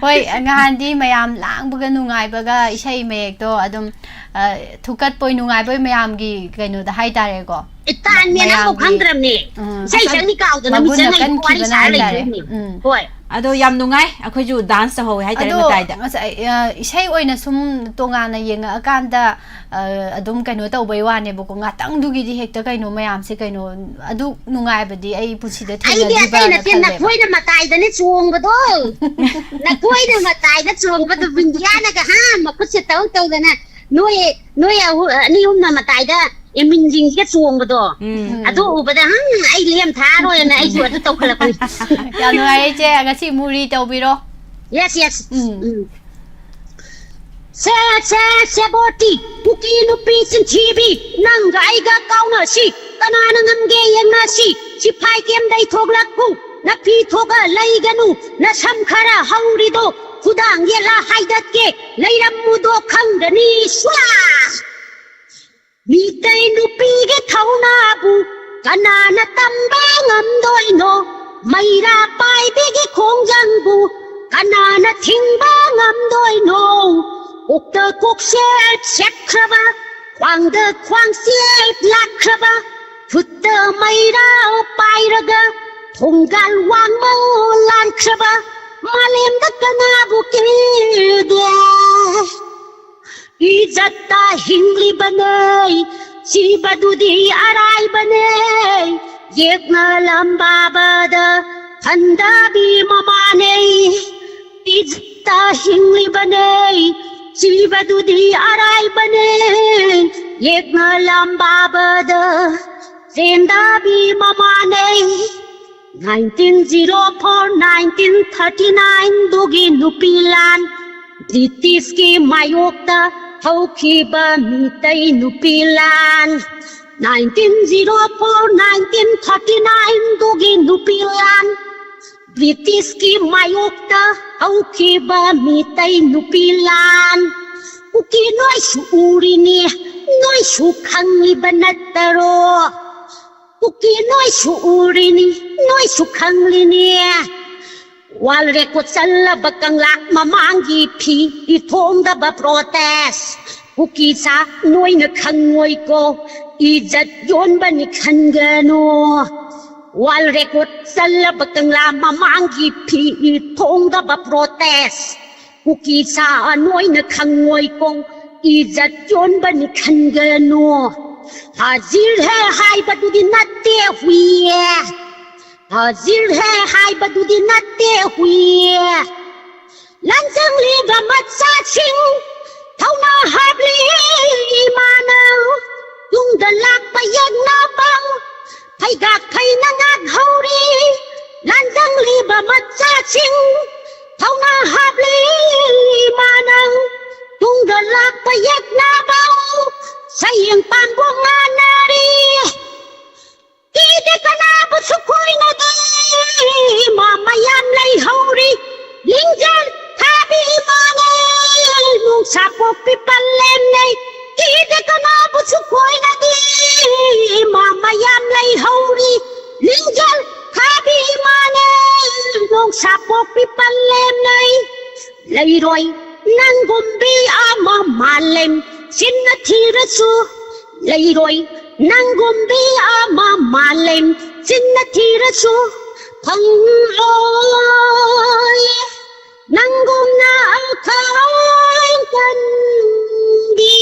ꯍꯣꯏ, ꯉꯍꯥꯟꯗꯤ ꯃꯌꯥꯝ ꯂꯥꯡꯕꯒ ꯅꯨꯡꯉꯥꯏꯕꯒ ꯏꯁꯩ ꯃꯌꯦꯛꯇꯣ ꯑꯗꯨꯝ, ꯑ, ꯊꯨꯀꯠꯄꯣꯏ ꯅꯨꯡꯉꯥꯏꯕꯣꯏ ꯃꯌꯥꯝꯒꯤ ꯀꯩꯅꯣꯗ ꯍꯥꯏꯇꯥꯔꯦꯀꯣ꯫ ꯑꯦ, ꯇꯥꯟ ꯃꯦꯟ ꯑꯃꯐꯥꯎ ꯃꯌꯥꯝꯒꯤ ꯈꯪꯗ꯭ꯔꯕꯅꯦ꯫ ꯎꯝ꯫ ꯏꯁꯩ ꯁꯛꯅꯤ ꯀꯥꯎꯗꯅ ꯃꯒꯨꯟꯅ ꯃꯤꯆꯪ ꯑꯩ ꯋꯥꯔꯤ ꯀꯟꯈꯤꯕꯅ ꯁꯥꯔ ꯍꯥꯏꯇꯥꯔꯦ꯫ ꯂꯩꯗꯣꯏꯅꯦ꯫ ꯎꯝ꯫ ꯍꯣꯏ꯫ ꯑꯗꯣ ꯌꯥꯝ ꯅꯨꯡꯉꯥꯏ, ꯑꯩꯈꯣꯏꯁꯨ ꯗꯥꯟꯁ ꯇꯧꯍꯧꯋꯦ ꯍꯥꯏꯇꯥꯔꯦ ꯑꯗꯣ ꯃꯇꯥꯏꯗ꯫ ꯉꯁꯥꯏ, ꯑ, ꯏꯁꯩ ꯑꯣꯏꯅ ꯁꯨꯝ ꯇꯣꯉꯥꯟꯅ ꯌꯦꯡꯉꯛꯑꯀꯥꯟꯗ, ꯑ, ꯑꯗꯨꯝ ꯀꯩꯅꯣ ꯇꯧꯕꯩ ꯋꯥꯅꯦꯕꯀꯣ, ꯉꯥꯛꯇꯪꯗꯨꯒꯤꯗꯤ ꯍꯦꯛꯇ ꯀꯩꯅꯣ ꯃꯌꯥꯝꯁꯦ ꯀꯩꯅꯣ, ꯑꯗꯨ ꯅꯨꯡꯉꯥꯏꯕꯗꯤ ꯑꯩ ꯄꯨꯟꯁꯤꯗ ꯑꯩꯗꯤ ꯑꯇꯩ ꯊꯦꯡꯅꯗ꯭ꯔꯤꯕ꯭ꯔꯥꯅ ꯅꯠꯇꯦ, ꯈꯜꯂꯦꯕ꯫ ꯅꯈꯣꯏꯅ ꯃꯇꯥꯏꯗꯅꯦ ꯆꯣꯡꯕꯗꯣ꯫ ꯅꯈꯣꯏꯅ ꯃꯇꯥꯏꯗ ꯆꯣꯡꯕꯗꯣ, ꯕꯤꯟꯗꯤꯌꯥꯅꯒ ꯍꯥ ꯃꯈꯨꯠꯁꯦ ꯇꯧ ꯇꯧꯗꯅ, ꯅꯣꯏ, ꯅꯣꯏ ꯑꯍꯨ-, ꯑꯅꯤ ꯑꯍꯨꯝꯅ ꯃꯇꯥꯏꯗ ꯑꯦꯃꯤꯟꯁꯤꯡꯁꯤꯒ ꯆꯣꯡꯕꯗꯣ꯫ ꯎꯝ꯫ ꯑꯗꯨ ꯎꯕꯗ ꯍꯝ, ꯑꯩ ꯂꯦꯝ ꯊꯥꯔꯣꯏꯅ ꯑꯩꯁꯨ ꯑꯗꯨ ꯇꯧꯈꯠꯂꯛꯄꯅꯤ꯫ ꯌꯥꯝ ꯅꯨꯡꯉꯥꯏꯔꯦ ꯏꯆꯦ, ꯉꯁꯤ ꯃꯨꯔꯤ ꯇꯧꯕꯤꯔꯣ꯫ Yes, yes. ꯎꯝ꯫ ꯎꯝ꯫ ꯁꯦ, ꯁꯦ, ꯁꯦꯕꯣꯠꯇꯤ, ꯀꯨꯀꯤ ꯅꯨꯄꯤ ꯆꯤꯟꯊꯤꯕꯤ, ꯅꯪꯒ ꯑꯩꯒ ꯀꯥꯎꯅꯁꯤ, ꯀꯅꯥꯅ ꯉꯝꯒꯦ ꯌꯦꯡꯅꯁꯤ, ꯁꯤꯐꯥꯏ ꯀꯦꯝꯗꯩ ꯊꯣꯛꯂꯛꯄꯨ, ꯅꯐꯤ ꯊꯣꯛꯑ ꯂꯩꯒꯅꯨ, ꯅꯁꯝ ꯈꯔ ꯍꯧꯔꯤꯗꯣ, ꯈꯨꯗꯥꯡ ꯌꯦꯠꯂ ꯍꯥꯏꯗꯠꯀꯦ, ꯂꯩꯔꯝꯃꯨꯗꯣ ꯈꯪꯒꯅꯤ, ꯁ꯭ꯋꯥ! ꯃꯤꯇꯩ ꯅꯨꯄꯤꯒꯤ ꯊꯧꯅꯥꯕꯨ ꯀꯅꯥꯅ ꯇꯝꯕ ꯉꯝꯗꯣꯏꯅꯣ? ꯃꯩꯔꯥ ꯄꯥꯏꯕꯤꯒꯤ ꯈꯣꯡꯖꯪꯕꯨ ꯀꯅꯥꯅ ꯊꯤꯡꯕ ꯉꯝꯗꯣꯏꯅꯣ? ꯀꯣꯛꯇ ꯀꯣꯛꯆꯦꯠ ꯁꯦꯠꯈ꯭ꯔꯕ, ꯈ꯭ꯋꯥꯡꯗ ꯈ꯭ꯋꯥꯡꯆꯦꯠ ꯂꯥꯛꯈ꯭ꯔꯕ, ꯈꯨꯠꯇ ꯃꯩꯔꯥ ꯄꯥꯏꯔꯒ ꯊꯣꯡꯒꯥꯜ ꯋꯥꯡꯃ ꯂꯥꯟꯈ꯭ꯔꯕ ꯃꯥꯂꯦꯝꯗ ꯀꯅꯥꯕꯨ ꯀꯤꯒꯦ? ꯏꯖꯠꯇ ꯍꯤꯡꯂꯤꯕꯅꯦ, ꯁꯤꯕꯗꯨꯗꯤ ꯑꯔꯥꯏꯕꯅꯦ, ꯌꯦꯛꯅ ꯂꯝꯕꯥꯕꯗ ꯍꯟꯗꯕꯤ ꯃꯃꯥꯅꯦ꯫ ꯏꯖꯠꯇ ꯍꯤꯡꯂꯤꯕꯅꯦ, ꯁꯤꯕꯗꯨꯗꯤ ꯑꯔꯥꯏꯕꯅꯦ, ꯌꯦꯛꯅ ꯂꯝꯕꯥꯕꯗ ꯆꯦꯟꯗꯕꯤ ꯃꯃꯥꯅꯦ꯫ Nineteen zero four nineteen thirty ꯅꯥꯏꯟꯗꯨꯒꯤ ꯅꯨꯄꯤ ꯂꯥꯟ, ꯕ꯭ꯔꯤꯇꯤꯁꯀꯤ ꯃꯥꯌꯣꯛꯇ ꯍꯧꯈꯤꯕ ꯃꯤꯇꯩ ꯅꯨꯄꯤ ꯂꯥꯟ, nineteen zero four nineteen thirty ꯅꯥꯏꯟꯗꯨꯒꯤ ꯅꯨꯄꯤ ꯂꯥꯟ, ꯕ꯭ꯔꯤꯇꯤꯁꯀꯤ ꯃꯥꯌꯣꯛꯇ ꯍꯧꯈꯤꯕ ꯃꯤꯇꯩ ꯅꯨꯄꯤ ꯂꯥꯟ꯫ ꯀꯨꯀꯤ ꯅꯣꯏꯁꯨ ꯎꯔꯤꯅꯤ, ꯅꯣꯏꯁꯨ ꯈꯪꯂꯤꯕ ꯅꯠꯇꯔꯣ? ꯀꯨꯀꯤ ꯅꯣꯏꯁꯨ ꯎꯔꯤꯅꯤ, ꯅꯣꯏꯁꯨ ꯈꯪꯂꯤꯅꯤ꯫ ꯋꯥꯔꯜ ꯔꯦꯀꯣꯔꯗ ꯆꯜꯂꯕ ꯀꯪꯂꯥ ꯃꯃꯥꯡꯒꯤ ꯐꯤ ꯏꯊꯣꯡꯗꯕ ꯄ꯭ꯔꯣꯇꯦꯁ꯫ ꯀꯨꯀꯤ ꯁꯥ ꯅꯣꯏꯅ ꯈꯪꯉꯣꯏꯀꯣ, ꯏꯖꯠ ꯌꯣꯟꯕꯅꯤ ꯈꯟꯒꯅꯨ꯫ ꯋꯥꯔꯜ ꯔꯦꯀꯣꯔꯗ ꯆꯜꯂꯕ ꯀꯪꯂꯥ ꯃꯃꯥꯡꯒꯤ ꯐꯤ ꯏꯊꯣꯡꯗꯕ ꯄ꯭ꯔꯣꯇꯦꯁ꯫ ꯀꯨꯀꯤ ꯁꯥ ꯅꯣꯏꯅ ꯈꯪꯉꯣꯏꯀꯣ, ꯏꯖꯠ ꯌꯣꯟꯕꯅꯤ ꯈꯟꯒꯅꯨ꯫ ꯍꯥꯖꯤꯔ ꯍꯦ ꯍꯥꯏꯕꯗꯨꯗꯤ ꯅꯠꯇꯦ ꯍꯨꯏꯌꯦ꯫ ꯍꯥꯖꯤꯔ ꯍꯦ ꯍꯥꯏꯕꯗꯨꯗꯤ ꯅꯠꯇꯦ ꯍꯨꯏꯌꯦ꯫ ꯂꯥꯟꯖꯪꯂꯤꯕ ꯃꯆꯥꯁꯤꯡ ꯊꯧꯅꯥ ꯍꯥꯞꯂꯤ ꯏꯃꯥꯅ꯫ ꯇꯨꯡꯗ ꯂꯥꯛꯄ ꯌꯦꯛꯅꯕ ꯐꯩꯒꯥꯛ ꯐꯩꯅ ꯉꯥꯛꯍꯧꯔꯤ꯫ ꯂꯥꯟꯖꯪꯂꯤꯕ ꯃꯆꯥꯁꯤꯡ ꯊꯧꯅꯥ ꯍꯥꯞꯂꯤ ꯏꯃꯥꯅ꯫ ꯇꯨꯡꯗ ꯂꯥꯛꯄ ꯌꯦꯛꯅꯕ ꯁꯌꯦꯡ ꯄꯥꯝꯕꯣ ꯉꯥꯟꯅꯔꯤ꯫ ꯀꯤꯗꯦ ꯀꯅꯥꯕꯨꯁꯨ ꯈꯣꯏꯅꯗꯦ, ꯏꯃꯥ ꯃꯌꯥꯝ ꯂꯩꯍꯧꯔꯤ꯫ ꯂꯤꯡꯖꯦꯜ ꯊꯥꯕꯤ ꯏꯃꯥꯅꯦ, ꯅꯣꯡꯁꯥ ꯄꯣꯛꯄꯤ ꯄꯜꯂꯦꯝꯅꯦ꯫ ꯀꯤꯗꯦ ꯀꯅꯥꯕꯨꯁꯨ ꯈꯣꯏꯅꯗꯦ, ꯏꯃꯥ ꯃꯌꯥꯝ ꯂꯩꯍꯧꯔꯤ꯫ ꯂꯤꯡꯖꯦꯜ ꯊꯥꯕꯤ ꯏꯃꯥꯅꯦ, ꯅꯣꯡꯁꯥ ꯄꯣꯛꯄꯤ ꯄꯜꯂꯦꯝꯅꯦ꯫ ꯂꯩꯔꯣꯏ ꯅꯪꯒꯨꯝꯕꯤ ꯑꯃ ꯃꯥꯂꯦꯝ ꯁꯤꯟꯅ ꯊꯤꯔꯁꯨ꯫ ꯂꯩꯔꯣꯏ ꯅꯪꯒꯨꯝꯕꯤ ꯑꯃ ꯃꯥꯂꯦꯝ ꯁꯤꯟꯅ ꯊꯤꯔꯁꯨ꯫ ꯐꯪꯂꯣꯏ ꯅꯪꯒꯨꯝꯅ ꯑꯈꯥꯡ ꯀꯟꯕꯤ꯫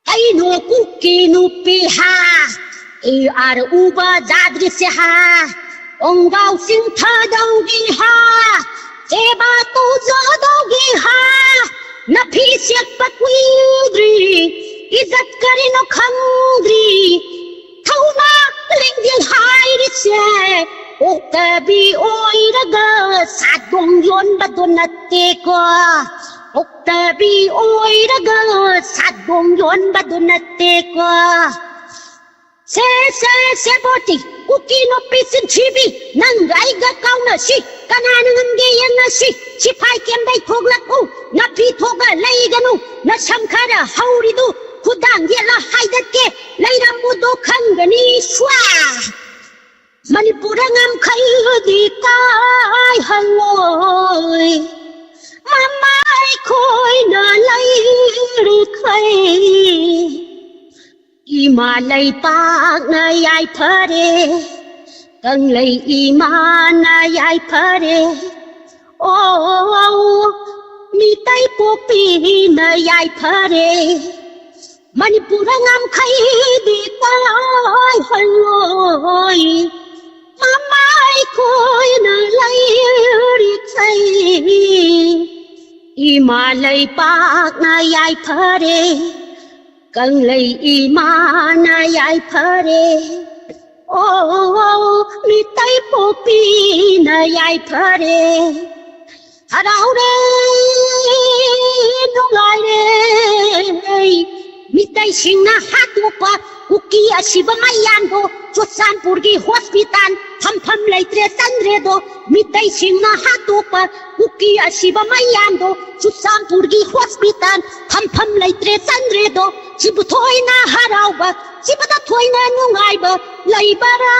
ꯀꯩꯅꯣ ꯀꯨꯀꯤ ꯅꯨꯄꯤ ꯍꯥ, ꯏ ꯑꯥꯔ ꯎꯕ ꯌꯥꯗ꯭ꯔꯤꯁꯦ ꯍꯥ, ꯈꯣꯡꯒꯥꯎ ꯆꯤꯡꯊꯗꯧꯒꯤ ꯍꯥ, ꯁꯦꯕꯥ ꯇꯧꯖꯗꯧꯒꯤ ꯍꯥ, ꯅꯐꯤ ꯁꯦꯠꯄ ꯀꯨꯏꯗ꯭ꯔꯤ, ꯏꯖꯠ ꯀꯔꯤꯅꯣ ꯈꯪꯗ꯭ꯔꯤ, ꯊꯧꯅꯥ ꯂꯤꯡꯖꯦꯜ ꯍꯥꯏꯔꯤꯁꯦ ꯑꯣꯛꯇꯕꯤ ꯑꯣꯏꯔꯒ ꯁꯥꯗꯣꯡ ꯌꯣꯟꯕꯗꯣ ꯅꯠꯇꯦꯀꯣ꯫ ꯑꯣꯛꯇꯕꯤ ꯑꯣꯏꯔꯒ ꯁꯥꯗꯣꯡ ꯌꯣꯟꯕꯗꯣ ꯅꯠꯇꯦꯀꯣ꯫ ꯁꯦ, ꯁꯦ, ꯁꯦ, ꯕꯣꯇꯤ, ꯀꯨꯀꯤ ꯅꯨꯄꯤ ꯆꯤꯟꯊꯤꯕꯤ, ꯅꯪꯒ ꯑꯩꯒ ꯀꯥꯎꯅꯁꯤ, ꯀꯅꯥꯅ ꯉꯝꯒꯦ ꯌꯦꯡꯅꯁꯤ꯫ ꯁꯤꯐꯥꯏ ꯀꯦꯝꯗꯩ ꯊꯣꯛꯂꯛꯎ, ꯅꯐꯤ ꯊꯣꯛꯑ ꯂꯩꯒꯅꯨ, ꯅꯁꯝ ꯈꯔ ꯍꯧꯔꯤꯗꯨ ꯈꯨꯗꯥꯡ ꯌꯦꯠꯂ ꯍꯥꯏꯗꯠꯀꯦ, ꯂꯩꯔꯝꯃꯨꯗꯣ ꯈꯪꯒꯅꯤ, ꯁ꯭ꯋꯥ꯫ ꯃꯅꯤꯄꯨꯔ ꯉꯝꯈꯩꯗꯤ ꯀꯥꯏꯍꯜꯂꯣꯏ, ꯃꯃꯥꯏ ꯈꯣꯏꯅ ꯂꯩꯔꯤꯈꯩ꯫ ꯏꯃꯥ ꯂꯩꯄꯥꯛꯅ ꯌꯥꯏꯐꯔꯦ, ꯀꯪꯂꯩ ꯏꯃꯥꯅ ꯌꯥꯏꯐꯔꯦ꯫ ꯑꯣ, ꯃꯤꯇꯩ ꯄꯣꯛꯄꯤꯅ ꯌꯥꯏꯐꯔꯦ꯫ ꯃꯅꯤꯄꯨꯔ ꯉꯝꯈꯩꯗꯤ ꯀꯥꯏꯍꯜꯂꯣꯏ, ꯃꯃꯥꯏ ꯈꯣꯏꯅ ꯂꯩꯔꯤꯈꯩ꯫ ꯏꯃꯥ ꯂꯩꯄꯥꯛꯅ ꯌꯥꯏꯐꯔꯦ, ꯀꯪꯂꯩ ꯏꯃꯥꯅ ꯌꯥꯏꯐꯔꯦ꯫ ꯑꯣ, ꯃꯤꯇꯩ ꯄꯣꯛꯄꯤꯅ ꯌꯥꯏꯐꯔꯦ꯫ ꯍꯔꯥꯎꯔꯦ, ꯅꯨꯡꯉꯥꯏꯔꯦ꯫ ꯃꯤꯇꯩꯁꯤꯡꯅ ꯍꯥꯠꯇꯣꯛꯄ ꯀꯨꯀꯤ ꯑꯁꯤꯕ ꯃꯌꯥꯝꯗꯣ ꯆꯨꯔꯆꯥꯟꯄꯨꯔꯒꯤ ꯍꯣꯁꯄꯤꯇꯥꯜ ꯊꯝꯐꯝ ꯂꯩꯇ꯭ꯔꯦ, ꯆꯟꯗ꯭ꯔꯦꯗꯣ꯫ ꯃꯤꯇꯩꯁꯤꯡꯅ ꯍꯥꯠꯇꯣꯛꯄ ꯀꯨꯀꯤ ꯑꯁꯤꯕ ꯃꯌꯥꯝꯗꯣ ꯆꯨꯔꯆꯥꯟꯄꯨꯔꯒꯤ ꯍꯣꯁꯄꯤꯇꯥꯜ ꯊꯝꯐꯝ ꯂꯩꯇ꯭ꯔꯦ, ꯆꯟꯗ꯭ꯔꯦꯗꯣ꯫ ꯁꯤꯕꯨ ꯊꯣꯏꯅ ꯍꯔꯥꯎꯕ, ꯁꯤꯕꯗ ꯊꯣꯏꯅ ꯅꯨꯡꯉꯥꯏꯕ ꯂꯩꯕꯔꯥ?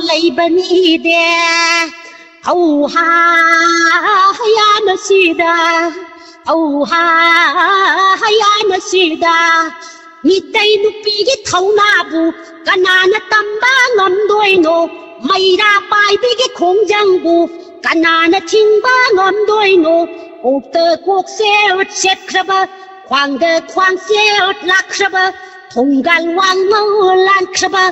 ꯂꯩꯕꯅꯤꯗꯦ꯫ ꯍꯧꯍꯥ ꯍꯌꯥꯅꯁꯤꯗ, ꯍꯧꯍꯥ ꯍꯌꯥꯅꯁꯤꯗ꯫ ꯃꯤꯇꯩ ꯅꯨꯄꯤꯒꯤ ꯊꯧꯅꯥꯕꯨ ꯀꯅꯥꯅ ꯇꯝꯕ ꯉꯝꯗꯣꯏꯅꯣ? ꯃꯩꯔꯥ ꯄꯥꯏꯕꯤꯒꯤ ꯈꯣꯡꯖꯪꯕꯨ ꯀꯅꯥꯅ ꯊꯤꯡꯕ ꯉꯝꯗꯣꯏꯅꯣ? ꯀꯣꯛꯇ ꯀꯣꯛꯁꯦ ꯁꯦꯠꯈ꯭ꯔꯕ, ꯈ꯭ꯋꯥꯡꯗ ꯈ꯭ꯋꯥꯡꯁꯦ ꯂꯥꯛꯈ꯭ꯔꯕ, ꯊꯣꯡꯒꯥꯜ ꯋꯥꯡꯃ ꯂꯥꯟꯈ꯭ꯔꯕ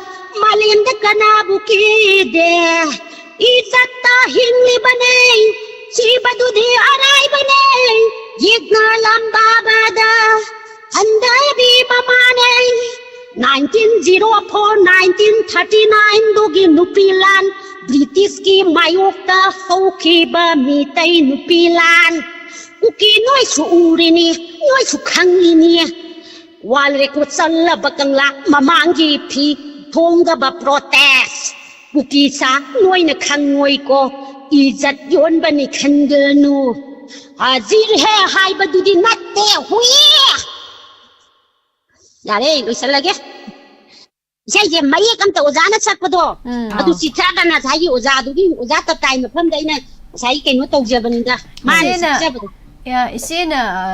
ꯃꯥꯂꯦꯝꯗ ꯀꯅꯥꯕꯨ ꯀꯤꯗꯦ? ꯏꯖꯠꯇ ꯍꯤꯡꯂꯤꯕꯅꯦ, ꯁꯤꯕꯗꯨꯗꯤ ꯑꯔꯥꯏꯕꯅꯦ꯫ ꯌꯦꯛꯅ ꯂꯝꯕꯥꯕꯗ ꯍꯟꯗꯕꯤ ꯃꯃꯥꯅꯦ꯫ Nineteen zero four nineteen thirty ꯅꯥꯏꯟꯗꯨꯒꯤ ꯅꯨꯄꯤ ꯂꯥꯟ, ꯕ꯭ꯔꯤꯇꯤꯁꯀꯤ ꯃꯥꯌꯣꯛꯇ ꯍꯧꯈꯤꯕ ꯃꯤꯇꯩ ꯅꯨꯄꯤ ꯂꯥꯟ, ꯀꯨꯀꯤ ꯅꯣꯏꯁꯨ ꯎꯔꯤꯅꯤ, ꯅꯣꯏꯁꯨ ꯈꯪꯉꯤꯅꯤ꯫ ꯋꯥꯔꯜ ꯔꯦꯀꯣꯔꯗ ꯆꯜꯂꯕ ꯀꯪꯂꯥ ꯃꯃꯥꯡꯒꯤ ꯐꯤ ꯊꯣꯡꯗꯕ ꯄ꯭ꯔꯣꯇꯦꯁ꯫ ꯀꯨꯀꯤ ꯁꯥ ꯅꯣꯏꯅ ꯈꯪꯉꯣꯏꯀꯣ, ꯏꯖꯠ ꯌꯣꯟꯕꯅꯤ ꯈꯟꯒꯅꯨ꯫ ꯍꯥꯖꯤꯔ ꯍꯦ ꯍꯥꯏꯕꯗꯨꯗꯤ ꯅꯠꯇꯦ, ꯍꯨꯏ꯫ ꯌꯥꯔꯦ, ꯂꯣꯏꯁꯜꯂꯒꯦ꯫ ꯏꯁꯩꯁꯦ ꯃꯌꯦꯛ ꯑꯝꯇ ꯑꯣꯖꯥꯅ ꯁꯛꯄꯗꯣ, ꯎꯝ꯫ ꯑꯗꯨ ꯑꯥꯎ꯫ ꯆꯤꯊꯗꯅ ꯉꯁꯥꯏꯒꯤ ꯑꯣꯖꯥꯗꯨꯒꯤ, ꯑꯣꯖꯥ ꯇꯞꯇꯥꯏ ꯃꯐꯝꯗ ꯑꯩꯅ ꯉꯁꯥꯏꯒꯤ ꯀꯩꯅꯣ ꯇꯧꯖꯕꯅꯤꯗ꯫ ꯃꯥꯅ ꯏꯆꯦꯅ, ꯁꯛꯆꯕꯗꯣ꯫ ꯌꯥ, ꯏꯆꯦꯅ, ꯑ,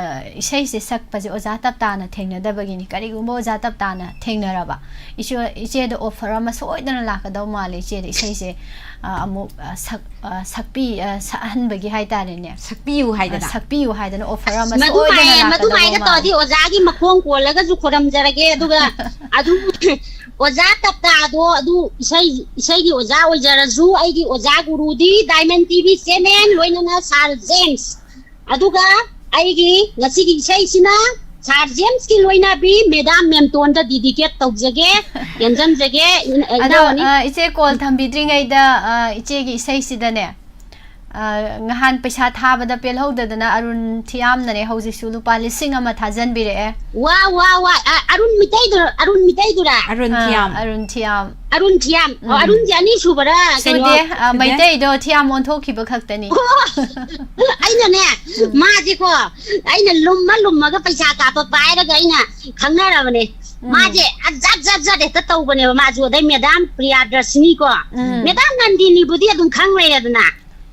ꯏꯁꯩꯁꯦ ꯁꯛꯄꯁꯦ ꯑꯣꯖꯥ ꯇꯞꯇꯥꯅ ꯊꯦꯡꯅꯗꯕꯒꯤꯅꯤ꯫ ꯀꯔꯤꯒꯨꯝꯕ ꯑꯣꯖꯥ ꯇꯞꯇꯥꯅ ꯊꯦꯡꯅꯔꯕ, ꯏꯆꯦ, ꯏꯆꯦꯗ offer ꯑꯃ ꯁꯣꯏꯗꯅ ꯂꯥꯛꯀꯗꯧ ꯃꯥꯜꯂꯦ꯫ ꯏꯆꯦꯗ ꯏꯁꯩꯁꯦ, ꯑ, ꯑꯃꯨꯛ, ꯑ, ꯁꯛ-, ꯑ, ꯁꯛꯄꯤ-, ꯑ, ꯁꯛꯍꯟꯕꯒꯤ ꯍꯥꯏꯇꯥꯔꯦꯅꯦ꯫ ꯁꯛꯄꯤꯌꯨ ꯍꯥꯏꯗꯅ꯫ ꯑ, ꯁꯛꯄꯤꯌꯨ ꯍꯥꯏꯗꯅ offer ꯑꯃ ꯁꯣꯏꯗꯅ ꯂꯥꯛꯀꯗꯧꯕ ꯃꯥꯜꯂꯦ꯫ ꯃꯗꯨꯃꯥꯏꯅ ꯇꯧꯔꯗꯤ ꯑꯣꯖꯥꯒꯤ ꯃꯈꯣꯡ ꯀꯣꯜꯂꯒꯁꯨ ꯈꯨꯔꯝꯖꯔꯒꯦ꯫ ꯑꯗꯨꯒ ꯑꯗꯨꯝ ꯑꯣꯖꯥ ꯇꯞꯇꯥꯗꯣ ꯑꯗꯨ ꯏꯁꯩ, ꯏꯁꯩꯒꯤ ꯑꯣꯖꯥ ꯑꯣꯏꯖꯔꯁꯨ, ꯑꯩꯒꯤ ꯑꯣꯖꯥ ꯒꯨꯔꯨꯗꯤ Diamond ꯇꯤ ꯚꯤ chairman, ꯂꯣꯏꯅꯅ ꯁꯥꯔ ꯖꯦꯝꯁ꯫ ꯑꯗꯨꯒ ꯑꯩꯒꯤ ꯉꯁꯤꯒꯤ ꯏꯁꯩꯁꯤꯅ ꯁꯥꯔ ꯖꯦꯝꯁꯀꯤ ꯂꯣꯏꯅꯕꯤ ꯃꯦꯗꯥꯝ ꯃꯦꯝꯇꯣꯟꯗ dedicate ꯇꯧꯖꯒꯦ, ꯇꯦꯟꯖꯟꯖꯒꯦ, ꯏꯟ-, ꯑꯗꯣ, ꯏꯅꯥꯎ ꯑꯅꯤ꯫ ꯑ, ꯏꯆꯦ call ꯊꯝꯕꯤꯗ꯭ꯔꯤꯉꯩꯗ, ꯑ, ꯏꯆꯦꯒꯤ ꯏꯁꯩꯁꯤꯗꯅꯦ, ꯑ, ꯉꯍꯥꯟ ꯄꯩꯁꯥ ꯊꯥꯕꯗ ꯄꯦꯜꯍꯧꯗꯗꯅ ꯑꯔꯨꯟ ꯊꯤꯌꯥꯝꯅꯅꯦ ꯍꯧꯖꯤꯛꯁꯨ ꯂꯨꯄꯥ ꯂꯤꯁꯤꯡ ꯑꯃ ꯊꯥꯖꯟꯕꯤꯔꯛꯑꯦ꯫ ꯋꯥ, ꯋꯥ, ꯋꯥ꯫ ꯑ, ꯑꯔꯨꯟ ꯃꯤꯇꯩꯗꯨꯔ-, ꯑꯔꯨꯟ ꯃꯤꯇꯩꯗꯨꯔꯥ? ꯑꯔꯨꯟ ꯑ, ꯊꯤꯌꯥꯝ꯫ ꯑꯔꯨꯟ ꯊꯤꯌꯥꯝ꯫ ꯑꯔꯨꯟ ꯊꯤꯌꯥꯝ꯫ ꯑꯣ, ꯎꯝ꯫ ꯑꯔꯨꯟꯁꯦ ꯑꯅꯤ ꯁꯨꯕꯔꯥ? ꯀꯩꯅꯣ? ꯁꯨꯗꯦ, ꯑ, ꯁꯨꯗꯦ꯫ ꯃꯩꯇꯩꯗꯣ ꯊꯤꯌꯥꯝ ꯑꯣꯟꯊꯣꯛꯈꯤꯕ ꯈꯛꯇꯅꯤ꯫ ꯑꯣ, ꯑꯩꯅꯅꯦ, ꯎꯝ꯫ ꯃꯥꯁꯦꯀꯣ, ꯑꯩꯅ ꯂꯨꯝꯃ ꯂꯨꯝꯃꯒ ꯄꯩꯁꯥ ꯀꯥꯞꯄ ꯄꯥꯏꯔꯒ ꯑꯩꯅ ꯈꯪꯅꯔꯕꯅꯦ꯫ ꯎꯝ꯫ ꯃꯥꯁꯦ ꯑ, ꯖꯠ ꯖꯠ ꯖꯠ ꯍꯦꯛꯇ ꯇꯧꯕꯅꯦꯕ ꯃꯥꯁꯨ꯫ ꯑꯗꯩ ꯃꯦꯗꯥꯝ ꯄ꯭ꯔꯤꯌꯥꯗꯔꯁꯤꯅꯤꯀꯣ꯫ ꯎꯝ꯫ ꯃꯦꯗꯥꯝ ꯅꯟꯗꯤꯅꯤꯕꯨꯗꯤ ꯑꯗꯨꯝ ꯈꯪ ꯂꯩꯔꯦꯗꯅ꯫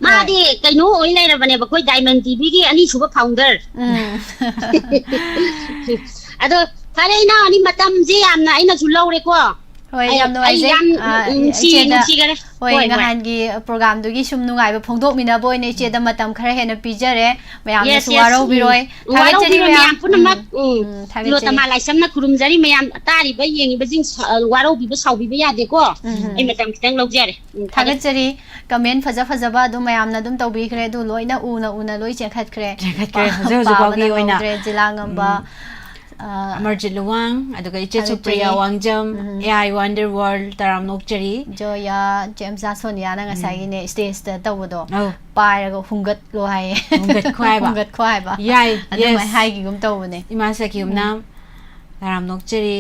ꯍꯣꯏ꯫ ꯃꯥꯗꯤ ꯀꯩꯅꯣ ꯑꯣꯏ ꯂꯩꯔꯕꯅꯦꯕ, ꯑꯩꯈꯣꯏ Diamond ꯇꯤ ꯚꯤꯒꯤ ꯑꯅꯤꯁꯨꯕ founder꯫ ꯎꯝ꯫ ꯑꯗꯣ ꯐꯔꯦ, ꯏꯅꯥꯎ ꯑꯅꯤ, ꯃꯇꯝꯁꯦ ꯌꯥꯝꯅ ꯑꯩꯅꯁꯨ ꯂꯧꯔꯦꯀꯣ꯫ ꯍꯣꯏ, ꯑꯩ, ꯌꯥꯝ ꯑꯩ ꯅꯨꯡꯉꯥꯏꯖꯩ꯫ ꯌꯥꯝ, ꯑ, ꯎꯝ, ꯁꯤ ꯏꯆꯦꯗ, ꯅꯨꯡꯁꯤꯈꯔꯦ꯫ ꯍꯣꯏ, ꯍꯣꯏ, ꯍꯣꯏ꯫ ꯉꯍꯥꯟꯒꯤ programꯗꯨꯒꯤ ꯁꯨꯝ ꯅꯨꯡꯉꯥꯏꯕ ꯐꯣꯡꯗꯣꯛꯃꯤꯟꯅꯕ ꯑꯣꯏꯅ ꯏꯆꯦꯗ ꯃꯇꯝ ꯈꯔ ꯍꯦꯟꯅ ꯄꯤꯖꯔꯦ꯫ ꯃꯌꯥꯝꯅꯁꯨ Yes, yes, ꯋꯥꯔꯧꯕꯤꯔꯣꯏ꯫ ꯎꯝ, ꯊꯥꯒꯠꯆꯔꯤ ꯋꯥꯔꯧꯕꯤꯔꯣꯏ ꯃꯌꯥꯝ꯫ ꯃꯌꯥꯝ ꯄꯨꯝꯅꯃꯛ꯫ ꯎꯝ, ꯎꯝ, ꯊꯥꯒꯠꯆꯔꯤ꯫ ꯇꯤꯂꯣꯇꯃꯥ ꯂꯥꯏꯁ꯭ꯔꯝꯅ ꯈꯨꯔꯨꯝꯖꯔꯤ ꯃꯌꯥꯝ, ꯇꯥꯔꯤꯕ, ꯌꯦꯡꯉꯤꯕꯁꯤꯡ ꯁ-, ꯑ, ꯋꯥꯔꯧꯕꯤꯕ, ꯁꯥꯎꯕꯤꯕ ꯌꯥꯗꯦꯀꯣ꯫ ꯎꯝ, ꯎꯝ꯫ ꯑꯩ ꯃꯇꯝ ꯈꯤꯇꯪ ꯂꯧꯖꯔꯦ꯫ ꯎꯝ, ꯊꯥꯒꯠ- ꯊꯥꯒꯠꯆꯔꯤ꯫ Comment ꯐꯖ ꯐꯖꯕ ꯑꯗꯨꯝ ꯃꯌꯥꯝꯅ ꯑꯗꯨꯝ ꯇꯧꯕꯤꯈ꯭ꯔꯦ, ꯑꯗꯨ ꯂꯣꯏꯅ ꯎꯅ ꯎꯅ ꯂꯣꯏ ꯆꯦꯟꯈꯠꯈ꯭ꯔꯦ꯫ ꯆꯦꯟꯈꯠꯈ꯭ꯔꯦ, ꯄꯥ-, ꯍꯧꯖꯤꯛ ꯍꯧꯖꯤꯛ ꯄꯥꯕꯅ ꯐꯥꯎꯒꯤ ꯑꯣꯏꯅ꯫ ꯉꯝꯗ꯭ꯔꯦ, ꯖꯤꯂꯥ ꯉꯝꯕ꯫ ꯎꯝ꯫ ꯑ, ꯑꯃꯔꯖꯤꯠ ꯂꯨꯋꯥꯡ, ꯑꯗꯨꯒ ꯏꯆꯦ ꯊꯥꯒꯠꯆꯔꯤ꯫ ꯁꯨꯄ꯭ꯔꯤꯌꯥ ꯋꯥꯡꯖꯝ, ꯎꯝ꯫ ꯑꯦ ꯑꯥꯏ ꯋꯥꯟꯗꯔ ꯋꯥꯔꯜ, ꯇꯔꯥꯝꯅ ꯑꯣꯛꯆꯔꯤ꯫ ꯖꯣꯌꯥ, ꯆꯦꯝꯆꯥ ꯁꯣꯅꯤꯌꯥꯅ ꯎꯝ꯫ ꯉꯁꯥꯏꯒꯤꯅꯦ, stage ꯇ ꯇꯧꯕꯗꯣ, ꯑꯧ꯫ ꯄꯥꯏꯔꯒ ꯍꯨꯝꯒꯠꯂꯣ ꯍꯥꯏꯌꯦ꯫ ꯍꯨꯝꯒꯠꯈꯣ ꯍꯥꯏꯕ꯫ ꯍꯨꯝꯒꯠꯈꯣ ꯍꯥꯏꯕ꯫ ꯌꯥꯏ, ꯑꯗꯨꯃꯥꯏꯅ yes꯫ ꯍꯥꯏꯈꯤꯒꯨꯝ ꯇꯧꯕꯅꯦ꯫ ꯏꯃꯥ ꯆꯠꯈꯤꯒꯨꯝꯅ ꯎꯝ꯫ ꯇꯔꯥꯝꯅ ꯑꯣꯛꯆꯔꯤ꯫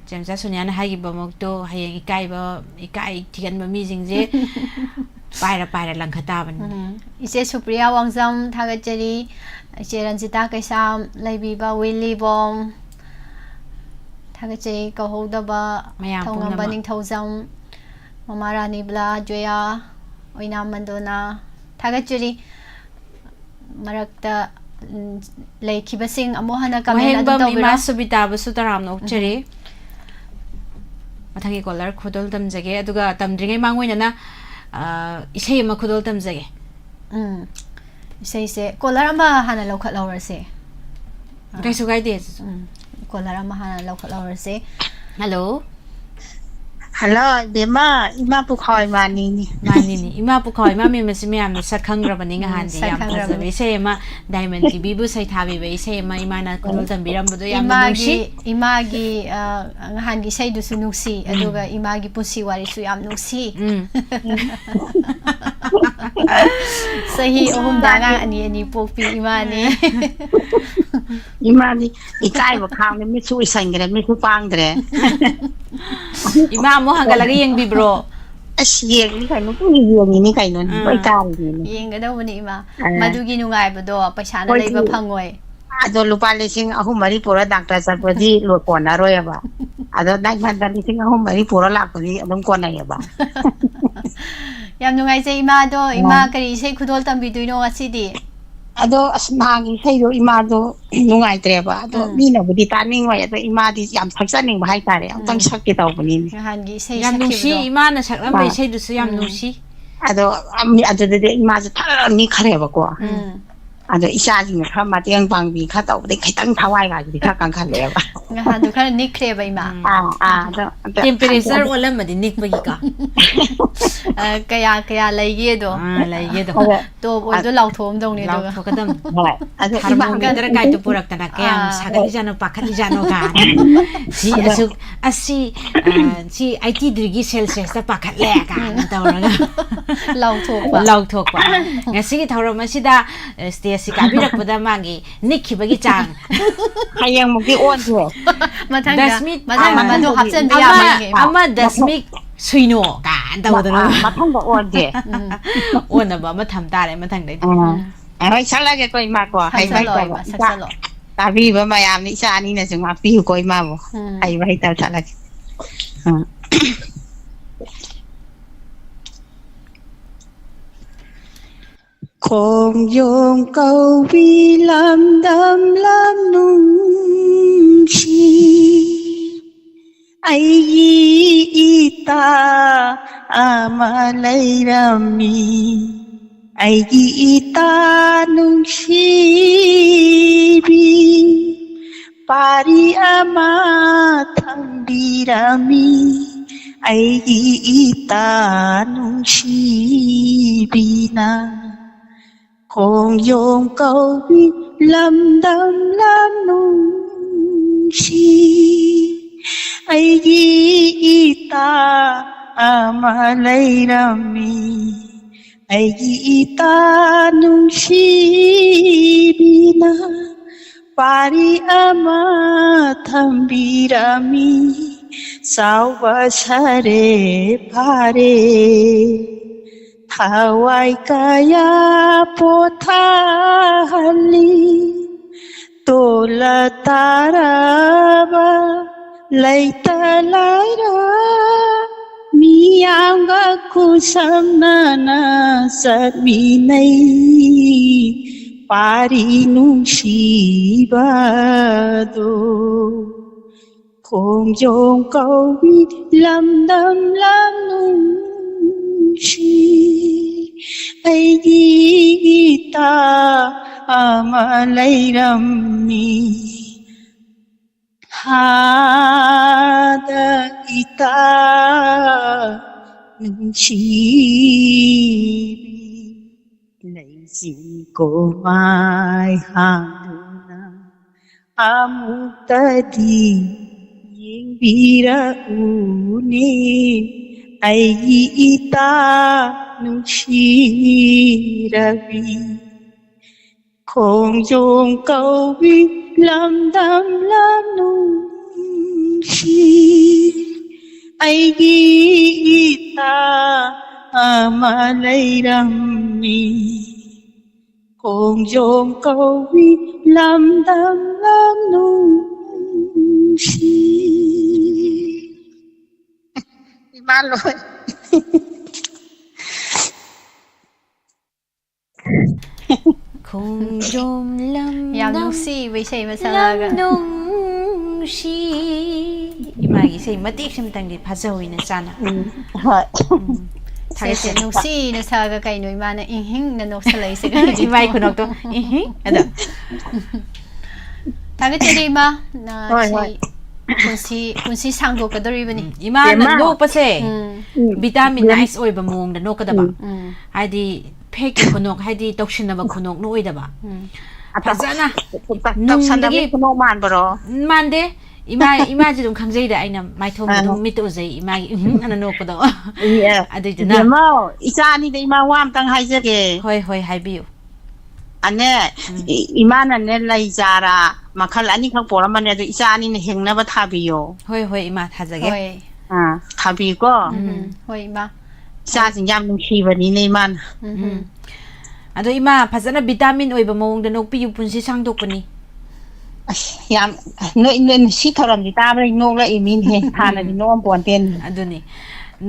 ꯆꯦꯝꯆꯥ ꯁꯣꯅꯤꯌꯥꯅ ꯍꯥꯏꯈꯤꯕꯃꯛꯇꯣ ꯍꯌꯦꯡ ꯏꯀꯥꯏꯕ, ꯏꯀꯥꯏ ꯊꯤꯒꯟꯕ ꯃꯤꯁꯤꯡꯁꯦ ꯄꯥꯏꯔ ꯄꯥꯏꯔ ꯂꯪꯈꯠ ꯇꯥꯕꯅꯤ꯫ ꯎꯝ꯫ ꯏꯆꯦ ꯁꯨꯄ꯭ꯔꯤꯌꯥ ꯋꯥꯡꯖꯝ ꯊꯥꯒꯠꯆꯔꯤ꯫ ꯏꯆꯦ ꯔꯟꯖꯤꯇꯥ ꯀꯩꯁꯥꯝ, ꯂꯩꯕꯤꯕ ꯋꯤꯂꯤ ꯕꯣꯝ ꯊꯥꯒꯠꯆꯔꯤ꯫ ꯀꯧꯍꯧꯗꯕ ꯃꯌꯥꯝ ꯊꯧꯉꯝꯕ ꯄꯨꯝꯅꯃꯛ꯫ ꯅꯤꯡꯊꯧꯖꯝ, ꯃꯃꯥ ꯔꯥꯅꯤ ꯕ꯭ꯂꯥ, ꯖꯣꯌꯥ, ꯑꯣꯏꯅꯥꯝ ꯃꯟꯗꯣꯅꯥ ꯊꯥꯒꯠꯆꯔꯤ꯫ ꯃꯔꯛꯇ, ꯎꯝ, ꯂꯩꯈꯤꯕꯁꯤꯡ ꯑꯃꯨꯛ ꯍꯟꯅ comment ꯑꯗꯨꯝ ꯋꯥꯍꯦꯡꯕꯝ ꯇꯧꯕꯤꯔꯣ꯫ ꯏꯃꯥ ꯁꯨꯕꯤꯇꯥꯕꯨꯁꯨ ꯇꯔꯥꯝꯅ ꯑꯣꯛꯆꯔꯤ꯫ ꯎꯝ꯫ ꯃꯊꯪꯒꯤ caller ꯈꯨꯗꯣꯜ ꯇꯝꯖꯒꯦ, ꯑꯗꯨꯒ ꯇꯝꯗ꯭ꯔꯤꯉꯩ ꯃꯥꯡꯑꯣꯏꯅꯅ, ꯑ, ꯏꯁꯩ ꯑꯃ ꯈꯨꯗꯣꯜ ꯇꯝꯖꯒꯦ꯫ ꯎꯝ꯫ ꯏꯁꯩꯁꯦ caller ꯑꯃ ꯍꯥꯟꯅ ꯂꯧꯈꯠꯍꯧꯔꯁꯦ꯫ ꯑ, ꯀꯩꯁꯨ ꯀꯥꯏꯗꯦ꯫ ꯎꯝ, caller ꯑꯃ ꯍꯥꯟꯅ ꯂꯧꯈꯠꯍꯧꯔꯁꯦ꯫ Hello꯫ Hello, ꯏꯕꯦꯝꯃ, ꯏꯃꯥ ꯄꯨꯈꯥꯎ ꯏꯃꯥꯅꯤꯅꯤ꯫ ꯃꯥꯅꯤꯅꯤ, ꯏꯃꯥ ꯄꯨꯈꯥꯎ ꯏꯃꯥ ꯃꯦꯝ ꯑꯁꯤ ꯃꯌꯥꯝꯅ ꯁꯛ ꯈꯪꯈ꯭ꯔꯕꯅꯤ ꯎꯝ, ꯉꯍꯥꯟꯗꯤ꯫ ꯁꯛ ꯌꯥꯝ ꯈꯪꯈ꯭ꯔꯕꯅꯤ꯫ ꯐꯖꯕ ꯏꯁꯩ ꯑꯃ, Diamond ꯇꯤꯚꯤꯕꯨ ꯁꯩꯊꯥꯕꯤꯕ ꯏꯁꯩ ꯑꯃ ꯏꯃꯥꯅ ꯈꯨꯗꯣꯜ ꯇꯝꯕꯤꯔꯝꯕꯗꯣ ꯌꯥꯝꯅ ꯏꯃꯥꯒꯤ, ꯅꯨꯡꯁꯤ꯫ ꯏꯃꯥꯒꯤ, ꯑ, ꯉꯍꯥꯟꯒꯤ ꯏꯁꯩꯗꯨꯁꯨ ꯅꯨꯡꯁꯤ, ꯎꯝ꯫ ꯑꯗꯨꯒ ꯏꯃꯥꯒꯤ ꯄꯨꯟꯁꯤ ꯋꯥꯔꯤꯁꯨ ꯌꯥꯝ ꯅꯨꯡꯁꯤ꯫ ꯎꯝ꯫ ꯆꯍꯤ ꯑꯍꯨꯝꯗ ꯑꯉꯥꯡ ꯑꯅꯤ ꯑꯅꯤ ꯄꯣꯛꯄꯤ ꯏꯃꯥꯅꯤ꯫ ꯏꯃꯥꯗꯤ ꯏꯀꯥꯏꯕ ꯈꯥꯡꯗꯦ, ꯃꯤꯠꯁꯨ ꯎꯏꯁꯟꯈ꯭ꯔꯦ, ꯃꯤꯠꯁꯨ ꯄꯥꯡꯗ꯭ꯔꯦ꯫ ꯏꯃꯥ ꯑꯃꯨꯛ ꯍꯪꯒꯠꯂꯒ ꯌꯦꯡꯕꯤꯕ꯭ꯔꯣ? ꯑꯁ, ꯌꯦꯡꯉꯤꯅꯤ ꯀꯩꯅꯣ, ꯄꯨꯡ ꯌꯦꯡꯉꯤꯅꯤ ꯀꯩꯅꯣ, ꯂꯣꯏ ꯑꯥ꯫ ꯇꯥꯔꯤꯅꯤꯅꯦ꯫ ꯌꯦꯡꯒꯗꯧꯕꯅꯤ ꯏꯃꯥ꯫ ꯑꯥ꯫ ꯃꯗꯨꯒꯤ ꯅꯨꯡꯉꯥꯏꯕꯗꯣ ꯄꯩꯁꯥꯅ ꯑꯩꯈꯣꯏꯗꯤ ꯂꯩꯕ ꯐꯪꯉꯣꯏ꯫ ꯑꯗꯣ ꯂꯨꯄꯥ ꯂꯤꯁꯤꯡ ꯑꯍꯨꯝ ꯃꯔꯤ ꯄꯨꯔ ꯗꯥꯛꯇꯔ ꯆꯠꯄꯗꯤ ꯂꯣꯏ ꯀꯣꯟꯅꯔꯣꯏꯕ꯫ ꯑꯗꯣ ꯅꯪꯉꯣꯟꯗ ꯂꯤꯁꯤꯡ ꯑꯍꯨꯝ ꯃꯔꯤ ꯄꯨꯔ ꯂꯥꯛꯄꯗꯤ ꯑꯗꯨꯝ ꯀꯣꯟꯅꯩꯌꯦꯕ꯫ ꯌꯥꯝ ꯅꯨꯡꯉꯥꯏꯖꯩ ꯏꯃꯥꯗꯣ꯫ ꯏꯃꯥ ꯑꯥ꯫ ꯀꯔꯤ ꯏꯁꯩ ꯈꯨꯗꯣꯜ ꯇꯝꯕꯤꯗꯣꯏꯅꯣ ꯉꯁꯤꯗꯤ? ꯑꯗꯣ ꯑꯁ, ꯅꯍꯥꯟꯒꯤ ꯏꯁꯩꯗꯣ ꯏꯃꯥꯗꯣ ꯅꯨꯡꯉꯥꯏꯇ꯭ꯔꯦꯕ꯫ ꯑꯗꯣ ꯎꯝ꯫ ꯃꯤꯅꯕꯨꯗꯤ ꯇꯥꯅꯤꯡꯉꯣꯏ, ꯑꯗꯣ ꯏꯃꯥꯗꯤ ꯌꯥꯝ ꯁꯛꯆꯅꯤꯡꯕ ꯍꯥꯏꯇꯥꯔꯦ꯫ ꯑꯃꯨꯛꯇꯪ ꯎꯝ꯫ ꯁꯛꯀꯦ ꯇꯧꯕꯅꯤꯅꯦ꯫ ꯅꯍꯥꯟꯒꯤ ꯏꯁꯩ ꯌꯥꯝ ꯅꯨꯡꯁꯤ, ꯁꯛꯈꯤꯕꯗꯣ꯫ ꯏꯃꯥꯅ ꯁꯛꯂꯝꯕ ꯑꯥ꯫ ꯏꯁꯩꯗꯨꯁꯨ ꯌꯥꯝ ꯎꯝ꯫ ꯅꯨꯡꯁꯤ꯫ ꯑꯗꯣ ꯑꯝ-, ꯑꯗꯨꯗꯗꯤ ꯏꯃꯥꯁꯦ ꯊꯔ ꯅꯤꯛꯈ꯭ꯔꯦꯕꯀꯣ꯫ ꯎꯝ꯫ ꯑꯗꯣ ꯏꯆꯥꯁꯤꯡꯅ ꯈꯔ ꯃꯇꯦꯡ ꯄꯥꯡꯕꯤ ꯈꯔ ꯇꯧꯕꯗꯩ ꯈꯤꯇꯪ ꯊꯋꯥꯏꯒꯁꯤꯗꯤ ꯈꯔ ꯀꯟꯈꯠꯂꯛꯑꯦꯕ꯫ ꯅꯍꯥꯟꯗꯣ ꯈꯔ ꯅꯤꯛꯈ꯭ꯔꯦꯕ ꯏꯃꯥ꯫ ꯑꯥ ꯑꯥ ꯑꯗꯣ ꯑꯗꯣ ꯇꯦꯝꯄꯔꯦꯆꯔ ꯑꯣꯜꯂꯝꯃꯗꯤ ꯅꯤꯛꯄꯒꯤꯀꯣ꯫ ꯑ, ꯀꯌꯥ ꯀꯌꯥ ꯂꯩꯒꯦꯗꯣ꯫ ꯑꯥ, ꯂꯩꯒꯦꯗꯣ꯫ ꯑꯗꯣ ꯇꯣꯞ ꯑꯣꯏꯗꯣ ꯂꯥꯎꯊꯣꯛꯑꯝꯗꯧꯅꯤ ꯑꯗꯨꯒ꯫ ꯂꯥꯎꯊꯣꯛꯀꯗꯝꯅꯤ꯫ ꯍꯣꯏ ꯑꯗꯣ ꯏꯃꯥ ꯊꯥꯔꯃꯣꯃꯤꯇꯔ ꯀꯥꯏꯗꯣ ꯄꯨꯔꯛꯇꯅ ꯀꯌꯥꯝ ꯑꯥ꯫ ꯁꯥꯒꯠꯂꯤꯖꯥꯠꯅꯣ ꯄꯥꯈꯠꯂꯤꯖꯥꯠꯅꯣ ꯀꯥꯏꯅ꯫ ꯁꯤ ꯑꯁꯨꯛ ꯑꯁꯤ ꯑ, ꯁꯤ ꯑꯩꯠꯇꯤ ꯗꯤꯒ꯭ꯔꯤ ꯁꯦꯜꯁꯤꯌꯁꯇ ꯄꯥꯈꯠꯂꯦ ꯀꯥꯏꯅ ꯇꯧꯔꯒ ꯂꯥꯎꯊꯣꯛꯄ꯫ ꯂꯥꯎꯊꯣꯛꯄ꯫ ꯉꯁꯤꯒꯤ ꯊꯧꯔꯝ ꯑꯁꯤꯗ ꯁ꯭ꯇꯦꯖꯁꯤ ꯀꯥꯕꯤꯔꯛꯄꯗ ꯃꯥꯒꯤ ꯅꯤꯛꯈꯤꯕꯒꯤ ꯆꯥꯡ ꯍꯌꯦꯡꯃꯨꯛꯇꯤ ꯑꯣꯟꯁꯦ꯫ ꯃꯊꯪꯗ ꯗꯁꯃꯤꯛ ꯃꯊꯪꯗ ꯑꯥ꯫ ꯃꯗꯨ ꯍꯥꯞꯆꯟꯕ ꯑꯃ ꯌꯥꯕ꯭ꯔꯥ ꯌꯦꯡꯒꯦ꯫ ꯑꯃ ꯗꯁꯃꯤꯛ ꯁꯨꯏꯅꯣ ꯀꯥꯏꯅ ꯇꯧꯗꯅ ꯑꯥ, ꯃꯊꯪꯗ ꯑꯣꯟꯁꯦ꯫ ꯑꯣꯟꯅꯕ ꯑꯃ ꯊꯝ ꯇꯥꯔꯦ ꯃꯊꯪꯗꯩꯗꯤ꯫ ꯎꯝ꯫ ꯍꯣꯏ ꯁꯛꯂꯒꯦꯀꯣ ꯏꯃꯥꯀꯣ꯫ ꯍꯩꯕ ꯁꯛꯆꯜꯂꯣ ꯍꯩꯇꯕ ꯏꯃꯥ ꯏꯆꯥ ꯁꯛꯆꯜꯂꯣ꯫ ꯇꯥꯕꯤꯕ ꯃꯌꯥꯝꯅ ꯏꯆꯥ ꯑꯅꯤꯅꯁꯨ ꯉꯥꯛꯄꯤꯌꯨꯀꯣ ꯏꯃꯥꯕꯨ꯫ ꯎꯝ꯫ ꯍꯩꯕ ꯍꯩꯇꯕ ꯁꯛꯂꯒꯦ꯫ ꯎꯝ꯫ ꯈꯣꯡꯖꯣꯝ ꯀꯧꯕꯤ ꯂꯝꯗꯝ ꯂꯝ ꯅꯨꯡꯁꯤ ꯑꯩꯒꯤ ꯏꯇꯥ ꯑꯃ ꯂꯩꯔꯝꯃꯤ꯫ ꯑꯩꯒꯤ ꯏꯇꯥ ꯅꯨꯡꯁꯤꯕꯤ ꯄꯥꯔꯤ ꯑꯃ ꯊꯝꯕꯤꯔꯝꯃꯤ꯫ ꯑꯩꯒꯤ ꯏꯇꯥ ꯅꯨꯡꯁꯤꯕꯤꯅ ꯈꯣꯡꯖꯣꯝ ꯀꯧꯕꯤ ꯂꯝꯗꯝ ꯂꯝ ꯅꯨꯡꯁꯤ ꯑꯩꯒꯤ ꯏꯇꯥ ꯑꯃ ꯂꯩꯔꯝꯃꯤ꯫ ꯑꯩꯒꯤ ꯏꯇꯥ ꯅꯨꯡꯁꯤꯕꯤꯅ ꯄꯥꯔꯤ ꯑꯃ ꯊꯝꯕꯤꯔꯝꯃꯤ꯫ ꯆꯥꯎꯕ ꯁꯔꯦ ꯐꯥꯔꯦ ꯊꯋꯥꯏ ꯀꯌꯥ ꯄꯣꯊꯥꯍꯜꯂꯤ꯫ ꯇꯣꯜꯂ ꯇꯥꯔꯕ ꯂꯩꯇ ꯂꯥꯏꯔ ꯃꯤꯌꯥꯝꯒ ꯈꯨꯠꯁꯝꯅꯅ ꯆꯠꯃꯤꯟꯅꯩ꯫ ꯄꯥꯔꯤ ꯅꯨꯡꯁꯤꯕꯗꯣ ꯈꯣꯡꯖꯣꯝ ꯀꯧꯕꯤ ꯂꯝꯗꯝ ꯂꯝ ꯅꯨꯡꯁꯤ ꯑꯩꯒꯤ ꯏꯇꯥ ꯑꯃ ꯂꯩꯔꯝꯃꯤ꯫ ꯍꯥꯗ ꯏꯇꯥ ꯅꯨꯡꯁꯤꯕꯤ, ꯂꯩꯆꯤꯟ ꯀꯣꯃꯥꯏ ꯍꯥꯡꯗꯨꯅ ꯑꯃꯨꯛꯇꯗꯤ ꯌꯦꯡꯕꯤꯔꯛꯎꯅꯦ, ꯑꯩꯒꯤ ꯏꯇꯥ ꯅꯨꯡꯁꯤꯔꯕꯤ꯫ ꯈꯣꯡꯖꯣꯝ ꯀꯧꯕꯤ ꯂꯝꯗꯝ ꯂꯝꯅꯨꯡꯁꯤ, ꯑꯩꯒꯤ ꯏꯇꯥ ꯑꯃ ꯂꯩꯔꯝꯃꯤ꯫ ꯈꯣꯡꯖꯣꯝ ꯀꯧꯕꯤ ꯂꯝꯗꯝ ꯂꯝꯅꯨꯡꯁꯤ꯫ ꯏꯃꯥ ꯂꯣꯏ꯫ ꯈꯣꯡꯖꯣꯝ ꯂꯝ ꯌꯥꯝ ꯅꯨꯡꯁꯤꯕ ꯏꯁꯩ ꯑꯃ ꯁꯛꯂꯛꯑꯒ꯫ ꯅꯨꯡꯁꯤ꯫ ꯏꯃꯥꯒꯤ ꯏꯁꯩ ꯃꯇꯦꯛꯁꯤꯃꯇꯪꯗꯤ ꯐꯥꯖꯍꯧꯋꯤꯅꯦ ꯆꯥꯅ꯫ ꯎꯝ, ꯍꯣꯏ꯫ ꯎꯝ꯫ ꯊꯥꯒꯠꯆꯔꯤ꯫ ꯏꯁꯩꯁꯦ ꯅꯨꯡꯁꯤꯅ ꯁꯛꯑꯒ ꯀꯩꯅꯣ ꯏꯃꯥꯅ ꯏꯪꯍꯤꯡꯅ ꯅꯣꯛꯁꯜꯂꯛꯏꯁꯦ ꯀꯩꯒꯤꯅꯣ? ꯏꯃꯥꯒꯤ ꯈꯨꯅꯣꯛꯇꯣ, ꯏꯪꯍꯤꯡ ꯑꯗꯣ꯫ ꯊꯥꯒꯠꯆꯔꯤ ꯏꯃꯥ꯫ ꯅ ꯍꯣꯏ, ꯏꯁꯩ ꯍꯣꯏ꯫ ꯄꯨꯟꯁꯤ, ꯄꯨꯟꯁꯤ ꯁꯥꯡꯗꯣꯛꯀꯗꯧꯔꯤꯕꯅꯤ꯫ ꯎꯝ, ꯏꯃꯥꯅ ꯏꯃꯥ꯫ ꯅꯣꯛꯄꯁꯦ ꯎꯝ꯫ ꯎꯝ꯫ ꯚꯤꯇꯥꯃꯤꯟ ꯏꯃꯥ꯫ ꯅꯥꯏꯁ ꯑꯣꯏꯕ ꯃꯑꯣꯡꯗ ꯅꯣꯛꯀꯗꯕ꯫ ꯎꯝ꯫ ꯎꯝ꯫ ꯍꯥꯏꯗꯤ ꯐꯦꯛꯀꯤ ꯈꯨꯅꯣꯛ, ꯍꯥꯏꯗꯤ ꯇꯧꯁꯤꯟꯅꯕ ꯈꯨꯅꯣꯛ ꯅꯣꯛꯑꯣꯏꯗꯕ꯫ ꯎꯝ꯫ ꯑꯇ-, ꯐꯖꯅ ꯇ-, ꯇ-, ꯅꯨꯡꯗꯒꯤ ꯇꯧꯁꯟꯅꯕꯒꯤ ꯈꯨꯅꯣꯛ ꯃꯥꯟꯕꯔꯣ? ꯃꯥꯟꯗꯦ꯫ ꯏꯃꯥ, ꯏꯃꯥꯁꯦ ꯑꯗꯨꯝ ꯈꯪꯖꯩꯗ, ꯑꯩꯅ ꯃꯥꯏꯊꯣꯡꯗ ꯑꯥ꯫ ꯑꯗꯨꯝ ꯃꯤꯠꯇ ꯎꯖꯩ, ꯏꯃꯥꯒꯤ ꯎꯝ ꯍꯝ ꯑꯅ ꯅꯣꯛꯄꯗꯣ꯫ ꯏ-, ꯑ, ꯑꯗꯨꯏꯗꯨꯅ꯫ ꯏꯕꯦꯝꯃꯧ, ꯏꯆꯥ ꯑꯅꯤꯗ ꯏꯃꯥ ꯋꯥ ꯑꯝꯇꯪ ꯍꯥꯏꯖꯒꯦ꯫ ꯍꯣꯏ, ꯍꯣꯏ, ꯍꯥꯏꯕꯤꯌꯨ꯫ ꯑꯅꯦ, ꯎꯝ꯫ ꯏ-, ꯏꯃꯥꯅꯅꯦ ꯂꯩ ꯆꯥꯔ ꯃꯈꯜ ꯑꯅꯤꯈꯛ ꯄꯣꯔꯝꯕꯅꯦ, ꯑꯗꯨ ꯏꯆꯥ ꯑꯅꯤꯅ ꯍꯤꯡꯅꯕ ꯊꯥꯕꯤꯌꯣ꯫ ꯍꯣꯏ, ꯍꯣꯏ, ꯏꯃꯥ, ꯊꯥꯖꯒꯦ꯫ ꯍꯣꯏ꯫ ꯑꯥ, ꯊꯥꯕꯤꯀꯣ꯫ ꯎꯝ, ꯍꯣꯏ, ꯏꯃꯥ꯫ ꯏꯆꯥꯁꯤꯡ ꯌꯥꯝ ꯅꯨꯡꯁꯤꯕꯅꯤꯅꯦ, ꯏꯃꯥꯅ꯫ ꯎꯝ꯫ ꯎꯝ꯫ ꯑꯗꯣ ꯏꯃꯥ, ꯐꯖꯅ ꯚꯤꯇꯥꯃꯤꯟ ꯑꯣꯏꯕ ꯃꯑꯣꯡꯗ ꯅꯣꯛꯄꯤꯌꯨ, ꯄꯨꯟꯁꯤ ꯁꯥꯡꯗꯣꯛꯄꯅꯤ꯫ ꯑꯁ, ꯌꯥꯝ, ꯅꯣꯏ, ꯅꯣꯏ, ꯁꯤ ꯊꯧꯔꯝꯁꯤ ꯇꯥꯕꯗ ꯑꯩ ꯅꯣꯛꯂꯛꯏ ꯃꯤꯅꯦꯍꯦ꯫ ꯍꯥꯟꯅꯗꯤ ꯎꯝ꯫ ꯅꯣꯛꯑꯝꯄꯣꯟꯇꯦꯅꯦ꯫ ꯑꯗꯨꯅꯤ꯫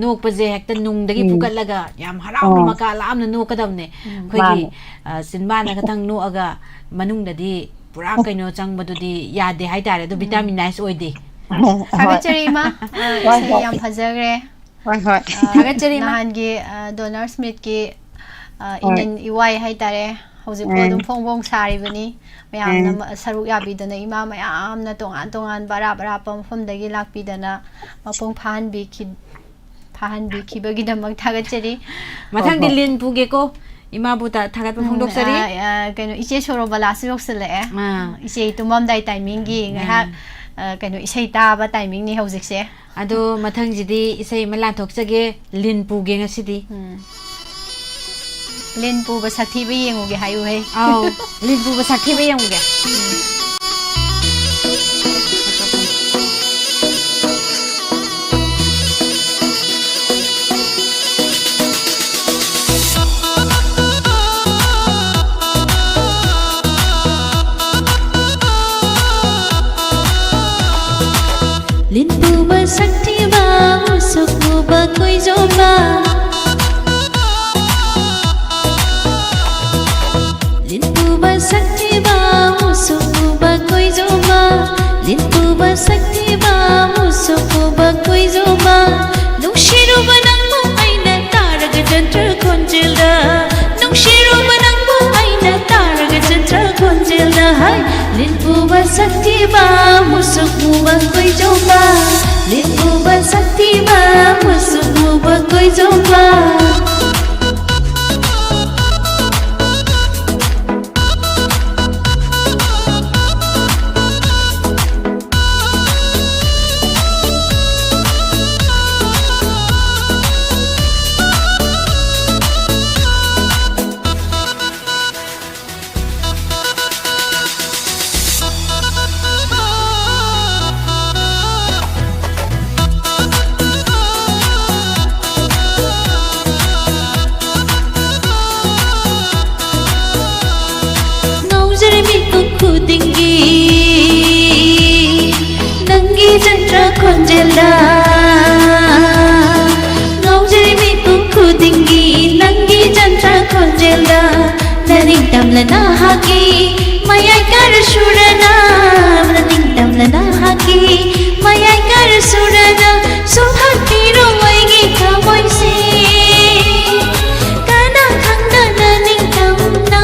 ꯅꯣꯛꯄꯁꯦ ꯍꯦꯛꯇ ꯅꯨꯡꯗꯒꯤ ꯎꯝ꯫ ꯐꯨꯒꯠꯂꯒ ꯌꯥꯝ ꯍꯔꯥꯎꯅ ꯑꯣ꯫ ꯃꯀꯥ ꯂꯥꯝꯅ ꯅꯣꯛꯀꯗꯕꯅꯦ꯫ ꯎꯝ꯫ ꯑꯩꯈꯣꯏꯒꯤ, ꯃꯥꯅꯦ꯫ ꯑ, ꯆꯤꯟꯕꯥꯟꯗ ꯈꯇꯪ ꯅꯣꯛꯑꯒ ꯃꯅꯨꯡꯗꯗꯤ ꯄꯨꯔꯥ ꯀꯩꯅꯣ ꯆꯪꯕꯗꯨꯗꯤ ꯌꯥꯗꯦ ꯍꯥꯏꯇꯥꯔꯦ꯫ ꯑꯗꯨ ꯎꯝ꯫ ꯚꯤꯇꯥꯃꯤꯟ ꯅꯥꯏꯁ ꯑꯣꯏꯗꯦ꯫ ꯍꯣꯏ꯫ ꯊꯥꯒꯠꯆꯔꯤ, ꯏꯃꯥ꯫ ꯑ, ꯍꯣꯏ, ꯏꯁꯩ ꯍꯣꯏ꯫ ꯌꯥꯝ ꯐꯖꯈ꯭ꯔꯦ꯫ ꯍꯣꯏ, ꯍꯣꯏ꯫ ꯑ, ꯊꯥꯒꯠꯆꯔꯤ, ꯏꯃꯥ꯫ ꯅꯍꯥꯟꯒꯤ, ꯑ, ꯗꯣꯅꯔꯁ ꯃꯤꯠꯀꯤ, ꯑ, ꯍꯣꯏ꯫ ꯏꯅꯦꯟ ꯏꯋꯥꯏ ꯍꯥꯏꯇꯥꯔꯦ꯫ ꯍꯧꯖꯤꯛꯐꯥꯎ ꯑꯗꯨꯝ ꯐꯣꯡ ꯐꯣꯡ ꯁꯥꯔꯤꯕꯅꯤ꯫ ꯃꯌꯥꯝꯅ ꯁꯔꯨꯛ ꯌꯥꯕꯤꯗꯅ, ꯏꯃꯥ ꯃꯌꯥꯝꯅ ꯇꯣꯉꯥꯟ ꯇꯣꯉꯥꯟꯕ ꯑꯔꯥꯞ ꯑꯔꯥꯞꯄ ꯃꯐꯝꯗꯒꯤ ꯂꯥꯛꯄꯤꯗꯅ ꯃꯄꯨꯡ ꯐꯥꯍꯟꯕꯤꯈꯤ-, ꯐꯥꯍꯟꯕꯤꯈꯤꯕꯒꯤꯗꯃꯛ ꯊꯥꯒꯠꯆꯔꯤ꯫ ꯃꯊꯪꯗꯤ ꯍꯣꯏ, ꯍꯣꯏ꯫ ꯂꯤꯟ ꯄꯨꯒꯦꯀꯣ꯫ ꯏꯃꯥꯕꯨ ꯊꯥꯒꯠꯄ ꯎꯝ, ꯐꯣꯡꯗꯣꯛꯆꯔꯤ꯫ ꯑ, ꯑ, ꯀꯩꯅꯣ, ꯏꯆꯦ ꯁꯣꯔꯣꯕꯂꯥꯁꯨ ꯌꯧꯁꯤꯜꯂꯛꯑꯦ꯫ ꯑꯥ꯫ ꯏꯆꯦ ꯇꯨꯝꯃꯝꯗꯥꯏ ꯇꯥꯏꯃꯤꯡꯒꯤ ꯉꯥꯏꯍꯥꯛ, ꯑꯥ꯫ ꯑ, ꯀꯩꯅꯣ, ꯏꯁꯩ ꯇꯥꯕ ꯇꯥꯏꯃꯤꯡꯅꯤ ꯍꯧꯖꯤꯛꯁꯦ꯫ ꯑꯗꯣ ꯃꯊꯪꯁꯤꯗꯤ ꯏꯁꯩ ꯑꯃ ꯂꯥꯟꯊꯣꯛꯆꯒꯦ, ꯂꯤꯟ ꯄꯨꯒꯦ ꯉꯁꯤꯗꯤ꯫ ꯎꯝ꯫ ꯂꯤꯟ ꯄꯨꯕ ꯁꯛꯊꯤꯕ ꯌꯦꯡꯉꯨꯒꯦ ꯍꯥꯏꯌꯨꯍꯦ꯫ ꯑꯥꯎ, ꯂꯤꯟ ꯄꯨꯕ ꯁꯛꯊꯤꯕ ꯌꯦꯡꯉꯨꯒꯦ꯫ ꯂꯤꯟ ꯄꯨꯕ ꯁꯛꯊꯤꯕ, ꯃꯨꯁꯨꯛ ꯃꯨꯕ ꯀꯣꯏꯖꯣꯝꯕ꯫ ꯂꯤꯟ ꯄꯨꯕ ꯁꯛꯊꯤꯕ, ꯃꯨꯁꯨꯛ ꯃꯨꯕ ꯀꯣꯏꯖꯣꯝꯕ꯫ ꯂꯤꯟ ꯄꯨꯕ ꯁꯛꯊꯤꯕ, ꯃꯨꯁꯨꯛ ꯃꯨꯕ ꯀꯣꯏꯖꯣꯝꯕ꯫ ꯅꯨꯡꯁꯤꯔꯨꯕ ꯅꯪꯕꯨ ꯑꯩꯅ ꯇꯥꯔꯒ ꯖꯟꯇ꯭ꯔ ꯈꯣꯟꯖꯦꯜꯗ꯫ ꯅꯨꯡꯁꯤꯔꯨꯕ ꯅꯪꯕꯨ ꯑꯩꯅ ꯇꯥꯔꯒ ꯖꯟꯇ꯭ꯔ ꯈꯣꯟꯖꯦꯜꯗ꯫ ꯍꯥꯏ, ꯂꯤꯟ ꯄꯨꯕ ꯁꯛꯊꯤꯕ, ꯃꯨꯁꯨꯛ ꯃꯨꯕ ꯀꯣꯏꯖꯣꯝꯕ꯫ ꯂꯤꯟ ꯄꯨꯕ ꯁꯛꯊꯤꯕ, ꯃꯨꯁꯨꯛ ꯃꯨꯕ ꯀꯣꯏꯖꯣꯝꯕ꯫ ꯉꯥꯎꯖꯔꯤ ꯃꯤꯀꯨꯞ ꯈꯨꯗꯤꯡꯒꯤ ꯅꯪꯒꯤ ꯖꯟꯇ꯭ꯔ ꯈꯣꯟꯖꯦꯜꯗ꯫ ꯉꯥꯎꯖꯔꯤ ꯃꯤꯀꯨꯞ ꯈꯨꯗꯤꯡꯒꯤ ꯅꯪꯒꯤ ꯖꯟꯇ꯭ꯔ ꯈꯣꯟꯖꯦꯜꯗ꯫ ꯅꯅꯤꯡꯇꯝꯂ ꯅꯍꯥꯛꯀꯤ ꯃꯌꯥꯏ ꯀꯥꯔ ꯁꯨꯔꯅ꯫ ꯅꯅꯤꯡꯇꯝꯂ ꯅꯍꯥꯛꯀꯤ ꯃꯌꯥꯏ ꯀꯥꯔ ꯁꯨꯔꯅ꯫ ꯁꯨꯝꯍꯠꯄꯤꯔꯣ ꯑꯩꯒꯤ ꯊꯃꯣꯏꯁꯦ꯫ ꯀꯅꯥ ꯈꯪꯗꯅ ꯅꯤꯡꯇꯝꯅ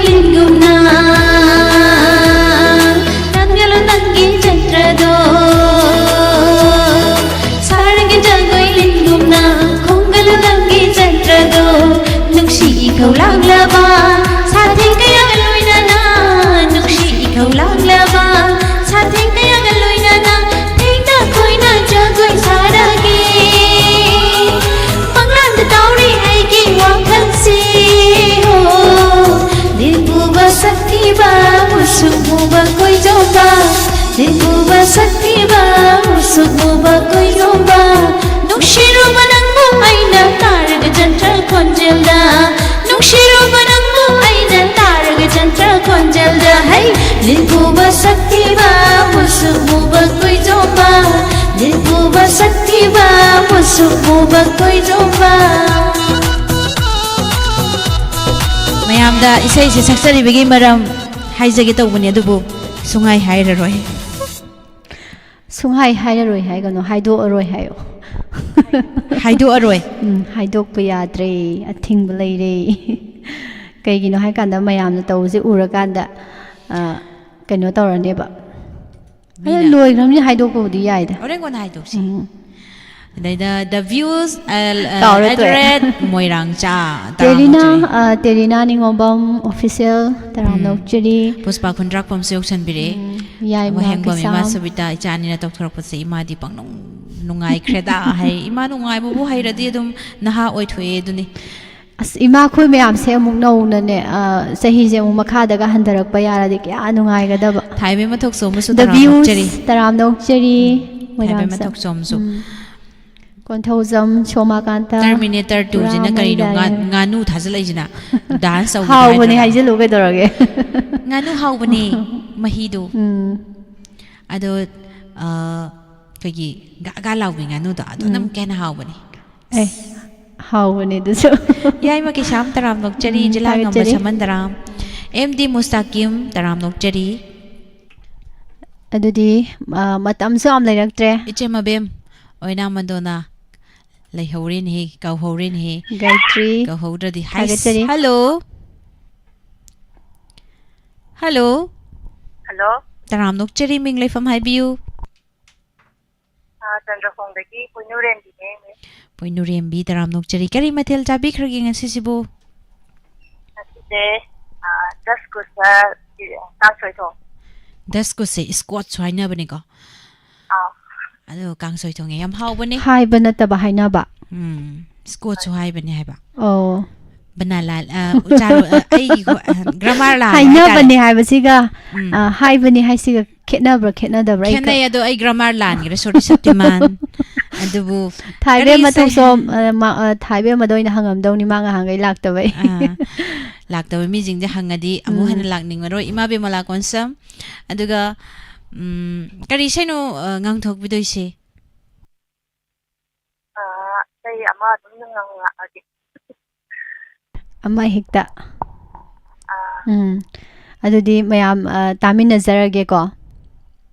ꯂꯤꯟꯒꯨꯝꯅ ꯅꯪꯅꯂꯣ ꯅꯪꯒꯤ ꯆꯟꯗ꯭ꯔꯗꯣ, ꯁꯥꯔꯒ ꯖꯒꯣꯏ ꯂꯤꯟꯒꯨꯝꯅ ꯈꯣꯡꯒꯂꯣ ꯅꯪꯒꯤ ꯆꯟꯗ꯭ꯔꯗꯣ, ꯅꯨꯡꯁꯤ ꯏꯈꯧ ꯂꯥꯡꯂꯕ ꯁꯥꯊꯦꯡ ꯀꯌꯥꯒ ꯂꯣꯏꯅꯅ, ꯅꯨꯡꯁꯤ ꯏꯈꯧ ꯂꯥꯡꯂꯕ ꯁꯥꯊꯦꯡ ꯀꯌꯥꯒ ꯂꯣꯏꯅꯅ ꯊꯦꯡꯅ ꯈꯣꯏꯅ ꯖꯒꯣꯏ ꯁꯥꯔꯒꯦ꯫ ꯃꯪꯂꯥꯟꯗ ꯇꯧꯔꯤ ꯑꯩꯒꯤ ꯋꯥꯈꯜꯁꯤ, ꯍꯣ꯫ ꯂꯤꯟ ꯄꯨꯕ ꯁꯛꯊꯤꯕ, ꯃꯨꯁꯨꯛ ꯃꯨꯕ ꯀꯣꯏꯖꯣꯝꯕ, ꯂꯤꯟ ꯄꯨꯕ ꯁꯛꯊꯤꯕ, ꯃꯨꯁꯨꯛ ꯃꯨꯕ ꯀꯣꯏꯖꯣꯝꯕ, ꯅꯨꯡꯁꯤꯔꯨꯕ ꯅꯪꯕꯨ ꯑꯩꯅ ꯇꯥꯔꯒ ꯆꯟꯗ꯭ꯔ ꯈꯣꯟꯖꯦꯜꯗ, ꯅꯨꯡꯁꯤꯔꯨꯕ ꯅꯪꯕꯨ ꯑꯩꯅ ꯇꯥꯔꯒ ꯆꯟꯗ꯭ꯔ ꯈꯣꯟꯖꯦꯜꯗ, ꯍꯩ! ꯂꯤꯟ ꯄꯨꯕ ꯁꯛꯊꯤꯕ, ꯃꯨꯁꯨꯛ ꯃꯨꯕ ꯀꯣꯏꯖꯣꯝꯕ, ꯂꯤꯟ ꯄꯨꯕ ꯁꯛꯊꯤꯕ, ꯃꯨꯁꯨꯛ ꯃꯨꯕ ꯀꯣꯏꯖꯣꯝꯕ꯫ ꯃꯌꯥꯝꯗ ꯏꯁꯩꯁꯦ ꯁꯛꯆꯔꯤꯕꯒꯤ ꯃꯔꯝ ꯍꯥꯏꯖꯒꯦ ꯇꯧꯕꯅꯦ, ꯑꯗꯨꯕꯨ ꯁꯨꯡꯍꯥꯏ ꯍꯥꯏꯔꯔꯣꯏ꯫ ꯁꯨꯡꯍꯥꯏ ꯍꯥꯏꯔꯔꯣꯏ ꯍꯥꯏꯒꯅꯨ, ꯍꯥꯏꯗꯣꯛꯑꯔꯣꯏ ꯍꯥꯏꯌꯣ꯫ ꯍꯥꯏꯗꯣꯛꯑꯔꯣꯏ꯫ ꯎꯝ, ꯍꯥꯏꯗꯣꯛꯄ ꯌꯥꯗ꯭ꯔꯦ, ꯑꯊꯤꯡꯕ ꯂꯩꯔꯦ꯫ ꯀꯩꯒꯤꯅꯣ ꯍꯥꯏꯀꯥꯟꯗ ꯃꯌꯥꯝꯅ ꯇꯧꯕꯁꯦ ꯎꯔꯀꯥꯟꯗ, ꯑ, ꯀꯩꯅꯣ ꯇꯧꯔꯅꯦꯕ꯫ ꯑꯗ ꯃꯤꯅ ꯂꯣꯏꯈ꯭ꯔꯕꯅꯤ, ꯍꯥꯏꯗꯣꯛꯄꯕꯨꯗꯤ ꯌꯥꯏꯗ꯫ ꯍꯣꯔꯦꯟ ꯀꯣꯟꯅ ꯍꯥꯏꯗꯣꯛꯁꯤ꯫ ꯎꯝ꯫ ꯑꯗꯩꯗ the views, ꯑ, ꯑ, ꯀꯥꯎꯔꯦ, at the ꯇꯣꯛꯑꯦ꯫ Rate ꯃꯣꯏꯔꯥꯡꯆꯥ, ꯇꯔꯥꯃꯉꯥ ꯇꯦꯔꯤꯅꯥ, ꯆꯠꯂꯦ꯫ ꯑ, ꯇꯦꯔꯤꯅꯥ ꯅꯤꯉꯣꯝꯕꯝ official, ꯇꯔꯥꯝꯅ ꯎꯝ꯫ ꯑꯣꯛꯆꯔꯤ꯫ ꯄꯨꯁꯄꯥ ꯈꯨꯟꯗ꯭ꯔꯥꯛꯄꯝꯁꯨ ꯌꯧꯁꯟꯕꯤꯔꯛꯑꯦ꯫ ꯎꯝ, ꯌꯥꯏꯃ ꯋꯥꯍꯦꯡꯕꯝ ꯏꯃꯥ ꯀꯤꯁꯥꯝ꯫ ꯁꯨꯕꯤꯇꯥ, ꯏꯆꯥ ꯑꯅꯤꯅ ꯇꯧꯊꯣꯔꯛꯄꯁꯦ ꯏꯃꯥꯗꯤ ꯄꯪꯅꯨꯡ ꯅꯨꯡꯉꯥꯏꯈ꯭ꯔꯦꯗ ꯍꯥꯏ꯫ ꯏꯃꯥ ꯅꯨꯡꯉꯥꯏꯕꯕꯨ ꯍꯩꯔꯗꯤ ꯑꯗꯨꯝ ꯅꯍꯥ ꯑꯣꯏꯊꯣꯛꯑꯦ ꯑꯗꯨꯅꯤ꯫ ꯑꯁ, ꯏꯃꯥꯈꯣꯏ ꯃꯌꯥꯝꯁꯦ ꯑꯃꯨꯛ ꯅꯧꯅꯅꯦ, ꯑ, ꯆꯍꯤꯁꯦ ꯑꯃꯨꯛ ꯃꯈꯥꯗꯒ ꯍꯟꯊꯔꯛꯄ ꯌꯥꯔꯗꯤ ꯀꯌꯥ ꯅꯨꯡꯉꯥꯏꯒꯗꯕ꯫ ꯊꯥꯏꯕꯦꯝꯃ ꯊꯣꯛꯆꯣꯝꯕꯁꯨ The ꯇꯔꯥꯝꯅ views, ꯑꯣꯛꯆꯔꯤ꯫ ꯇꯔꯥꯝꯅ ꯑꯣꯛꯆꯔꯤ, ꯎꯝ, ꯊꯥꯏꯕꯦꯝꯃ ꯃꯣꯏꯔꯥꯡꯆꯥ-, ꯊꯣꯛꯆꯣꯝꯁꯨ꯫ ꯎꯝ꯫ ꯀꯣꯟꯊꯧꯖꯝ ꯁꯣꯃꯥꯀꯥꯟꯇ, Terminator two ꯁꯤꯅ ꯄꯨꯔꯥ ꯀꯔꯤꯅꯣ? ꯃꯩ ꯉꯥ-, ꯂꯥꯛꯑꯦ꯫ ꯉꯥꯅꯨ ꯊꯥꯖꯤꯜꯂꯛꯏꯁꯤꯅ? Dance ꯇꯧꯕꯗꯤ ꯍꯥꯎꯕꯅꯦ ꯍꯥꯏꯗ꯭ꯔꯥ? ꯍꯥꯏꯖꯤꯜꯂꯨ ꯀꯩꯗꯧꯔꯒꯦ? ꯉꯥꯅꯨ ꯍꯥꯎꯕꯅꯦ, ꯃꯍꯤꯗꯣ꯫ ꯎꯝ꯫ ꯑꯗꯣ, ꯑ, ꯑꯩꯈꯣꯏꯒꯤ ꯒꯥ ꯒꯥ ꯂꯥꯎꯕꯤ ꯉꯥꯅꯨꯗꯣ, ꯑꯗꯨꯅ ꯎꯝ꯫ ꯑꯃꯨꯛꯀ ꯍꯦꯟꯅ ꯍꯥꯎꯕꯅꯦ꯫ ꯑꯦ, ꯍꯥꯎꯕꯅꯦ ꯑꯗꯨꯁꯨ꯫ ꯌꯥꯏꯃ ꯀꯤꯁꯥꯝ ꯇꯔꯥꯝ ꯅꯣꯛꯆꯔꯤ, ꯎꯝ, ꯖꯤꯂꯥ ꯉꯝꯕ ꯊꯥꯒꯠꯆꯔꯤ꯫ ꯁꯃꯟ ꯇꯔꯥꯝ, ꯑꯦꯝ ꯗꯤ ꯃꯨꯁꯇꯥꯀꯤꯝ ꯇꯔꯥꯝ ꯅꯣꯛꯆꯔꯤ꯫ ꯑꯗꯨꯗꯤ, ꯑ, ꯃꯇꯝꯁꯨ ꯌꯥꯝ ꯂꯩꯔꯛꯇ꯭ꯔꯦ꯫ ꯏꯆꯦ ꯃꯕꯦꯝ ꯑꯣꯏꯅꯥꯝ ꯃꯟꯗꯣꯅ ꯂꯩꯍꯧꯔꯦꯅꯦꯍꯦ, ꯀꯧꯍꯧꯔꯦꯅꯦꯍꯦ꯫ ꯒꯥꯌꯇ꯭ꯔꯤ, ꯀꯧꯍꯧꯗ꯭ꯔꯗꯤ꯫ ꯍꯥꯏꯁ, ꯊꯥꯒꯠꯆꯔꯤ꯫ Hello꯫ ꯍꯜꯂꯣ꯫ ꯍꯜꯂꯣ꯫ ꯇꯔꯥꯝꯅ ꯑꯣꯛꯆꯔꯤ, ꯃꯤꯡ ꯂꯩꯐꯝ ꯍꯥꯏꯕꯤꯌꯨ꯫ ꯑꯥ, ꯆꯟꯗ꯭ꯔꯈꯣꯡꯗꯒꯤ ꯄꯣꯏꯅꯨꯔꯦꯝꯕꯤꯅꯦ, ꯃꯤꯁ꯫ ꯄꯣꯏꯅꯨꯔꯦꯝꯕꯤ, ꯇꯔꯥꯝꯅ ꯑꯣꯛꯆꯔꯤ꯫ ꯀꯔꯤ ꯃꯊꯦꯜ ꯆꯥꯕꯤꯈ꯭ꯔꯒꯦ ꯉꯁꯤꯁꯤꯕꯨ? ꯉꯁꯤꯁꯦ, ꯑꯥ, ꯗꯁꯀꯨꯁ, ꯀꯥꯡꯁꯣꯏ ꯊꯣꯡ꯫ ꯗꯁꯀꯨꯁꯁꯦ ꯁ꯭ꯀꯣꯠꯁꯨ ꯍꯥꯏꯅꯕꯅꯤꯀꯣ꯫ ꯑꯥ꯫ ꯑꯗꯣ ꯀꯥꯡꯁꯣꯏ ꯊꯣꯡꯉꯦ, ꯌꯥꯝ ꯍꯥꯎꯕꯅꯦ꯫ ꯍꯥꯏꯕ ꯅꯠꯇꯕ, ꯍꯥꯏꯅꯕ꯫ ꯎꯝ, ꯁ꯭ꯀꯣꯠꯁꯨ ꯍꯥꯏꯕꯅꯦ ꯍꯥꯏꯕ꯫ ꯑꯣ꯫ ꯕꯅꯥꯂꯥ, ꯑ, ꯎꯆꯥꯔꯣ-, ꯑ, ꯑꯩꯒꯤ ꯍꯣ-, ꯑ, ꯒ꯭ꯔꯥꯃꯥꯔ ꯂꯥꯜꯂꯦ ꯍꯥꯏꯅꯕꯅꯦ ꯍꯥꯏꯇꯥꯔꯦ꯫ ꯍꯥꯏꯕꯁꯤꯒ, ꯎꯝ꯫ ꯑ, ꯍꯥꯏꯕꯅꯦ ꯍꯥꯏꯁꯤꯒ ꯈꯦꯠꯅꯕ꯭ꯔꯥ, ꯈꯦꯠꯅꯗꯕ꯭ꯔꯥ? ꯑꯩ ꯈ- ꯈꯦꯠꯅꯩ, ꯑꯗꯣ ꯑꯩ ꯒ꯭ꯔꯥꯃꯥꯔ ꯂꯥꯟꯈ꯭ꯔꯦ, ꯁꯣꯔꯤ, ꯁꯛꯇꯤꯃꯥꯟ꯫ ꯑꯗꯨꯕꯨ ꯊꯥꯏꯕꯦꯝꯃ ꯀꯔꯤ ꯁꯥꯏ- ꯇꯧꯁꯣꯝ, ꯑ, ꯃ-, ꯑ, ꯊꯥꯏꯕꯦꯝꯃꯗ ꯑꯣꯏꯅ ꯍꯪꯉꯝꯗꯧꯅꯤ, ꯃꯥ ꯉꯍꯥꯟꯈꯩ ꯂꯥꯛꯇꯕꯩ꯫ ꯑꯥ, ꯂꯥꯛꯇꯕ ꯃꯤꯁꯤꯡꯁꯦ ꯍꯪꯉꯗꯤ ꯑꯃꯨꯛ ꯎꯝ꯫ ꯍꯦꯟꯅ ꯂꯥꯛꯅꯤꯡꯉꯔꯣꯏ꯫ ꯏꯃꯥ ꯕꯦꯃꯂꯥ ꯀꯣꯟꯁꯝ, ꯑꯗꯨꯒ, ꯎꯝ, ꯀꯔꯤ ꯏꯁꯩꯅꯣ, ꯑ, ꯉꯥꯡꯊꯣꯛꯄꯤꯗꯣꯏꯁꯦ? ꯑꯥ, ꯑꯇꯩ ꯑꯃ ꯑꯗꯨꯝ ꯉꯪꯉꯛꯑꯒꯦ꯫ ꯑꯃ ꯍꯦꯛꯇ꯫ ꯑꯥ, ꯎꯝ꯫ ꯑꯗꯨꯗꯤ ꯃꯌꯥꯝ, ꯑ, ꯇꯥꯃꯤꯟꯅꯖꯔꯒꯦꯀꯣ꯫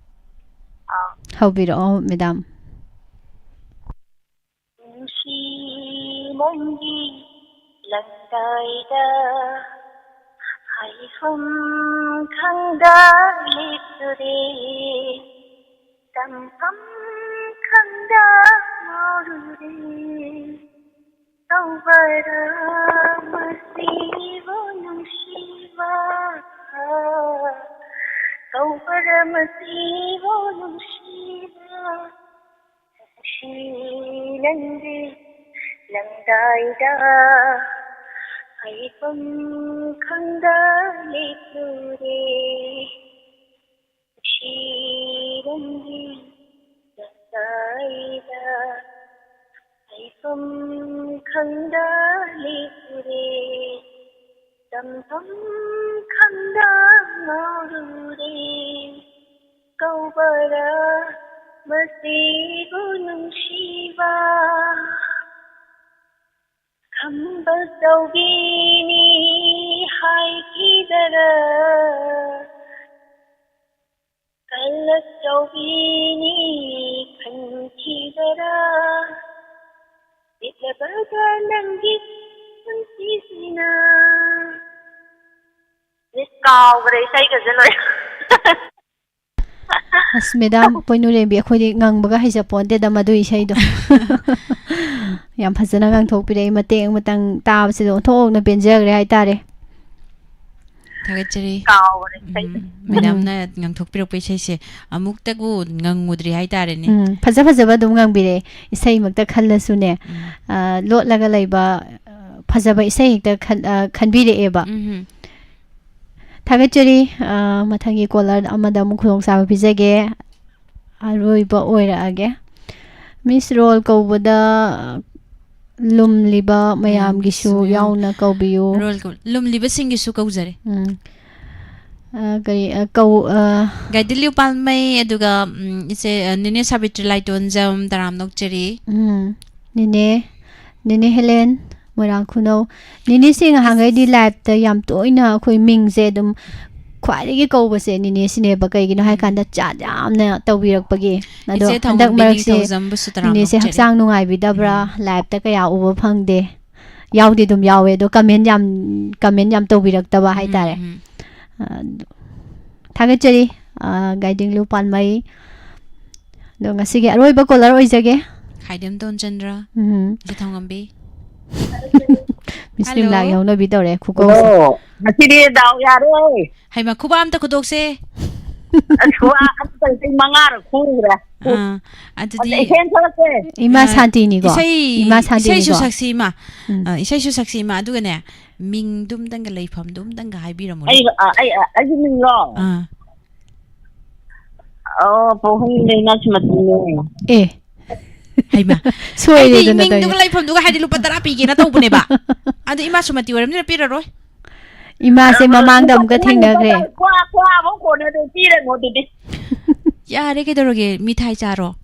ꯑꯥ꯫ ꯍꯧꯕꯤꯔꯛꯑꯣ, ꯃꯦꯗꯥꯝ꯫ ꯅꯨꯡꯁꯤ ꯅꯪꯒꯤ ꯂꯪꯗꯥꯏꯗ ꯍꯥꯏꯐꯝ ꯈꯪꯗ ꯂꯦꯞꯂꯨꯔꯦ꯫ ꯇꯝꯐꯝ ꯈꯪꯗ ꯉꯥꯎꯔꯨꯔꯦ꯫ ꯇꯧꯕꯔ ꯃꯁꯤꯕꯨ ꯅꯨꯡꯁꯤꯕ? ꯇꯧꯕꯔ ꯃꯁꯤꯕꯨ ꯅꯨꯡꯁꯤꯕ? ꯅꯨꯡꯁꯤ ꯅꯪꯒꯤ ꯂꯪꯗꯥꯏꯗ ꯍꯥꯏꯐꯝ ꯈꯪꯗ ꯂꯦꯞꯂꯨꯔꯦ꯫ ꯅꯨꯡꯁꯤ ꯅꯪꯒꯤ ꯂꯪꯗꯥꯏꯗ ꯍꯥꯏꯐꯝ ꯈꯪꯗ ꯂꯦꯞꯂꯨꯔꯦ꯫ ꯇꯝꯐꯝ ꯈꯪꯗ ꯉꯥꯎꯔꯨꯔꯦ꯫ ꯀꯧꯕꯔ ꯃꯁꯤꯕꯨ ꯅꯨꯡꯁꯤꯕ? ꯈꯝꯕ ꯆꯥꯎꯕꯤꯅꯤ ꯍꯥꯏꯈꯤꯗꯔ? ꯀꯜꯂ ꯆꯥꯎꯕꯤꯅꯤ ꯈꯟꯈꯤꯗꯔ? ꯄꯤꯛꯂꯕꯗ ꯅꯪꯒꯤ ꯄꯨꯟꯁꯤꯁꯤꯅ꯫ ꯃꯤꯁ ꯀꯥꯎꯈ꯭ꯔꯦ ꯏꯁꯩꯒꯁꯦ ꯂꯣꯏ꯫ ꯑꯁ, ꯃꯦꯗꯥꯝ ꯄꯣꯏꯅꯨꯔꯦꯝꯕꯤ, ꯑꯩꯈꯣꯏꯗꯤ ꯉꯪꯕꯒ ꯍꯩꯖꯄꯣꯟꯇꯦꯗ ꯃꯗꯨ ꯏꯁꯩꯗꯣ꯫ ꯌꯥꯝ ꯐꯖꯅ ꯉꯥꯡꯊꯣꯛꯄꯤꯔꯛꯏ, ꯃꯇꯦꯛ ꯑꯃꯇꯪ ꯇꯥꯕꯁꯤꯗ ꯑꯣꯟꯊꯣꯛꯅ ꯄꯦꯟꯖꯈ꯭ꯔꯦ ꯍꯥꯏꯇꯥꯔꯦ꯫ ꯊꯥꯒꯠꯆꯔꯤ꯫ ꯀꯥꯎꯈ꯭ꯔꯦ ꯏꯁꯩꯗꯣ꯫ ꯎꯝ, ꯃꯦꯗꯥꯝꯅ ꯉꯥꯡꯊꯣꯛꯄꯤꯔꯛꯄ ꯏꯁꯩꯁꯦ ꯑꯃꯨꯛꯇꯕꯨ ꯉꯪꯉꯨꯗ꯭ꯔꯤ ꯍꯥꯏꯇꯥꯔꯦꯅꯦ꯫ ꯎꯝ, ꯐꯖ ꯐꯖꯕ ꯑꯗꯨꯝ ꯉꯪꯕꯤꯔꯛꯑꯦ, ꯏꯁꯩꯃꯛꯇ ꯈꯜꯂꯁꯨꯅꯦ꯫ ꯎꯝ꯫ ꯑ, ꯂꯣꯠꯂꯒ ꯂꯩꯕ, ꯑ, ꯐꯖꯕ ꯏꯁꯩ ꯍꯦꯛꯇ ꯈꯟ-, ꯑ, ꯈꯟꯕꯤꯔꯛꯑꯦꯕ꯫ ꯎꯝ꯫ ꯊꯥꯒꯠꯆꯔꯤ꯫ ꯑ, ꯃꯊꯪꯒꯤ ꯀꯣꯂꯔ ꯑꯃꯗ ꯑꯃꯨꯛ ꯈꯨꯗꯣꯡꯆꯥꯕ ꯄꯤꯖꯒꯦ꯫ ꯑꯔꯣꯏꯕ ꯑꯣꯏꯔꯛꯑꯒꯦ꯫ ꯃꯤꯁ ꯔꯣꯜ ꯀꯧꯕꯗ ꯂꯨꯝꯂꯤꯕ ꯃꯌꯥꯝꯒꯤꯁꯨ ꯃꯌꯥꯝꯒꯤꯁꯨ ꯌꯥꯎ-, ꯌꯥꯎꯅ ꯀꯧꯕꯤꯌꯨ꯫ ꯔꯣꯜ ꯀꯧ-, ꯂꯨꯝꯂꯤꯕꯁꯤꯡꯒꯤꯁꯨ ꯀꯧꯖꯔꯤ꯫ ꯎꯝ꯫ ꯑ, ꯀꯔꯤ, ꯑ, ꯀꯧ-, ꯑ, ꯒꯥꯏꯗꯤꯂꯤꯎ ꯄꯥꯜꯃꯩ, ꯑꯗꯨꯒ, ꯎꯝ, ꯏꯆꯦ, ꯑ, ꯅꯦꯅꯦ ꯁꯥꯕꯤꯇ꯭ꯔꯤ ꯂꯥꯏꯇꯣꯟꯖꯝ, ꯇꯔꯥꯝ ꯅꯣꯛꯆꯔꯤ꯫ ꯎꯝ꯫ ꯅꯦꯅꯦ, ꯅꯦꯅꯦ ꯍꯦꯂꯦꯟ, ꯃꯣꯏꯔꯥꯡ ꯈꯨꯅꯧ꯫ ꯅꯦꯅꯦꯁꯦ ꯉꯍꯥꯟꯈꯩꯗꯤ ꯑꯁ꯫ ꯂꯥꯏꯞꯇ ꯌꯥꯝ ꯇꯣꯏꯅ ꯑꯩꯈꯣꯏ ꯃꯤꯡꯁꯦ ꯑꯗꯨꯝ ꯈ꯭ꯋꯥꯏꯗꯒꯤ ꯀꯧꯕꯁꯦ ꯅꯦꯅꯦꯁꯤꯅꯦꯕ꯫ ꯀꯩꯒꯤꯅꯣ ꯎꯝ꯫ ꯍꯥꯏꯀꯥꯟꯗ ꯆꯥꯠ ꯌꯥꯝꯅ ꯇꯧꯕꯤꯔꯛꯄꯒꯤ꯫ ꯑꯗꯣ ꯏꯆꯦ ꯍꯟꯗꯛ ꯊꯧꯉꯝꯕꯤ ꯃꯔꯛꯁꯦ ꯅꯤꯡꯊꯧꯖꯝꯕꯨꯁꯨ ꯇꯔꯥꯝ ꯅꯦꯅꯦꯁꯦ ꯅꯣꯛꯆꯔꯤ꯫ ꯍꯛꯆꯥꯡ ꯅꯨꯡꯉꯥꯏꯕꯤꯗꯕ꯭ꯔꯥ? ꯎꯝ꯫ ꯂꯥꯏꯞꯇ ꯀꯌꯥ ꯎꯕ ꯐꯪꯗꯦ꯫ ꯌꯥꯎꯗꯤ ꯑꯗꯨꯝ ꯌꯥꯎꯋꯦ, ꯑꯗꯣ ꯀꯃꯦꯟ ꯌꯥꯝ, ꯀꯃꯦꯟ ꯌꯥꯝ ꯇꯧꯕꯤꯔꯛꯇꯕ ꯎꯝ, ꯍꯥꯏꯇꯥꯔꯦ꯫ ꯎꯝ꯫ ꯑ, ꯊꯥꯒꯠꯆꯔꯤ, ꯑ, ꯒꯥꯏꯗꯤꯡꯂꯨ ꯄꯥꯟꯃꯩ꯫ ꯑꯗꯣ ꯉꯁꯤꯒꯤ ꯑꯔꯣꯏꯕ ꯀꯣꯂꯔ ꯑꯣꯏꯖꯒꯦ꯫ ꯈꯥꯏꯗꯦꯝ ꯇꯣꯟꯆꯟꯗ꯭ꯔ, ꯎꯝ꯫ ꯏꯆꯦ ꯊꯧꯉꯝꯕꯤ꯫ ꯃꯤꯁ ꯍꯜꯂꯣ꯫ ꯕꯤꯃꯂꯥꯒꯤ ꯍꯧꯅꯕꯤ ꯇꯧꯔꯦ, ꯈꯨꯀꯧꯁꯦ꯫ ꯍꯜꯂꯣ, ꯉꯁꯤꯗꯤ ꯗꯥꯎ ꯌꯥꯔꯦ꯫ ꯍꯩꯃꯥ, ꯈꯨꯕꯥꯛ ꯑꯝꯇ ꯈꯨꯗꯣꯛꯁꯦ꯫ ꯑꯁ, ꯋꯥ ꯑꯝꯇ ꯃꯉꯥꯔꯛ ꯈꯨꯈ꯭ꯔꯦ꯫ ꯑꯥ, ꯑꯗꯨꯗꯤ ꯑꯗ ꯏꯁꯩ ꯑꯃ ꯁꯛꯂꯛꯀꯦ꯫ ꯏꯃꯥ ꯑ, ꯁꯥꯟꯇꯤꯅꯤꯀꯣ? ꯏꯁꯩ, ꯏꯃꯥ ꯏꯁꯩꯁꯨ ꯁꯥꯟꯇꯤꯅꯤꯀꯣ? ꯁꯛꯁꯤ ꯏꯃꯥ꯫ ꯎꯝ꯫ ꯑ, ꯏꯁꯩꯁꯨ ꯁꯛꯁꯤ ꯏꯃꯥ꯫ ꯑꯗꯨꯒꯅꯦ, ꯃꯤꯡꯗꯨꯝꯇꯪꯒ, ꯂꯩꯐꯝꯗꯨꯝꯇꯪꯒ ꯍꯥꯏꯕꯤꯔꯝꯃꯨꯅꯦ꯫ ꯑꯩ, ꯑ, ꯑꯩ, ꯑ, ꯑꯩꯒꯤ ꯃꯤꯡꯂꯣ? ꯑꯥ꯫ ꯑꯣ, ꯄꯥꯕꯨꯡ ꯂꯩꯃꯥ ꯁꯨꯃꯇꯤꯅꯦ꯫ ꯑꯦ꯫ ꯍꯩꯃꯥ꯫ ꯁꯣꯏꯔꯦꯗꯅ ꯑꯩꯗꯤ ꯃꯤꯡꯗꯨꯒ ꯇꯧꯔꯤꯁꯦ꯫ ꯂꯩꯐꯝꯗꯨꯒ ꯍꯥꯏꯗꯤ ꯂꯨꯄꯥ ꯇꯔꯥ ꯄꯤꯒꯦꯅ ꯇꯧꯕꯅꯦꯕ꯫ ꯑꯗꯨ ꯏꯃꯥ ꯁꯨꯃꯇꯤ ꯑꯣꯏꯔꯝꯅꯤꯅ ꯄꯤꯔꯔꯣꯏ꯫ ꯏꯃꯥꯁꯦ ꯃꯃꯥꯡꯗ ꯑꯃꯨꯛꯀ ꯊꯦꯡꯅꯈ꯭ꯔꯦ꯫ ꯀ꯭ꯋꯥ, ꯀ꯭ꯋꯥ ꯑꯃ ꯀꯣꯟꯅꯗꯦ, ꯄꯤꯔꯅꯨ ꯑꯗꯨꯗꯤ꯫ ꯌꯥꯔꯦ, ꯀꯩꯗꯧꯔꯒꯦ? ꯃꯤꯊꯥꯏ ꯆꯥꯔꯣ꯫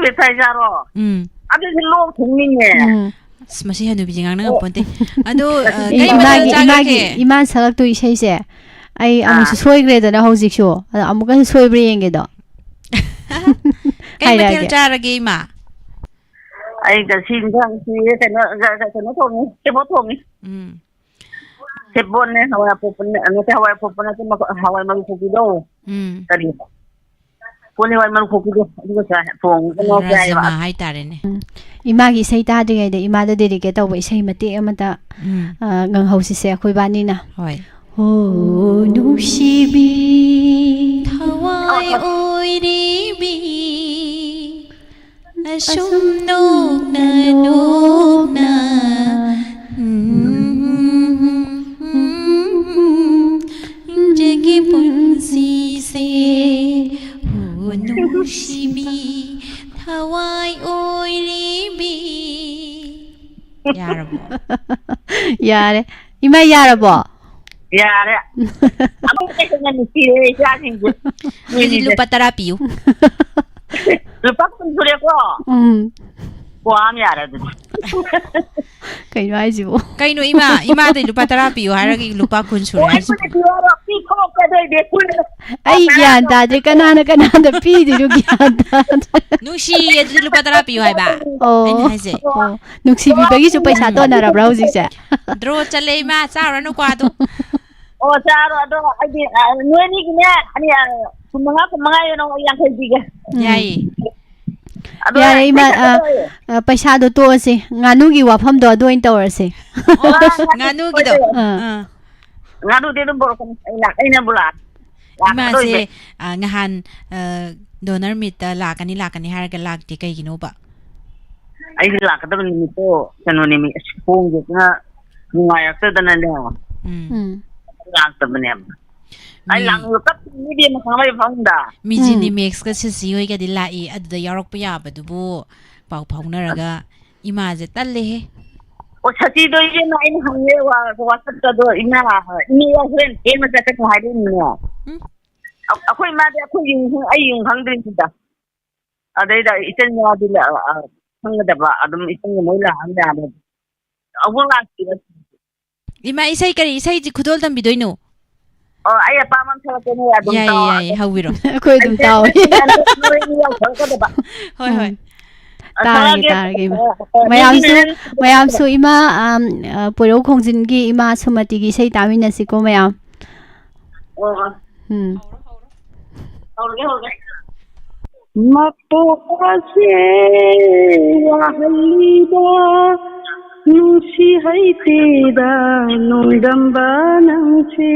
ꯃꯤꯊꯥꯏ ꯆꯥꯔꯣ? ꯎꯝ꯫ ꯑꯗꯨꯗꯤ ꯂꯣꯛ ꯊꯨꯡꯅꯤꯅꯦ꯫ ꯎꯝ꯫ ꯑꯁ, ꯃꯁꯤ ꯍꯅꯨꯕꯤꯁꯦ ꯉꯥꯡꯅ ꯑꯣ꯫ ꯉꯝꯄꯣꯟꯇꯦ꯫ ꯑꯗꯣ, ꯑ, ꯀꯩ ꯃꯊꯦꯜ ꯏꯃꯥꯒꯤ, ꯆꯥꯈ꯭ꯔꯒꯦ? ꯏꯃꯥꯒꯤ, ꯏꯃꯥꯅ ꯁꯛꯂꯛꯇꯣꯏ ꯏꯁꯩꯁꯦ ꯑꯩ ꯑꯥ꯫ ꯑꯃꯨꯛꯁꯨ ꯁꯣꯏꯈ꯭ꯔꯦꯗꯅ ꯍꯧꯖꯤꯛꯁꯨ꯫ ꯑꯗꯣ ꯑꯃꯨꯛꯀꯁꯨ ꯁꯣꯏꯕ꯭ꯔꯥ ꯌꯦꯡꯒꯦꯗꯣ꯫ ꯀꯩ ꯃꯊꯦꯜ ꯍꯥꯏꯔꯛꯑꯒꯦ꯫ ꯆꯥꯔꯒꯦ, ꯏꯃꯥ? ꯑꯩ ꯉꯁꯤ ꯏꯟꯖꯥꯡꯁꯤ ꯀꯩꯅꯣ, ꯀꯩꯅꯣ ꯊꯣꯡꯉꯤ, ꯁꯦꯕꯣꯠ ꯊꯣꯡꯉꯤ꯫ ꯎꯝ꯫ ꯁꯦꯕꯣꯠꯅꯦ, ꯍꯋꯥꯏ ꯑꯄꯣꯛꯄꯅꯦ, ꯅꯠꯇꯦ, ꯍꯋꯥꯏ ꯑꯄꯣꯛꯄ ꯅꯠꯇꯦ, ꯃꯈꯣ-, ꯍꯋꯥꯏ ꯃꯔꯨ ꯈꯣꯛꯄꯤꯗꯣ꯫ ꯎꯝ꯫ ꯀꯔꯤ? ꯀꯣꯂꯤ ꯍꯋꯥꯏ ꯃꯔꯨ ꯈꯣꯛꯄꯤꯗꯣ, ꯑꯗꯨꯒ ꯆꯥꯏ, ꯊꯣꯡꯉꯒ ꯆꯥꯏꯌꯦꯕ꯫ ꯔꯥꯖꯃꯥ ꯍꯥꯏꯇꯥꯔꯦꯅꯦ꯫ ꯎꯝ꯫ ꯏꯃꯥꯒꯤ ꯏꯁꯩ ꯇꯥꯗ꯭ꯔꯤꯉꯩꯗ ꯏꯃꯥꯗ dedicate ꯇꯧꯕ ꯏꯁꯩ ꯃꯇꯦꯛ ꯑꯃꯇ, ꯎꯝ꯫ ꯑ, ꯉꯪꯍꯧꯁꯤꯁꯦ ꯑꯩꯈꯣꯏꯕꯥꯅꯤꯅ꯫ ꯍꯣꯏ꯫ ꯍꯣ ꯅꯨꯡꯁꯤꯕꯤ, ꯊꯋꯥꯏ ꯑꯣꯏꯔꯤꯕꯤ, ꯑꯁꯨꯝ ꯅꯣꯛꯅ ꯅꯣꯛꯅ, ꯎꯝ, ꯍꯤꯡꯖꯒꯦ ꯄꯨꯟꯁꯤꯁꯦ꯫ ꯍꯣ ꯅꯨꯡꯁꯤꯕꯤ, ꯊꯋꯥꯏ ꯑꯣꯏꯔꯤꯕꯤ꯫ ꯌꯥꯔꯕꯣ? ꯌꯥꯔꯦ꯫ ꯏꯃꯥ, ꯌꯥꯔꯕꯣ? ꯌꯥꯔꯦ꯫ ꯑꯃꯨꯛ ꯍꯦꯟꯅ ꯅꯨꯡꯁꯤꯔꯦ ꯏꯆꯥꯁꯤꯡꯁꯦ꯫ ꯑꯗꯨꯗꯤ ꯂꯨꯄꯥ ꯇꯔꯥ ꯄꯤꯌꯨ꯫ ꯂꯨꯄꯥ ꯀꯨꯟ ꯁꯨꯔꯦꯀꯣ? ꯎꯝ꯫ ꯀ꯭ꯋꯥ ꯑꯃ ꯌꯥꯔꯦ ꯑꯗꯨꯗꯤ꯫ ꯀꯩꯅꯣ ꯍꯥꯏꯁꯤꯕꯣ? ꯀꯩꯅꯣ ꯏꯃꯥ, ꯏꯃꯥꯗꯩ ꯂꯨꯄꯥ ꯇꯔꯥ ꯄꯤꯌꯨ ꯍꯥꯏꯔꯒ ꯂꯨꯄꯥ ꯀꯨꯟ ꯁꯨꯔꯦ ꯑꯣ, ꯍꯥꯏꯁꯤꯕꯣ? ꯑꯩꯉꯣꯟꯗ ꯄꯤꯌꯨ ꯍꯥꯏꯔꯣ? ꯄꯤꯊꯣꯛꯀꯦ ꯑꯗꯨꯑꯣꯏꯗꯤ꯫ ꯑꯩ ꯒ꯭ꯌꯥꯟ ꯇꯥꯗ꯭ꯔꯦ, ꯀꯅꯥꯅ ꯀꯅꯥꯗ ꯄꯤꯗꯣꯏꯅꯣ ꯒ꯭ꯌꯥꯟ ꯇꯥꯗ꯭ꯔꯦ꯫ ꯅꯨꯡꯁꯤꯌꯦ, ꯑꯗꯨꯗꯤ ꯂꯨꯄꯥ ꯇꯔꯥ ꯄꯤꯌꯨ ꯍꯥꯏꯕ꯫ ꯑꯣ꯫ ꯑꯩꯅ ꯍꯥꯏꯁꯦ꯫ ꯑꯣ꯫ ꯅꯨꯡꯁꯤꯕꯤꯕꯒꯤꯁꯨ ꯄꯩꯁꯥ ꯇꯣꯟꯅꯔꯕ꯭ꯔꯥ ꯍꯧꯖꯤꯛꯁꯦ? Draw ꯆꯠꯂꯦ ꯏꯃꯥ, ꯆꯥꯔꯨꯔꯅꯨ ꯀ꯭ꯋꯥꯗꯣ꯫ ꯑꯣ, ꯆꯥꯔꯣ꯫ ꯑꯗꯣ ꯑꯩꯗꯤ, ꯑ, ꯅꯣꯏ ꯑꯅꯤꯒꯤꯅꯦ, ꯑꯅꯤ, ꯑ, ꯀꯨꯟꯃꯉꯥ, ꯀꯨꯟꯃꯉꯥ ꯌꯦꯟꯅꯧ, ꯑꯩ ꯌꯥꯡꯈꯩ ꯄꯤꯒꯦ꯫ ꯎꯝ꯫ ꯌꯥꯏꯌꯦ꯫ ꯑꯗꯣ ꯌꯥꯔꯦ, ꯏꯃꯥ, ꯏꯆꯦ ꯑ, ꯀꯩꯅꯣ ꯇꯧꯋꯦ꯫ ꯑ, ꯄꯩꯁꯥꯗꯣ ꯇꯣꯛꯑꯁꯤ꯫ ꯉꯥꯅꯨꯒꯤ ꯋꯥꯐꯝꯗꯣ ꯑꯗꯨ ꯑꯣꯏꯅ ꯇꯧꯔꯁꯤ꯫ ꯑꯣ, ꯉꯥꯅꯨꯒꯤꯗꯣ꯫ ꯉꯥꯅꯨꯒꯤꯗꯣ꯫ ꯑꯥ꯫ ꯑꯥ꯫ ꯉꯥꯅꯨꯗꯤ ꯑꯗꯨꯝ ꯄꯨꯔꯛꯀꯅꯤ꯫ ꯑꯩ ꯂꯥꯛ-, ꯑꯩꯅꯕꯨ ꯂꯥꯛ-, ꯂꯥꯛꯀꯗꯧꯔꯤꯕꯅꯦ꯫ ꯏꯃꯥꯁꯦ, ꯑ, ꯉꯍꯥꯟ, ꯑ, donor meetꯇ ꯂꯥꯛꯀꯅꯤ, ꯂꯥꯛꯀꯅꯤ ꯍꯥꯏꯔꯒ ꯂꯥꯛꯇꯦ, ꯀꯩꯒꯤꯅꯣꯕ? ꯑꯩꯁꯦ ꯂꯥꯛꯀꯗꯕ ꯅꯨꯃꯤꯠꯇꯣ ꯀꯩꯅꯣ ꯅꯨꯃꯤꯠ, ꯑꯁ, ꯈꯣꯡꯁꯦ ꯈꯔ ꯅꯨꯡꯉꯥꯏꯔꯛꯇꯗꯅꯅꯦ ꯎꯝ꯫ ꯎꯝ꯫ ꯂꯥꯛꯇꯕꯅꯦꯕ꯫ ꯑꯩ ꯃꯤ ꯂꯥꯛꯅꯤꯡꯕ ꯀꯞꯄꯤꯅꯦ ꯏꯕꯦꯝꯃ ꯈꯥꯡꯕꯩ ꯐꯃꯨꯡꯗ꯫ ꯃꯤ ꯎꯝ꯫ Ginemaxꯀ ꯁꯤꯁꯤ ꯍꯣꯏꯒꯗꯤ ꯂꯥꯛꯏ, ꯑꯗꯨꯗ ꯌꯥꯎꯔꯛꯄ ꯌꯥꯕꯗꯨꯕꯨ ꯄꯥꯎ ꯐꯥꯎꯅꯔꯒ ꯏꯃꯥꯁꯦ ꯇꯜꯂꯦꯍꯦ꯫ ꯑꯣ, ꯁꯇꯤꯗꯣ ꯏꯕꯦꯝꯃ ꯑꯩꯅ ꯍꯪꯉꯦ, ꯋꯥ-, WhatsAppꯇꯗꯣ, ꯏꯃꯥ, ꯏꯅꯦ ꯍꯣꯔꯦꯟ ꯊꯦꯡꯅ ꯆꯠꯀꯅꯤ ꯍꯥꯏꯔꯛꯏꯅꯦ꯫ ꯎꯝ꯫ ꯑ-, ꯑꯩꯈꯣꯏ ꯏꯃꯥꯗꯤ ꯑꯩꯈꯣꯏ ꯌꯨꯝ ꯈꯪ-, ꯑꯩ ꯌꯨꯝ ꯈꯪꯗ꯭ꯔꯤꯁꯤꯗ꯫ ꯑꯗꯩꯗ ꯏꯆꯤꯟ ꯏꯅꯥꯎꯗꯤ ꯂ-, ꯑ, ꯈꯪꯒꯗꯕ ꯑꯗꯨꯝ ꯏꯆꯤꯟ ꯏꯅꯥꯎ ꯂꯥꯛꯑꯝ ꯌꯥꯕ꯫ ꯑꯃꯨꯛ ꯂꯥꯛꯇꯦ꯫ ꯏꯃꯥ, ꯏꯁꯩ ꯀꯔꯤ ꯏꯁꯩꯁꯤ ꯈꯨꯗꯣꯜ ꯇꯝꯕꯤꯗꯣꯏꯅꯣ? ꯑꯣ, ꯑꯩ ꯑꯄꯥꯝꯕ ꯑꯃ ꯁꯛꯂꯛꯀꯦꯅꯦ, ꯑꯗꯨꯝ ꯌꯥꯏꯌꯦ, ꯇꯥꯎ꯫ ꯌꯥꯏꯌꯦ, ꯍꯧꯕꯤꯔꯣ꯫ ꯑꯩꯈꯣꯏ ꯑꯗꯨꯝ ꯇꯥꯎꯋꯦ꯫ ꯅꯣꯏ ꯑꯅꯤ ꯌꯥꯎꯊꯔꯛꯀꯗꯕ꯫ ꯍꯣꯏ, ꯍꯣꯏ꯫ ꯎꯝ꯫ ꯇꯥꯔꯒꯦ, ꯊꯣꯛꯂꯛꯑꯒꯦ꯫ ꯇꯥꯔꯒꯦ, ꯏꯃꯥ꯫ ꯑ, ꯃꯌꯥꯝꯁꯨ, ꯃꯌꯥꯝꯁꯨ ꯏꯃꯥ, ꯑꯝ, ꯑ, ꯄꯣꯏꯔꯧ ꯈꯣꯡꯖꯤꯟꯒꯤ ꯏꯃꯥ ꯁꯨꯃꯇꯤꯒꯤ ꯏꯁꯩ ꯇꯥꯃꯤꯟꯅꯁꯤꯀꯣ, ꯃꯌꯥꯝ꯫ ꯑꯣ, ꯑꯣ꯫ ꯎꯝ꯫ ꯍꯧꯔꯒꯦ, ꯍꯧꯔꯒꯦ꯫ ꯃꯄꯣꯛ ꯑꯁꯦ ꯋꯥꯍꯜꯂꯤꯗ, ꯅꯨꯡꯁꯤ ꯍꯩꯇꯦꯗ, ꯅꯣꯡꯗꯝꯕ ꯅꯪꯁꯦ꯫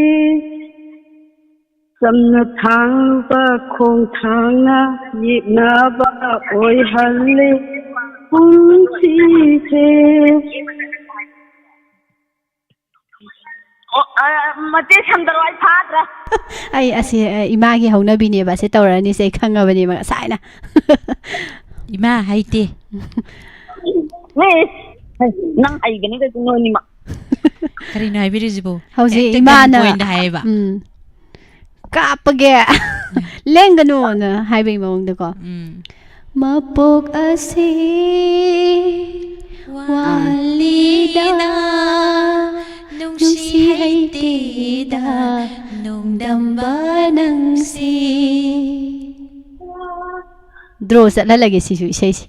ꯆꯝꯅ ꯊꯥꯡꯕ ꯈꯣꯡꯊꯥꯡꯅ ꯌꯦꯛꯅꯕ ꯑꯣꯏꯍꯜꯂꯦ ꯄꯨꯟꯁꯤꯁꯦ꯫ ꯑꯣ, ꯑ, ꯃꯇꯦꯛ ꯁꯝꯗꯔꯣ, ꯑꯩ ꯐꯥꯗ꯭ꯔꯦ꯫ ꯑꯩ ꯑꯁꯤ, ꯑ, ꯏꯃꯥꯒꯤ ꯍꯧꯅꯕꯤꯅꯦꯕ ꯑꯁꯤ ꯇꯧꯔꯅꯤꯁꯦ, ꯑꯩ ꯈꯪꯉꯕꯅꯦꯕ ꯉꯁꯥꯏꯅ꯫ ꯏꯃꯥ ꯍꯩꯇꯦ꯫ ꯃꯤ, ꯅꯪ ꯍꯩꯒꯅꯤ ꯀꯩꯁꯨ, ꯅꯣꯏꯅꯤꯃꯛ꯫ ꯀꯔꯤꯅꯣ ꯍꯥꯏꯕꯤꯔꯤꯁꯤꯕꯣ? ꯍꯧꯖꯤꯛ ꯍꯦꯛꯇ ꯏꯃꯥꯅ gun point ꯍꯥꯏꯌꯦꯕ꯫ ꯎꯝ꯫ "ꯀꯥꯞꯄꯒꯦ, ꯂꯦꯡꯒꯅꯨꯅ" ꯍꯥꯏꯕꯒꯤ ꯃꯑꯣꯡꯗꯀꯣ꯫ ꯎꯝ꯫ "ꯃꯄꯣꯛ ꯑꯁꯤ ꯋꯥꯂꯤꯗ, ꯅꯨꯡꯁꯤ ꯍꯩꯇꯦꯗ, ꯅꯣꯡꯗꯝꯕ ꯅꯪꯁꯤ"꯫ Draw ꯆꯠꯍꯜꯂꯒꯦ ꯁꯤꯁꯨ ꯏꯁꯩꯁꯦ꯫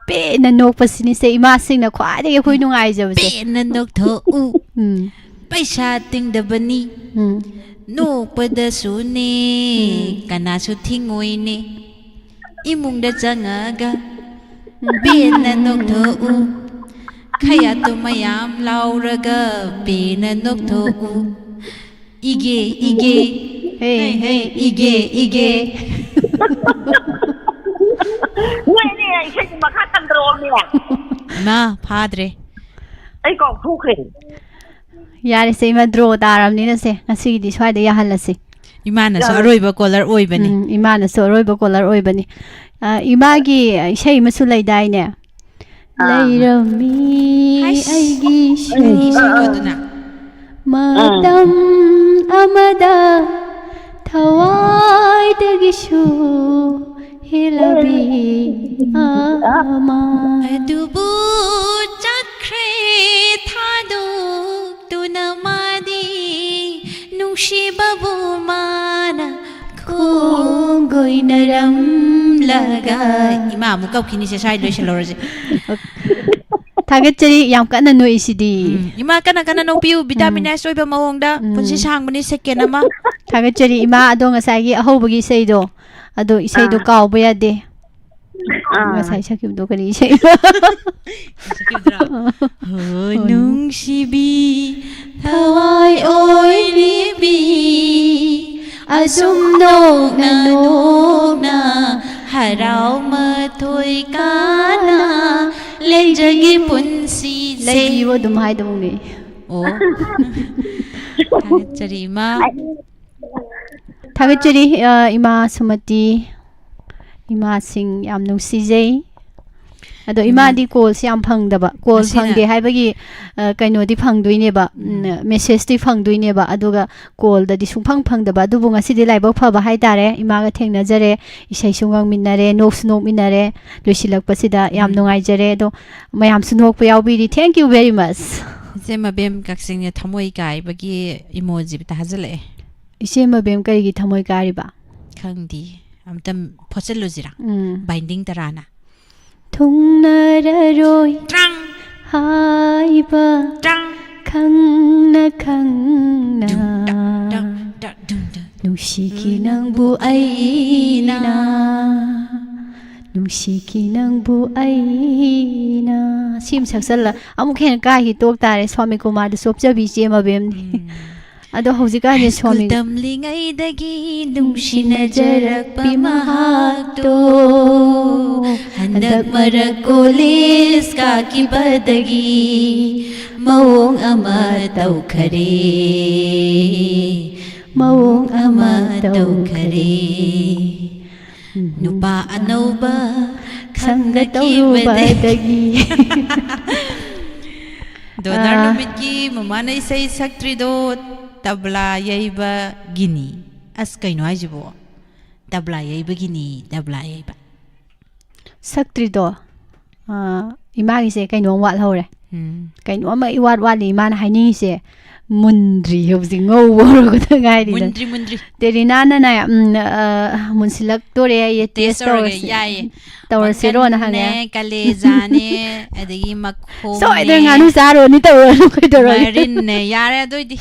ꯄꯦꯟꯅ ꯅꯣꯛꯄꯁꯤꯅꯤꯁꯦ ꯏꯃꯥꯁꯤꯡꯅ ꯈ꯭ꯋꯥꯏꯗꯒꯤ ꯑꯩꯈꯣꯏ ꯅꯨꯡꯉꯥꯏꯖꯕꯁꯦ꯫ ꯄꯦꯟꯅ ꯅꯣꯛꯊꯣꯛꯎ꯫ ꯎꯝ꯫ ꯄꯩꯁꯥ ꯇꯤꯡꯗꯕꯅꯤ꯫ ꯎꯝ꯫ ꯅꯣꯛꯄꯗꯁꯨꯅꯦ꯫ ꯎꯝ꯫ ꯀꯅꯥꯁꯨ ꯊꯤꯡꯉꯣꯏꯅꯦ꯫ ꯏꯃꯨꯡꯗ ꯆꯪꯉꯒ ꯎꯝ꯫ ꯄꯦꯟꯅ ꯅꯣꯛꯊꯣꯛꯎ꯫ ꯈꯌꯥꯠꯇꯨ ꯃꯌꯥꯝ ꯂꯥꯎꯔꯒ ꯄꯦꯟꯅ ꯅꯣꯛꯊꯣꯛꯎ꯫ ꯏꯒꯦ, ꯏꯒꯦ꯫ ꯍꯦ, ꯍꯦ, ꯍꯦ, ꯏꯒꯦ, ꯏꯒꯦ꯫ ꯏꯒꯦ꯫ ꯅꯣꯏ ꯑꯅꯤ ꯏꯁꯩꯗꯤ ꯃꯈꯥ ꯇꯝꯗ꯭ꯔꯣꯃꯤ? ꯏꯃꯥ, ꯐꯥꯗ꯭ꯔꯦ꯫ ꯑꯩ ꯀꯥꯎꯊꯣꯛꯈ꯭ꯔꯦ꯫ ꯌꯥꯔꯦꯁꯦ, ꯏꯃꯥ, draw ꯇꯥꯔꯕꯅꯤꯅ ꯁꯦ, ꯉꯁꯤꯒꯤꯗꯤ ꯁ꯭ꯋꯥꯏꯗ ꯌꯥꯍꯜꯂꯁꯤ꯫ ꯏꯃꯥꯅꯁꯨ ꯌꯥꯔꯦ꯫ ꯑꯔꯣꯏꯕ caller ꯑꯣꯏꯕꯅꯤ꯫ ꯎꯝ, ꯏꯃꯥꯅꯁꯨ ꯑꯔꯣꯏꯕ caller ꯑꯣꯏꯕꯅꯤ꯫ ꯑ, ꯏꯃꯥꯒꯤ ꯏꯁꯩ ꯑꯃꯁꯨ ꯂꯩꯗꯥꯏꯅꯦ? ꯑꯥ꯫ ꯂꯩꯔꯝꯃꯤ ꯍꯩꯁ꯫ ꯑꯩꯒꯤꯁꯨ꯫ ꯑꯩ ꯏꯁꯩ ꯑꯣꯏꯗꯨꯅ꯫ ꯃꯇꯝ ꯑꯃꯗ ꯊꯋꯥꯏꯗꯒꯤꯁꯨ ꯍꯦꯜꯂꯕꯤ ꯑꯃ꯫ ꯑꯗꯨꯕꯨ ꯆꯠꯈ꯭ꯔꯦ ꯊꯥꯗꯣꯛꯇꯨꯅ ꯃꯥꯗꯤ, ꯅꯨꯡꯁꯤꯕꯕꯨ ꯃꯥꯅ ꯂꯣꯏꯅꯔꯝꯂꯒ꯫ ꯏꯃꯥ ꯑꯃꯨꯛ ꯀꯞꯈꯤꯅꯤꯁꯦ, ꯁ꯭ꯋꯥꯏ ꯂꯣꯏꯁꯤꯜꯂꯧꯔꯁꯦ꯫ ꯊꯥꯒꯠꯆꯔꯤ, ꯌꯥꯝ ꯀꯟꯅ ꯅꯣꯛꯏꯁꯤꯗꯤ꯫ ꯎꯝ, ꯏꯃꯥ ꯀꯟꯅ ꯀꯟꯅ ꯅꯣꯛꯄꯤꯌꯨ, vitamin ꯎꯝ꯫ S ꯑꯣꯏꯕ ꯃꯑꯣꯡꯗ꯫ ꯎꯝ꯫ ꯄꯨꯟꯁꯤ ꯁꯥꯡꯕꯅꯤ second ꯑꯃ꯫ ꯊꯥꯒꯠꯆꯔꯤ ꯏꯃꯥ꯫ ꯑꯗꯣ ꯉꯁꯥꯏꯒꯤ ꯑꯍꯧꯕꯒꯤ ꯏꯁꯩꯗꯣ, ꯑꯗꯣ ꯏꯁꯩꯗꯣ ꯑꯥ꯫ ꯀꯥꯎꯕ ꯌꯥꯗꯦ꯫ ꯑꯥ꯫ ꯉꯁꯥꯏ ꯁꯛꯈꯤꯕꯗꯣ ꯀꯔꯤ ꯏꯁꯩ? ꯁꯛꯈꯤꯕꯗꯨꯔꯣ? ꯑꯥ꯫ ꯍꯣ, ꯍꯣꯏ꯫ ꯅꯨꯡꯁꯤꯕꯤ, ꯊꯋꯥꯏ ꯑꯣꯏꯔꯤꯕꯤ, ꯑꯁꯨꯝ ꯅꯣꯛꯅ ꯅꯣꯛꯅ ꯍꯔꯥꯎ ꯃꯊꯣꯏ ꯀꯥꯅ ꯂꯦꯟꯖꯒꯤ ꯄꯨꯟꯁꯤꯁꯦ꯫ ꯂꯩꯕꯤꯌꯨ ꯑꯗꯨꯝ ꯍꯥꯏꯗꯧꯅꯦ꯫ ꯑꯣ꯫ ꯊꯥꯒꯠꯆꯔꯤ, ꯏꯃꯥ꯫ ꯊꯥꯒꯠꯆꯔꯤ, ꯑ, ꯏꯃꯥ ꯁꯨꯃꯇꯤ꯫ ꯏꯃꯥꯁꯤꯡ ꯌꯥꯝ ꯅꯨꯡꯁꯤꯖꯩ꯫ ꯑꯗꯣ ꯏꯃꯥ꯫ ꯏꯃꯥꯗꯤ callꯁꯦ ꯌꯥꯝ ꯐꯪꯗꯕ꯫ Call ꯉꯁꯤꯅ ꯐꯪꯗꯦ ꯍꯥꯏꯕꯒꯤ, ꯑ, ꯀꯩꯅꯣꯗꯤ ꯐꯪꯗꯣꯏꯅꯦꯕ, ꯎꯝ, ꯎꯝ꯫ Messageꯇꯤ ꯐꯪꯗꯣꯏꯅꯦꯕ꯫ ꯑꯗꯨꯒ callꯗꯗꯤ ꯁꯨꯡꯐꯪ ꯐꯪꯗꯕ꯫ ꯑꯗꯨꯕꯨ ꯉꯁꯤꯗꯤ ꯂꯥꯏꯕꯛ ꯐꯕ ꯍꯥꯏꯇꯥꯔꯦ, ꯏꯃꯥꯒ ꯊꯦꯡꯅꯖꯔꯦ, ꯏꯁꯩꯁꯨ ꯉꯪꯃꯤꯟꯅꯔꯦ, ꯅꯣꯛꯁꯨ ꯅꯣꯛꯃꯤꯟꯅꯔꯦ꯫ ꯂꯣꯏꯁꯤꯜꯂꯛꯄꯁꯤꯗ ꯌꯥꯝ ꯎꯝ꯫ ꯅꯨꯡꯉꯥꯏꯖꯔꯦ꯫ ꯑꯗꯣ ꯃꯌꯥꯝꯁꯨ ꯅꯣꯛꯄ ꯌꯥꯎꯕꯤꯔꯤ꯫ Thank you very much꯫ ꯏꯆꯦ ꯃꯕꯦꯝ ꯀꯛꯆꯤꯡꯅ ꯊꯃꯣꯏ ꯀꯥꯏꯕꯒꯤ emoji ꯊꯥꯖꯤꯜꯂꯛꯑꯦ꯫ ꯏꯆꯦ ꯃꯕꯦꯝ ꯀꯔꯤꯒꯤ ꯊꯃꯣꯏ ꯀꯥꯏꯔꯤꯕ? ꯈꯪꯗꯦ꯫ ꯑꯝꯇ ꯐꯣꯠꯆꯜꯂꯨꯁꯤꯔꯥ? ꯎꯝ꯫ Binding ꯇꯔꯥꯅ꯫ ꯊꯨꯡꯅꯔꯔꯣꯏ ꯇ꯭ꯔꯪ! ꯍꯥꯏꯕ ꯇ꯭ꯔꯪ! ꯈꯪꯅ ꯈꯪꯅ꯫ ꯗꯨꯝ ꯗꯛ ꯗꯛ ꯗꯛ ꯗꯨꯝ ꯗꯛ꯫ ꯅꯨꯡꯁꯤꯈꯤ ꯅꯪꯕꯨ ꯑꯩꯅ, ꯅꯨꯡꯁꯤꯈꯤ ꯅꯪꯕꯨ ꯑꯩꯅ꯫ ꯁꯤꯃ ꯁꯛꯆꯜꯂ ꯑꯃꯨꯛ ꯍꯦꯟꯅ ꯀꯥꯏꯈꯤ ꯇꯣꯛ ꯇꯥꯔꯦ꯫ ꯁ꯭ꯋꯥꯃꯤ ꯀꯨꯃꯥꯔꯗ ꯆꯣꯞꯆꯕꯤ ꯏꯆꯦ ꯃꯕꯦꯝꯅꯤ꯫ ꯎꯝ꯫ ꯑꯗꯣ ꯍꯧꯖꯤꯛꯀꯥꯟꯁꯦ ꯍꯥꯏ ꯁ꯭ꯀꯨꯜ ꯁ꯭ꯋꯥꯃꯤ ꯇꯝꯂꯤꯉꯩꯗꯒꯤ ꯅꯨꯡꯁꯤꯅꯖꯔꯛꯄꯤ ꯃꯍꯥꯛꯇꯣ ꯍꯟꯗꯛ ꯃꯔꯛ ꯀꯣꯂꯦꯖ ꯀꯥꯈꯤꯕꯗꯒꯤ ꯃꯑꯣꯡ ꯑꯃ ꯇꯧꯈꯔꯦ, ꯃꯑꯣꯡ ꯑꯃ ꯇꯧꯈꯔꯦ꯫ ꯅꯨꯄꯥ ꯑꯅꯧꯕ ꯈꯪꯅꯈꯤꯕꯗꯒꯤ꯫ ꯗꯣꯅꯔ ꯑꯥ꯫ ꯅꯨꯃꯤꯠꯀꯤ ꯃꯃꯥꯅ ꯏꯁꯩ ꯁꯛꯇ꯭ꯔꯤꯗꯣ ꯇꯕ꯭ꯂꯥ ꯌꯩꯕꯒꯤꯅꯤ꯫ ꯑꯁ, ꯀꯩꯅꯣ ꯍꯥꯏꯁꯤꯕꯣ? ꯇꯕ꯭ꯂꯥ ꯌꯩꯕꯒꯤꯅꯤ, ꯇꯕ꯭ꯂꯥ ꯌꯩꯕ꯫ ꯁꯛꯇ꯭ꯔꯤꯗꯣ, ꯑꯥ, ꯏꯃꯥꯒꯤꯁꯦ ꯀꯩꯅꯣꯝ ꯋꯥꯠꯍꯧꯔꯦ꯫ ꯎꯝ꯫ ꯀꯩꯅꯣꯝꯃ ꯏꯋꯥꯠ ꯋꯥꯠꯂꯤ ꯏꯃꯥꯅ ꯍꯥꯏꯅꯤꯡꯉꯤꯁꯦ꯫ ꯃꯨꯟꯗ꯭ꯔꯤ, ꯍꯧꯖꯤꯛ ꯉꯧꯕ ꯍꯧꯔꯛꯄꯗ ꯉꯥꯏꯔꯤꯗ꯫ ꯃꯨꯟꯗ꯭ꯔꯤ ꯃꯨꯟꯗ꯭ꯔꯤ꯫ ꯇꯦꯔꯤꯅꯥꯅꯅꯦ, ꯎꯝ, ꯑ, ꯃꯨꯟꯁꯤꯜꯂꯛꯇꯣꯔꯦ ꯑꯩ, ꯇꯦꯁ ꯇꯦꯁ ꯇꯧꯔꯒꯦ꯫ ꯇꯧꯔꯁꯤ꯫ ꯌꯥꯏꯌꯦ꯫ ꯇꯧꯔꯁꯤꯔꯣꯅ ꯍꯪꯉꯦ꯫ ꯃꯈꯟꯅꯦ, ꯀꯂꯦꯖꯥꯅꯦ, ꯑꯗꯒꯤ ꯃꯈꯣꯡꯅꯦ, ꯁꯣꯏꯗꯅ ꯉꯥꯅꯨ ꯆꯥꯔꯨꯔꯅꯤ, ꯇꯧꯔꯨꯔꯅꯨ, ꯀꯩꯗꯧꯔꯒꯦ? ꯃꯔꯤꯟꯅꯦ꯫ ꯌꯥꯔꯦ ꯑꯗꯨꯏꯗꯤ꯫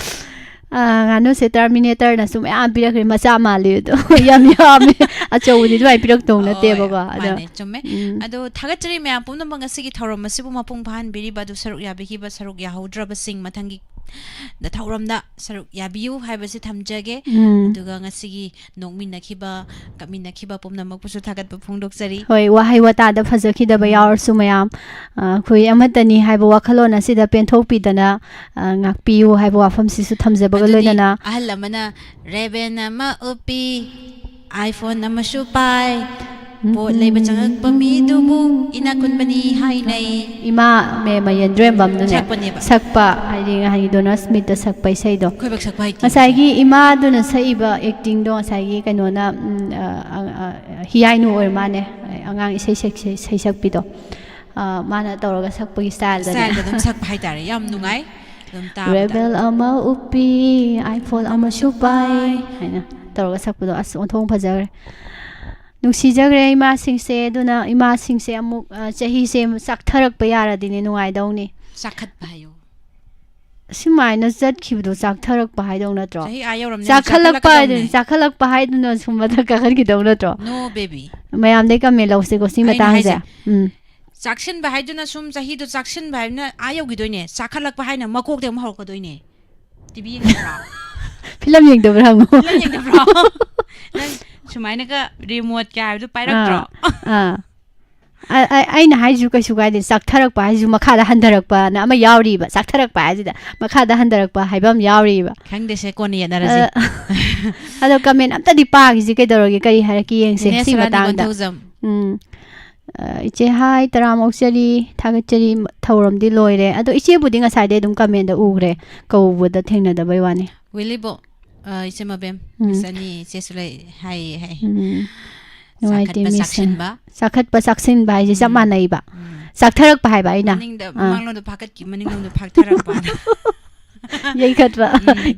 ꯑ, ꯉꯥꯅꯨꯁꯦ ꯇꯔꯃꯤꯅꯦꯇꯔꯅꯁꯨ ꯃꯌꯥꯝ ꯄꯤꯔꯛꯈ꯭ꯔꯦ, ꯃꯆꯥ ꯃꯥꯜꯂꯤ ꯑꯗꯣ꯫ ꯌꯥꯝ ꯌꯥꯝꯃꯦ꯫ ꯑꯆꯧꯕꯗꯤ ꯑꯗꯨꯃꯥꯏꯅ ꯄꯤꯔꯛꯇꯧ ꯅꯠꯇꯦꯕꯀꯣ꯫ ꯍꯣꯏ, ꯑꯗꯣ ꯃꯥꯅꯦ, ꯆꯨꯝꯃꯦ꯫ ꯎꯝ꯫ ꯑꯗꯣ ꯊꯥꯒꯠꯆꯔꯤ ꯃꯌꯥꯝ ꯄꯨꯝꯅꯃꯛ ꯉꯁꯤꯒꯤ ꯊꯧꯔꯝ ꯑꯁꯤꯕꯨ ꯃꯄꯨꯡ ꯐꯥꯍꯟꯕꯤꯔꯤꯕ, ꯑꯗꯨ ꯁꯔꯨꯛ ꯌꯥꯕꯤꯈꯤꯕ, ꯁꯔꯨꯛ ꯌꯥꯍꯧꯗ꯭ꯔꯕꯁꯤꯡ ꯃꯊꯪꯒꯤꯗ ꯊꯧꯔꯝꯗ ꯁꯔꯨꯛ ꯌꯥꯕꯤꯌꯨ ꯍꯥꯏꯕꯁꯤ ꯊꯝꯖꯒꯦ꯫ ꯎꯝ꯫ ꯑꯗꯨꯒ ꯉꯁꯤꯒꯤ ꯅꯣꯛꯃꯤꯟꯅꯈꯤꯕ, ꯀꯞꯃꯤꯟꯅꯈꯤꯕ ꯄꯨꯝꯅꯃꯛꯄꯨꯁꯨ ꯊꯥꯒꯠꯄ ꯐꯣꯡꯗꯣꯛꯆꯔꯤ꯫ ꯍꯣꯏ, ꯋꯥꯍꯩ ꯋꯥꯇꯥꯗ ꯐꯖꯈꯤꯗꯕ ꯎꯝ꯫ ꯌꯥꯎꯔꯁꯨ ꯃꯌꯥꯝ, ꯑ, ꯑꯩꯈꯣꯏ ꯑꯃꯠꯇꯅꯤ ꯍꯥꯏꯕ ꯋꯥꯈꯜꯂꯣꯟ ꯑꯁꯤꯗ ꯄꯦꯟꯊꯣꯛꯄꯤꯗꯅ, ꯑ, ꯉꯥꯛꯄꯤꯌꯨ ꯍꯥꯏꯕ ꯋꯥꯐꯝꯁꯤꯁꯨ ꯊꯝꯖꯕꯒ ꯑꯗꯨꯗꯤ ꯂꯣꯏꯅꯅ꯫ ꯑꯍꯜ ꯑꯃꯅ "ꯔꯦꯕꯦꯟ ꯑꯃ ꯎꯞꯄꯤ, iPhone ꯑꯃꯁꯨ ꯄꯥꯏ, ꯄꯣꯠ ꯂꯩꯕ ꯆꯪꯉꯛꯄ ꯃꯤꯗꯨꯕꯨ ꯏꯅꯥꯛ ꯈꯨꯟꯕꯅꯤ ꯍꯥꯏꯅꯩ"꯫ ꯏꯃꯥ ꯃꯦꯃ ꯌꯦꯟꯗ꯭ꯔꯦꯝꯕꯝꯗꯨꯅꯦ ꯁꯛꯄꯅꯦꯕ꯫ ꯁꯛꯄ, ꯍꯥꯏꯗꯤ ꯉꯍꯥꯟꯒꯤ ꯗꯣꯅꯔꯁ ꯃꯤꯠꯇ ꯁꯛꯄ ꯏꯁꯩꯗꯣ꯫ ꯑꯩꯈꯣꯏꯕꯛ ꯁꯛꯄ ꯍꯩꯇꯦ꯫ ꯉꯁꯥꯏꯒꯤ ꯏꯃꯥꯗꯨꯅ ꯁꯛꯏꯕ ꯑꯦꯛꯇꯤꯡꯗꯣ, ꯉꯁꯥꯏꯒꯤ ꯀꯩꯅꯣꯅ, ꯎꯝ, ꯑ, ꯑ, ꯑ, ꯍꯤꯌꯥꯏꯅꯨ ꯑꯣꯏꯔ ꯃꯥꯅꯦ, ꯑꯉꯥꯡ ꯏꯁꯩ ꯁꯛ-, ꯏꯁꯩ ꯁꯛꯄꯤꯗꯣ꯫ ꯑ, ꯃꯥꯅ ꯇꯧꯔꯒ ꯁꯛꯄꯒꯤ ꯁ꯭ꯇꯥꯏꯜꯗꯅꯦ꯫ ꯁ꯭ꯇꯥꯏꯜꯗ ꯑꯗꯨꯝ ꯁꯛꯄ ꯍꯥꯏꯇꯥꯔꯦ, ꯌꯥꯝ ꯅꯨꯡꯉꯥꯏ ꯑꯗꯨꯝ ꯇꯥꯕꯗ꯫ "ꯔꯦꯕꯦꯜ ꯑꯃ ꯎꯞꯄꯤ, iPhone ꯑꯃꯁꯨ ꯄꯥꯏ" ꯍꯥꯏꯅ ꯇꯧꯔꯒ ꯁꯛꯄꯗꯣ ꯑꯁ ꯑꯣꯟꯊꯣꯛꯅ ꯐꯖꯈ꯭ꯔꯦ꯫ ꯅꯨꯡꯁꯤꯖꯈ꯭ꯔꯦ ꯏꯃꯥꯁꯤꯡꯁꯦ꯫ ꯑꯗꯨꯅ ꯏꯃꯥꯁꯤꯡꯁꯦ ꯑꯃꯨꯛ, ꯑ, ꯆꯍꯤꯁꯦ ꯆꯥꯛꯊꯔꯛꯄ ꯌꯥꯔꯗꯤꯅꯦ ꯅꯨꯡꯉꯥꯏꯗꯧꯅꯤ꯫ ꯆꯥꯈꯠꯄ ꯍꯥꯏꯌꯣ꯫ ꯁꯨꯃꯥꯏꯅ ꯆꯠꯈꯤꯕꯗꯣ ꯆꯥꯛꯊꯔꯛꯄ ꯍꯥꯏꯗꯧ ꯅꯠꯇ꯭ꯔꯣ? ꯆꯍꯤ ꯑꯥ ꯌꯧꯔꯝꯅꯤ, ꯆꯥꯈꯠꯂꯛꯄ ꯍꯥꯏꯗꯨꯅ, ꯆꯥꯈꯠꯂꯛꯀꯗꯧꯅꯦ꯫ ꯆꯥꯈꯠꯂꯛꯄ ꯍꯥꯏꯗꯨꯅ ꯁꯨꯝ ꯃꯊꯛ ꯀꯥꯈꯠꯈꯤꯗꯧ ꯅꯠꯇ꯭ꯔꯣ? No baby꯫ ꯃꯌꯥꯝꯗꯩ ꯀꯃꯦꯟ ꯂꯧꯁꯤꯀꯣ ꯁꯤ ꯑꯩꯅ ꯃꯇꯥꯡꯁꯦ꯫ ꯍꯥꯏꯁꯦ, ꯎꯝ꯫ ꯆꯥꯛꯁꯤꯟꯕ ꯍꯥꯏꯗꯨꯅ ꯁꯨꯝ ꯆꯍꯤꯗꯣ ꯆꯥꯛꯁꯤꯟꯕ ꯍꯥꯏꯗꯨꯅ ꯑꯥ ꯌꯧꯈꯤꯗꯣꯏꯅꯦ, ꯆꯥꯈꯠꯂꯛꯄ ꯍꯥꯏꯅ ꯃꯀꯣꯛꯇꯩ ꯑꯃꯨꯛ ꯍꯧꯔꯛꯀꯗꯣꯏꯅꯦ꯫ ꯇꯤꯚꯤ ꯌꯦꯡꯗꯕ꯭ꯔꯣ? ꯐꯤꯂꯝ ꯌꯦꯡꯗꯕ꯭ꯔꯥ ꯍꯪꯉꯣ꯫ ꯐꯤꯂꯝ ꯌꯦꯡꯗꯕ꯭ꯔꯣ? ꯅꯪ ꯁꯨꯃꯥꯏꯅꯒ ꯔꯤꯃꯣꯠꯀ ꯍꯥꯏꯕꯗꯨ ꯄꯥꯏꯔꯛꯇ꯭ꯔꯣ? ꯑꯥ, ꯑꯥ꯫ ꯑ-, ꯑ-, ꯑꯩꯅ ꯍꯥꯏꯁꯤꯁꯨ ꯀꯩꯁꯨ ꯀꯥꯏꯗꯦ꯫ ꯆꯥꯛꯊꯔꯛꯄ ꯍꯥꯏꯁꯤꯁꯨ ꯃꯈꯥꯗ ꯍꯟꯊꯔꯛꯄꯅ ꯑꯃ ꯌꯥꯎꯔꯤꯕ꯫ ꯆꯥꯛꯊꯔꯛꯄ ꯍꯥꯏꯁꯤꯗ ꯃꯈꯥꯗ ꯍꯟꯊꯔꯛꯄ ꯍꯥꯏꯕ ꯑꯃ ꯌꯥꯎꯔꯤꯕ꯫ ꯈꯪꯗꯦꯁꯦ, ꯀꯣꯟꯅ ꯌꯦꯠꯅꯔꯁꯤ꯫ ꯑ, ꯑꯗꯣ ꯀꯃꯦꯟ ꯑꯝꯇꯗꯤ ꯄꯥꯈꯤꯁꯤ ꯀꯩꯗꯧꯔꯒꯦ, ꯀꯔꯤ ꯍꯥꯏꯔꯛꯀꯦ ꯌꯦꯡꯁꯦ ꯅꯦ ꯁꯤ ꯁꯣꯔꯥꯅꯤ ꯃꯇꯥꯡꯗ꯫ ꯀꯣꯟꯊꯧꯖꯝ꯫ ꯎꯝ꯫ ꯑ, ꯏꯆꯦ ꯍꯥꯏ, ꯇꯔꯥꯝ ꯑꯣꯛꯆꯔꯤ, ꯊꯥꯒꯠꯆꯔꯤ, ꯊꯧꯔꯝꯗꯤ ꯂꯣꯏꯔꯦ꯫ ꯑꯗꯣ ꯏꯆꯦꯕꯨꯗꯤ ꯉꯁꯥꯏꯗꯩ ꯑꯗꯨꯝ ꯀꯃꯦꯟꯗ ꯎꯈ꯭ꯔꯦ, ꯀꯧꯕꯗ ꯊꯦꯡꯅꯗꯕꯩ ꯋꯥꯅꯤ꯫ ꯋꯤꯂꯤꯕꯣ, ꯑ, ꯏꯆꯦ ꯃꯕꯦꯝ, ꯎꯝ꯫ ꯃꯤꯁ ꯑꯅꯤ, ꯏꯆꯦꯁꯨ ꯂꯩ ꯍꯥꯏꯌꯦ ꯍꯥꯏ꯫ ꯎꯝ꯫ ꯅꯨꯡꯉꯥꯏꯇꯦ, ꯆꯥꯈꯠꯄ ꯃꯤꯁ꯫ ꯆꯥꯛꯁꯤꯟꯕ꯫ ꯆꯥꯈꯠꯄ ꯆꯥꯛꯁꯤꯟꯕ ꯍꯥꯏꯁꯦ ꯆꯞ ꯎꯝ꯫ ꯃꯥꯟꯅꯩꯕ꯫ ꯆꯥꯛꯊꯔꯛꯄ ꯍꯥꯏꯕ ꯑꯩꯅ꯫ ꯃꯅꯤꯡꯗ, ꯑꯥ꯫ ꯃꯃꯥꯡꯂꯣꯝꯗ ꯐꯥꯀꯠꯈꯤ, ꯃꯅꯤꯡꯂꯣꯝꯗ ꯐꯥꯛꯊꯔꯛꯄ꯫ ꯌꯩꯈꯠꯄ,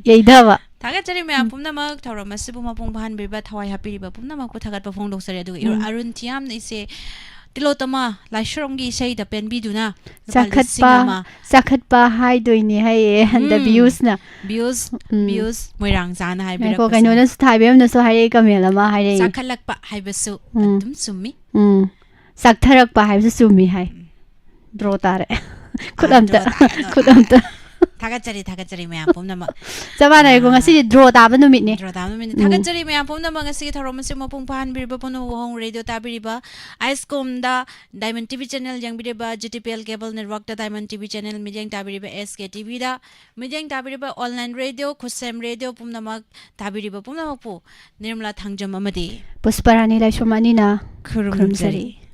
ꯌꯩꯊꯕ꯫ ꯊꯥꯒꯠꯆꯔꯤ ꯃꯌꯥꯝ ꯄꯨꯝꯅꯃꯛ, ꯊꯧꯔꯝ ꯑꯁꯤꯕꯨ ꯃꯄꯨꯡ ꯐꯥꯍꯟꯕꯤꯕ, ꯊꯋꯥꯏ ꯍꯥꯞꯄꯤꯔꯤꯕ ꯄꯨꯝꯅꯃꯛꯄꯨ ꯊꯥꯒꯠꯄ ꯐꯣꯡꯗꯣꯛꯆꯔꯤ꯫ ꯑꯗꯨꯒ ꯏꯔꯣ- ꯑꯔꯨꯟ ꯊꯤꯌꯥꯝꯅ ꯏꯆꯦ, ꯇꯤꯂꯣꯇꯃ ꯂꯥꯏꯁ꯭ꯔꯝꯒꯤ ꯏꯁꯩꯗ ꯄꯦꯟꯕꯤꯗꯨꯅ ꯂꯨꯄꯥ ꯂꯤꯁꯤꯡ ꯆꯥꯈꯠꯄ ꯑꯃ ꯆꯥꯈꯠꯄ ꯍꯥꯏꯗꯣꯏꯅꯦ ꯍꯥꯏꯌꯦ, ꯍꯟꯗ ꯎꯝ꯫ ꯚ꯭ꯌꯨꯁꯅ꯫ ꯚ꯭ꯌꯨꯁ ꯎꯝ꯫ ꯚ꯭ꯌꯨꯁ ꯃꯣꯏꯔꯥꯡ ꯆꯥꯅ ꯉꯥꯏꯈꯣ, ꯍꯥꯏꯕꯤꯔꯛꯄꯁꯦ꯫ ꯀꯩꯅꯣꯅꯁꯨ, ꯊꯥꯏꯕꯦꯝꯅꯁꯨ ꯍꯥꯏꯔꯛꯏ, ꯀꯃꯦꯟ ꯑꯃ ꯍꯥꯏꯔꯛꯏ꯫ ꯆꯥꯈꯠꯂꯛꯄ ꯍꯥꯏꯕꯁꯨ ꯎꯝ꯫ ꯑꯗꯨꯝ ꯆꯨꯝꯃꯤ꯫ ꯎꯝ, ꯆꯥꯛꯊꯔꯛꯄ ꯍꯥꯏꯕꯁꯨ ꯆꯨꯝꯃꯤ ꯍꯥꯏ꯫ ꯗ꯭ꯔꯣ ꯇꯥꯔꯦ꯫ ꯈꯨꯠ ꯑꯥ, ꯑꯝꯇ ꯗ꯭ꯔꯣ ꯇꯥꯔꯦ, ꯗ꯭ꯔꯣ ꯈꯨꯠ ꯇꯥꯔꯦ꯫ ꯑꯝꯇ ꯊꯥꯒꯠꯆꯔꯤ, ꯊꯥꯒꯠꯆꯔꯤ ꯊꯥꯒꯠꯆꯔꯤ ꯃꯌꯥꯝ ꯄꯨꯝꯅꯃꯛ꯫ ꯆꯞ ꯃꯥꯟꯅꯩꯀꯣ, ꯑꯥ꯫ ꯉꯁꯤꯗꯤ ꯗ꯭ꯔꯣ ꯇꯥꯕ ꯅꯨꯃꯤꯠꯅꯤ꯫ ꯗ꯭ꯔꯣ ꯇꯥꯕ ꯅꯨꯃꯤꯠꯅꯤ꯫ ꯎꯝ꯫ ꯊꯥꯒꯠꯆꯔꯤ ꯃꯌꯥꯝ ꯄꯨꯝꯅꯃꯛ, ꯉꯁꯤꯒꯤ ꯊꯧꯔꯝ ꯑꯁꯤ ꯃꯄꯨꯡ ꯐꯥꯍꯟꯕꯤꯔꯤꯕ ꯄꯨꯝꯅꯃꯛ꯫ ꯋꯥꯍꯣꯡ ꯔꯦꯗꯤꯑꯣ ꯇꯥꯕꯤꯔꯤꯕ, ꯑꯥꯏꯁꯀꯣꯝꯗ ꯗꯥꯏꯃꯟ ꯇꯤꯚꯤ ꯆꯦꯅꯦꯜ ꯌꯦꯡꯕꯤꯔꯤꯕ, G T P L cable ꯅꯦꯠꯋꯥꯔꯛꯇ ꯗꯥꯏꯃꯟ ꯇꯤꯚꯤ ꯆꯦꯅꯦꯜ ꯃꯤꯠꯌꯦꯡ ꯇꯥꯕꯤꯔꯤꯕ, ꯑꯦꯁ ꯀꯦ ꯇꯤꯚꯤꯗ ꯃꯤꯠꯌꯦꯡ ꯇꯥꯕꯤꯔꯤꯕ, ꯑꯣꯟꯂꯥꯏꯟ ꯔꯦꯗꯤꯑꯣ, ꯈꯨꯠꯁꯦꯝ ꯔꯦꯗꯤꯑꯣ ꯄꯨꯝꯅꯃꯛ ꯇꯥꯕꯤꯔꯤꯕ ꯄꯨꯝꯅꯃꯛꯄꯨ ꯅꯤꯔꯃꯂꯥ ꯊꯥꯡꯖꯝ ꯑꯃꯗꯤ ꯄꯨꯁꯄꯔꯥꯅꯤ ꯂꯥꯏꯁ꯭ꯔꯝ ꯑꯅꯤꯅ ꯈꯨꯔꯨꯝꯖꯔꯤ꯫ ꯈꯨꯔꯨꯝꯖꯔꯤ꯫